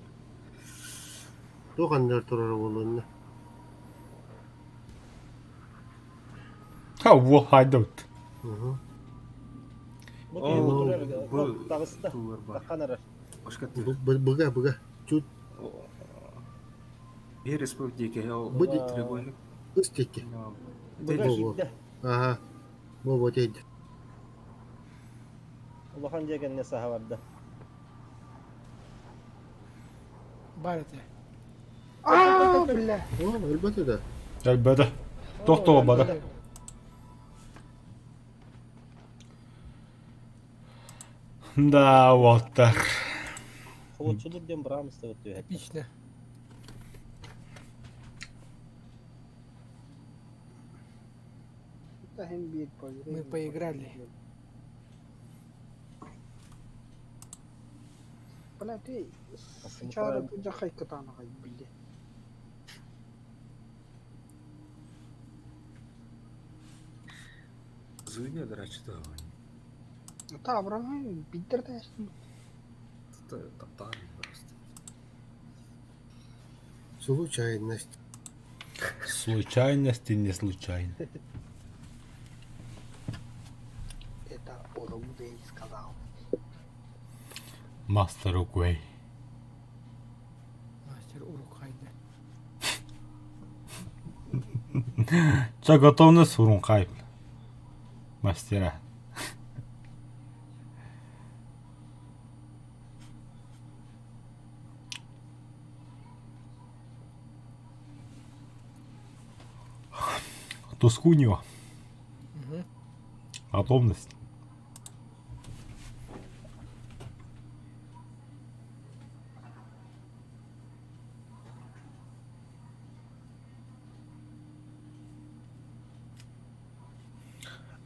Туох анныгар турара буолуо
Ха, уол хайдабыт.
Таҕыста. Таххан эрэр.
Быга, быга. Чуть.
Биир республика
Бу
треугольник.
Ыс диэки.
Быга киирдэ.
Ага. Бу бу тейди.
Улахан дьиэ кэннэ саһа барда.
Бар этэ.
Аа, бля.
О, өлбөтө да.
Өлбөтө. Тохтоо бада. Да, вот так.
Холодчулур диэн быраамыстыбыт түһэр.
Эпично. Мы поиграли.
Бля, ты сычары бу кытаанаҕай били.
Зуйня драчта.
Та Абрахам биттер тәстин.
Таптан просто.
Случайность.
Случайность и не случайно.
Это Уругвей сказал.
Мастер Уругвей.
Мастер Урукхайда.
Ча готовность Урунхай. Мастера. Тускуньо. Готовность.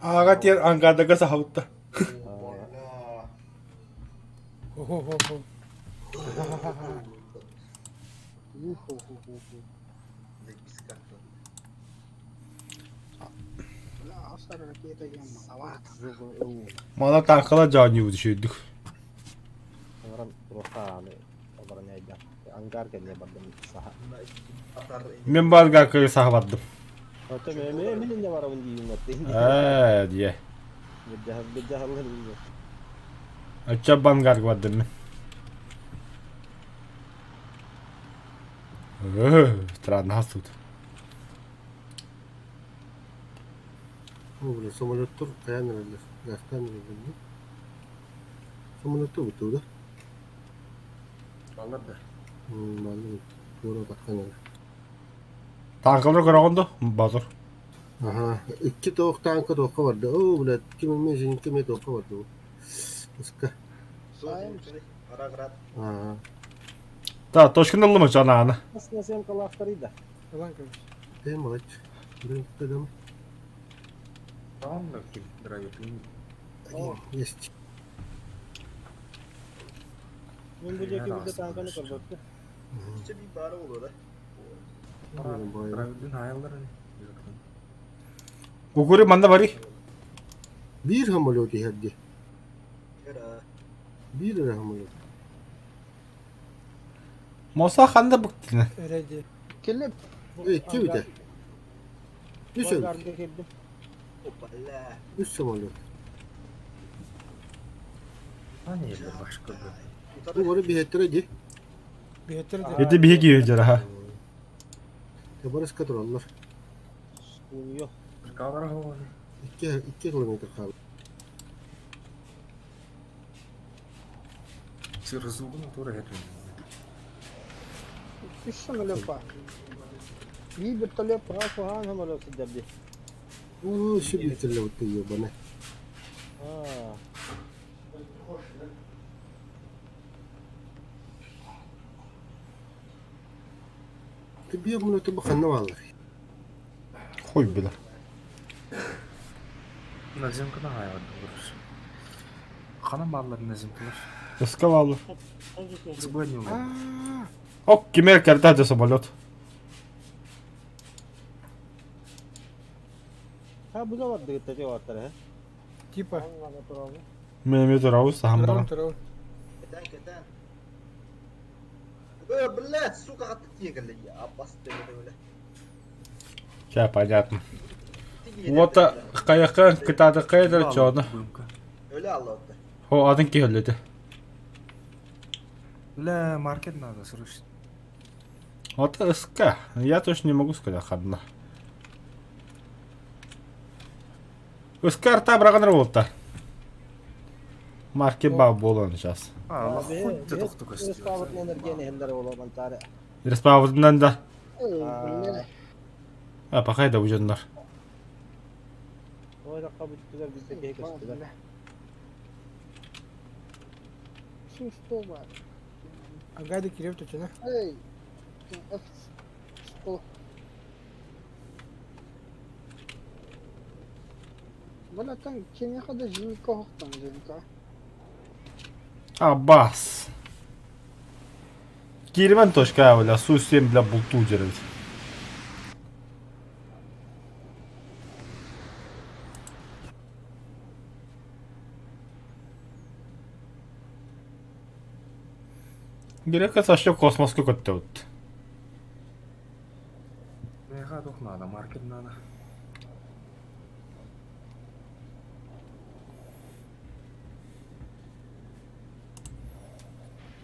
Аҕа тиэр ангардага саһабытта.
Хо-хо-хо.
Мана таакала дьаанньыбыт үчүгүйдүк.
Олорон туруохха олорон айда. Ангар кэннэ бардым саха.
Мен барга кыйы саха бардым.
Ото мен мен инде барабын диибин
Ээ, дие.
Бирдьаһаллар билбэт.
Оччо бангарга бардым мен. Странно тут.
О, бля, самолеттар хайаан эрэллэр, газтаан эрэллэр дии. Самолеттар бутуу да?
Баллар да.
Баллар туора таххан эрэр.
Танкалар көрөҕүн да базар.
Аха, икки тоох таанка туохха барда. Оо, блядь, ким эмиэ зенитка эмиэ туохха барда бу. Ыска. Аа.
Да, точканы ыллым анааны.
Аслына съемкалаахтарый да.
Ылан кэбис.
Ты молодец. Блин, ты
Там драйвер.
Есть.
Мин бу диэки биирдэ тааҥканы көрбөппүн.
Иччэ биир баара буолуо да.
Правдин хаайаллар ини.
Кукури манна барый.
Биир самолет иһэр дии.
Эра.
Биир эрэ самолет.
Моса ханна быктына?
Эрэ дии.
Кэллэ
Икки бүтэ. Үс өлбүт.
Болгарга киирдим.
Опа, ля.
Үс самолет.
Ани еллер башка көрбөт.
Бу бары биһэттэрэ дии.
Биһэттэр да.
Ити биһиги үһүдэр аха.
Табарыска тураллар.
Суруйуо.
Калара хоҕону.
2 километр хаалла.
Сырзугун тура хэтин.
Үс самолет баар. Биир вертолет
Туһаан туһаан самолет сылдьар дии.
Оо, сүбүтэллэ бутта ебана.
Аа.
Ты биир минута бу ханна бааллар?
Хуй билэр.
Наземканы хаайалар көрүс. Ханан бааллар наземкалар?
Ыска бааллар.
Сбой не улар.
Аа,
Ок, кимер кэрдэ дьэ самолет.
Ха бу да бардыгыт тэтэ баттар э.
типа.
Мен эме турабыз саһан
Турабын
баран.
турабын.
Кэтэн, кэтэн. Э, блядь, сука, хатты тиийэн кэллэ. Абас дебede бля.
Ча, понятно. Вот каяка кытааты кайдыр чону.
Öyle Allah отта.
Хо атын киһөллөтө.
Бля, маркет надо срочно.
Вот СК. Я точно не могу сказать ханна. СК арта браганыр болта. Маркет ба болон сейчас.
А, хоть ты тохту көстү.
Респаубытын энергияны хендер боло мантаре.
Респаундан да.
Эй,
А, пока да ужаннар.
Ой, раққа бүттүлер бизде кеhe көстүлөр.
Су-100 баар.
Агады кирип точно.
Эй, F-100. Бала там кинеха да жинка хохтан жинка.
Абас. Кирмен точка, бля, су-7 бля булту деревить. Грека сошли космоску көттө вот.
Меха тох надо, маркет надо.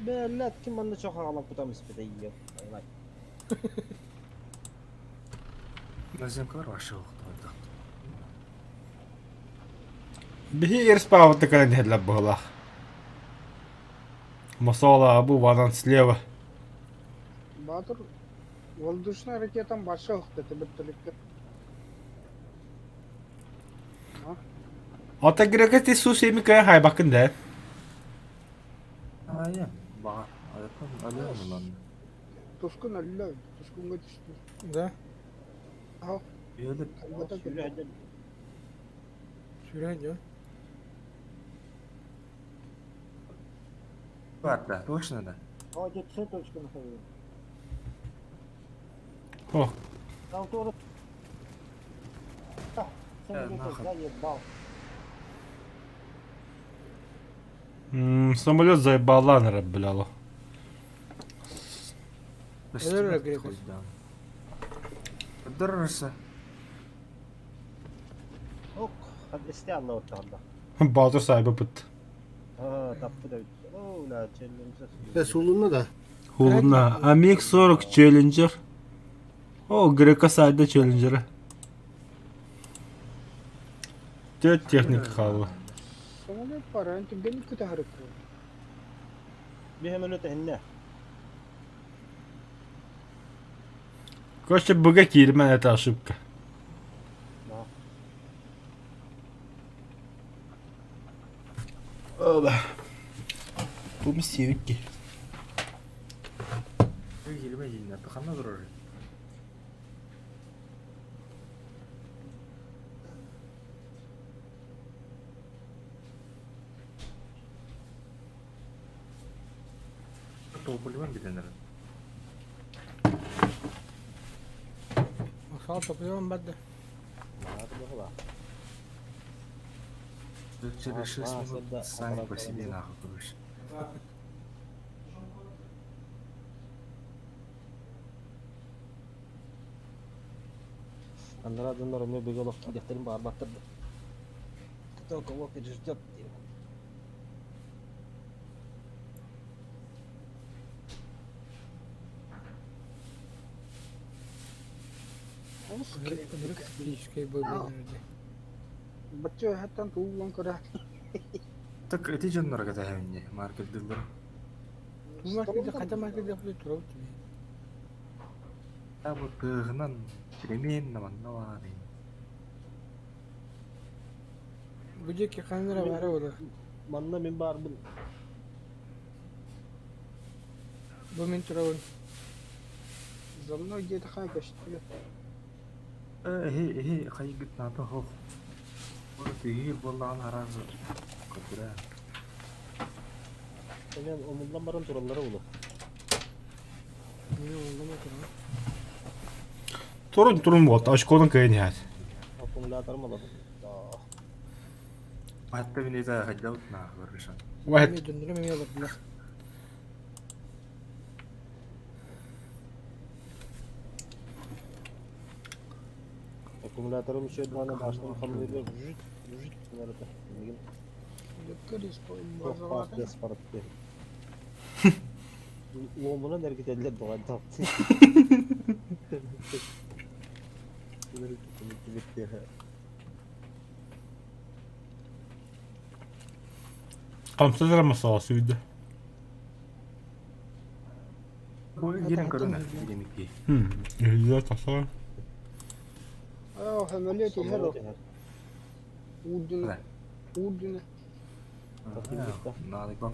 Бэллэт ким манна чох агалан кутам испете ийе. Айлай.
Наземкалар вообще охту.
Биһи респаунты кэлэн иһэллэр быһыылаах. Масала бу ванан слева.
Батыр воздушная ракетам башы хохты вертолетке.
Ата грека ти су семи кая хайбакын да.
А, я. Ба. Аяттан алыам lan.
Тускун өллө, тускунга түстү.
Да.
Аха,
Öyle
албата
Сүрэ хәдер.
Сүрэ дьон.
бар да, точно да.
О, дет С точка находится.
О,
Там тоже.
нахуй.
Заебал.
самолет заебала, наверное, бляло.
Öyle Грекос.
Дұрысы.
Ок, хад исте алла оттанда.
Батыр сайбы пыт.
А, таппы да. О, ла челленджер.
Э, сулунна да.
Хулна. Амик 40 Челленджер. О, Грека сайда Челленджера. Тет техника халва.
Самолет пара, антигени күтәһәрек.
Бихемөлөт хинне.
Короче, БГ кирмен это ошибка.
Да.
Оба. Пумсюки.
Елме еліне, қандай дұрыр? Топливом бүтэн эрэр.
Махсал топливом барда.
Баар быһыылаах.
Через 6
А,
минут
да,
сами по
аппарат
себе
баран.
нахуй, короче.
Анараа дьоннор эмиэ быга олох киириэхтэрин баҕарбаттар да. Кто кого переждет диэн.
Олус
Ынырык физическэй бой буолар дии.
Бачча өһөттөн тууллан көрө.
Так эти дьоннор кэтэһэбинни маркердыллар.
Туу маркерде хата маркерде турабыт дии.
Та бу тыаһынан кремень манна баар.
Бу диэки ханна эрэ баара буолуо.
Манна мин баарбын.
Бу мин турабын.
За мной где-то хай көстүлэр.
Эһи эһи хайгыт наата хох. Бу тыһыыр буоллаҕын араас көрдөрө.
Эмиэ умуллан баран тураллара буолуо.
Мин умуллан турабын.
Турун турун буолта, очконун кыайан иһэр.
Аккумуляторым олордо.
Хатта мин это хайдабыт нахуй короче.
Вахет.
Эмиэ дьоннорум эмиэ олордулар.
Аккумуляторым еще даҕаны башням хамныырга жуть жуть гынар этэ. Билигин туох баар тыас барыт диэн. Луомунан эргитэллэр доҕордоох.
Хамсыз эрэ масаҕа сүүрдэ.
Бу иһин көрүнэ дэмикки.
Иһиллэр тахсар.
Оо, самолет иһэр ол. Уурдуна. Уурдуна.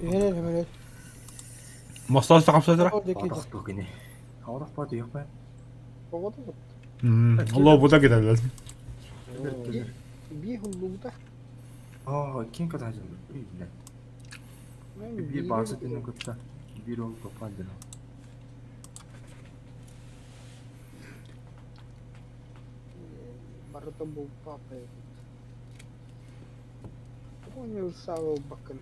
Иһэр самолет.
Мостос хамсатыра.
Оҕотох кини. Оҕотох па түйөх ба.
Оҕото бут.
Лобута китэллэр.
Бии хуллубута.
Аа, ким катажын? Били. Биир бааса тинен кытта. Биир ол топпан дена.
Барыта булпапа эбит. Понял, савыл бакын.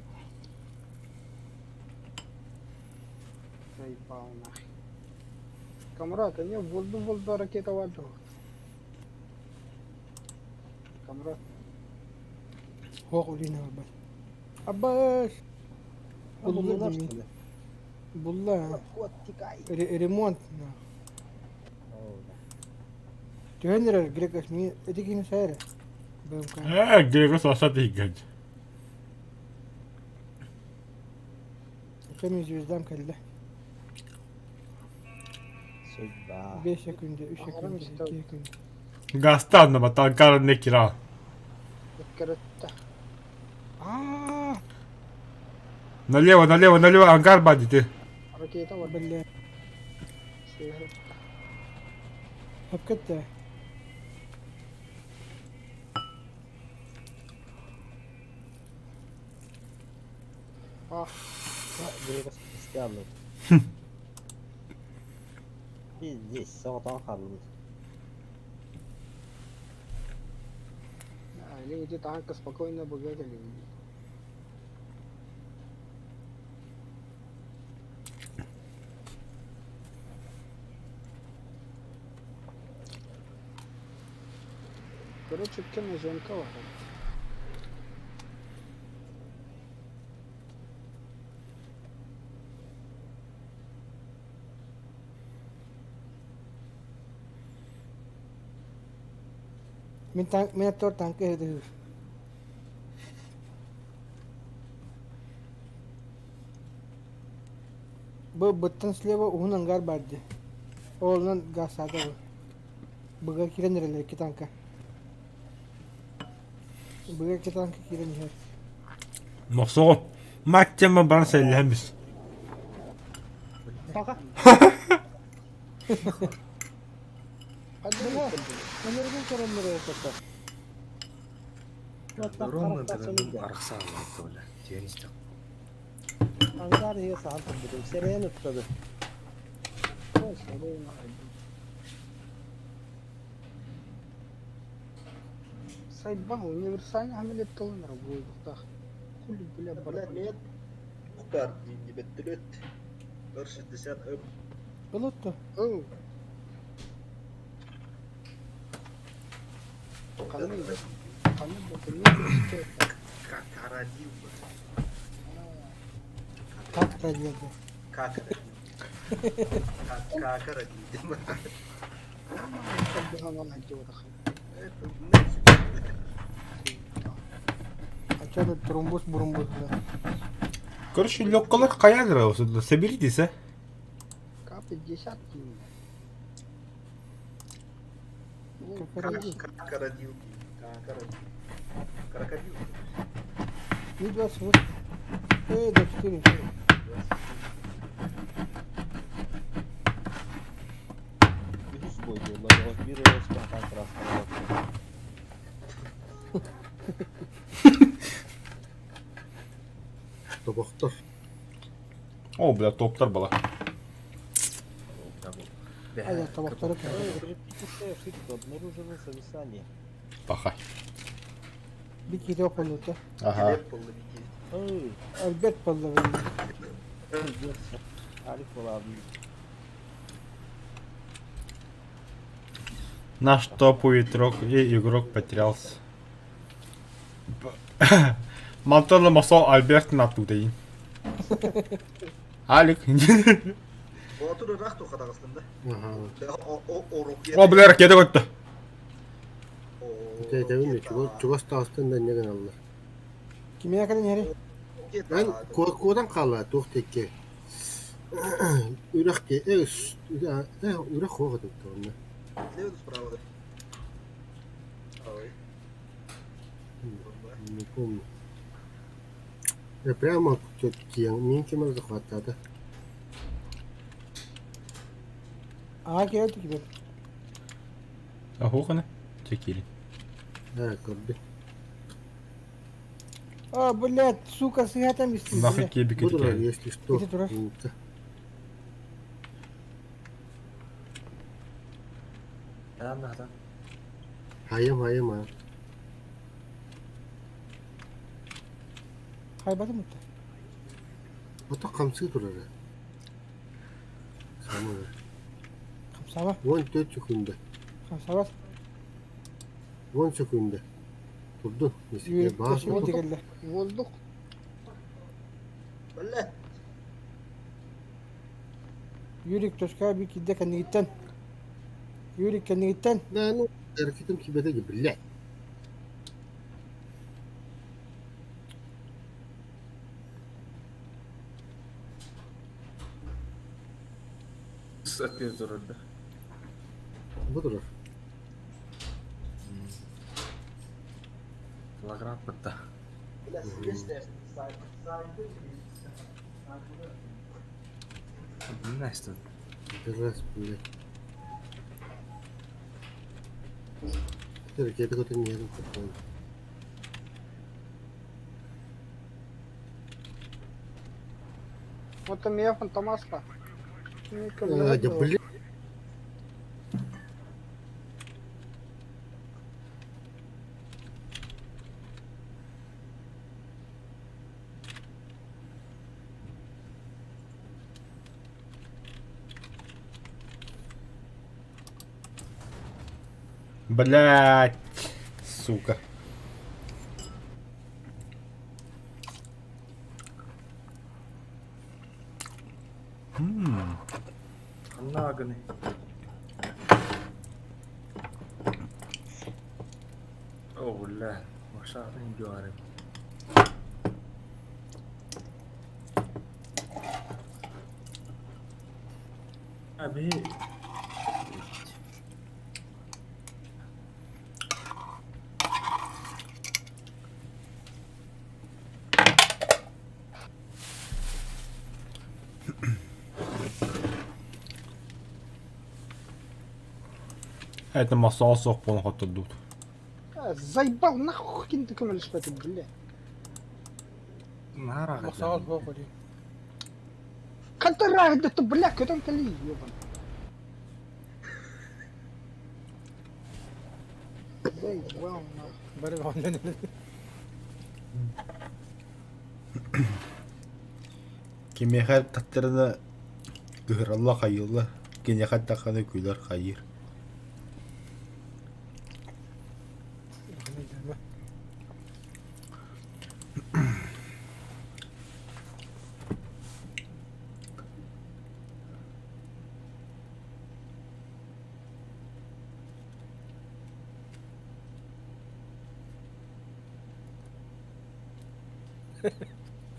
Заебал нахуй. Камрад, они в воздух ракета вальду. Камрад.
Хоох үлүнэ барбат. Аббас! Булла дии. Булла. Ремонт. Түһэн эрэр грек эсми эти кини сайар. БМК.
Э, грек саса тиийгэн.
Кэми звездам кэллэ.
Судьба.
5 секунда, 3 секунда, 2 секунда.
Гастан на танкар не кира.
Өккөрөттө.
Аа,
Налево, налево, налево, ангар бандиты.
Ракета бар.
биллэ. Хапкатта.
А,
Грек стяну. Пиздец, соҕотоҕун хааллыбыт.
Они где танка спокойно бегали. Короче, кем звонка var.
Мин танк, мин аттор танка иһэ Бу быттан слева уһун ангар баар дии. Ол онон газсаата бу. Быга киирэн эрэллэр икки танка. Быга икки танка киирэн иһэр.
Мохсоҕо. Мать тема баран сэллэһэммис.
Пока.
Өнөргүн көрөннөр өтөттө.
Роман арахсаалаат бля. Тиэн истэх.
Ангар иһигэр саһан турбутум, сэрэйэн ыттады.
Ой, сэрэйэн аҕайдым. Сайбаҥ универсальный хамелет тылын буолуохтаах. Хули, бля,
Бля, нет. Мухтар, не вертолет. 60 М.
Болотто.
Оу. Ханнык ханнык документ
Как родил.
Как родил?
Как родил. Как родил.
А что тут трумбус-бурумбус, бля?
Короче, легкалар хайа Соберитесь, а.
К-50 кинул.
Как родил?
Как родил. Как родил. Крокодил.
Ми-28. Эй, 24.
Үһүс бой буолла, биир ырыаспын контрастан
Тобохтор.
О, бля, топтар была.
А я тобохтору
Критическая ошибка, обнаружено зависание.
Паха.
Бикире околута.
Ага.
Ой,
Альберт Павлович.
пиздец. Алик была.
Наш топовый игрок и игрок потерялся. Мантон Масо Альберт на туда. Алик.
Боотур ыраах туха таҕыстым да.
Аха.
О, бля, ракета көттө.
Тэтэбин чугас чугас таҕыстан да инньэ гыналлар.
Кимиэ кэлин иһэрий?
Эн куодан хаалла туох диэки үрэх ди э э үрэх хуох этэ онно.
Справа да. Ой.
Не помню. Э, прямо киэҥ мин ким захваттаата.
Аа киирэ түкүбэт.
Ахухана? Чекили.
Э, көрдү.
А, блядь, сука, сыһа мистин.
Нахуй кебик
Буду если что.
Иди туда.
Умница. Хайым, хайым, а.
Хайбатым утта.
Ото хамсыы турара. Самый.
Хамсаба,
14 секунда.
хамсаба.
10 секунда. Турду.
Юрик
Баас.
точно кэллэ.
Воздух.
Бля.
Юрик точка би кидде кэннигиттен. Юрик кэннигиттен.
Да, ну, ракетам тебе блядь. Бу турар.
Бля, съешь
Раз, блядь. Это ракета, которую не такой.
Вот там я фантомаска.
А, да, блядь.
Блять, сука. Это масал сох полный тут.
Заебал, нахуй кинь ты көмөлөспөтүм, бля.
Масал суох дии.
Хантан да бля, көтөн кэлии, ёбан. Эй, well,
Бары оннан.
Кимиэхэ таттарына кыһыралла хайыылла, киниэхэ даҕаны күлэр хайыыр.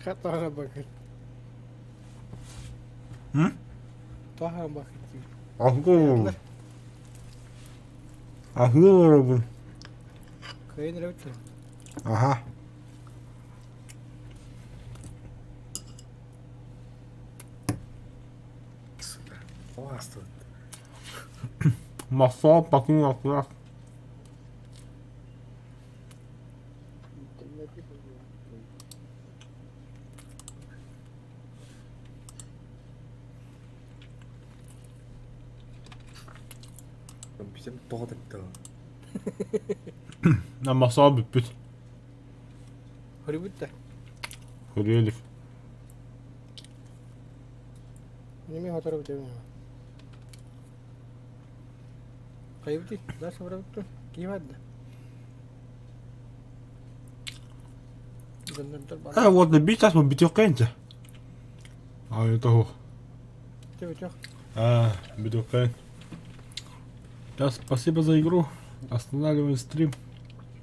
Хатаҕа бакыт.
М?
Таһа бакыт.
Аһыы Аһыы олоробун.
Кыайын эрэ бүттэ.
Аха.
Сука. О, астыбыт.
Махсаа пакын акылас.
интернети
Компьютер тоҕо таттı.
На махсаа бүппүт.
Хори бүттэ.
Хөрүөлүк.
Неме хотору бүтэ. Хайбыти, да собра бүттү. Ким адда? Доннордор бар.
Э, вот биир таас бүтүөххэ инчэ. А, это хо.
Ты бүтүөх.
А, бүтүөххэ. Да, спасибо за игру. Останавливаем стрим.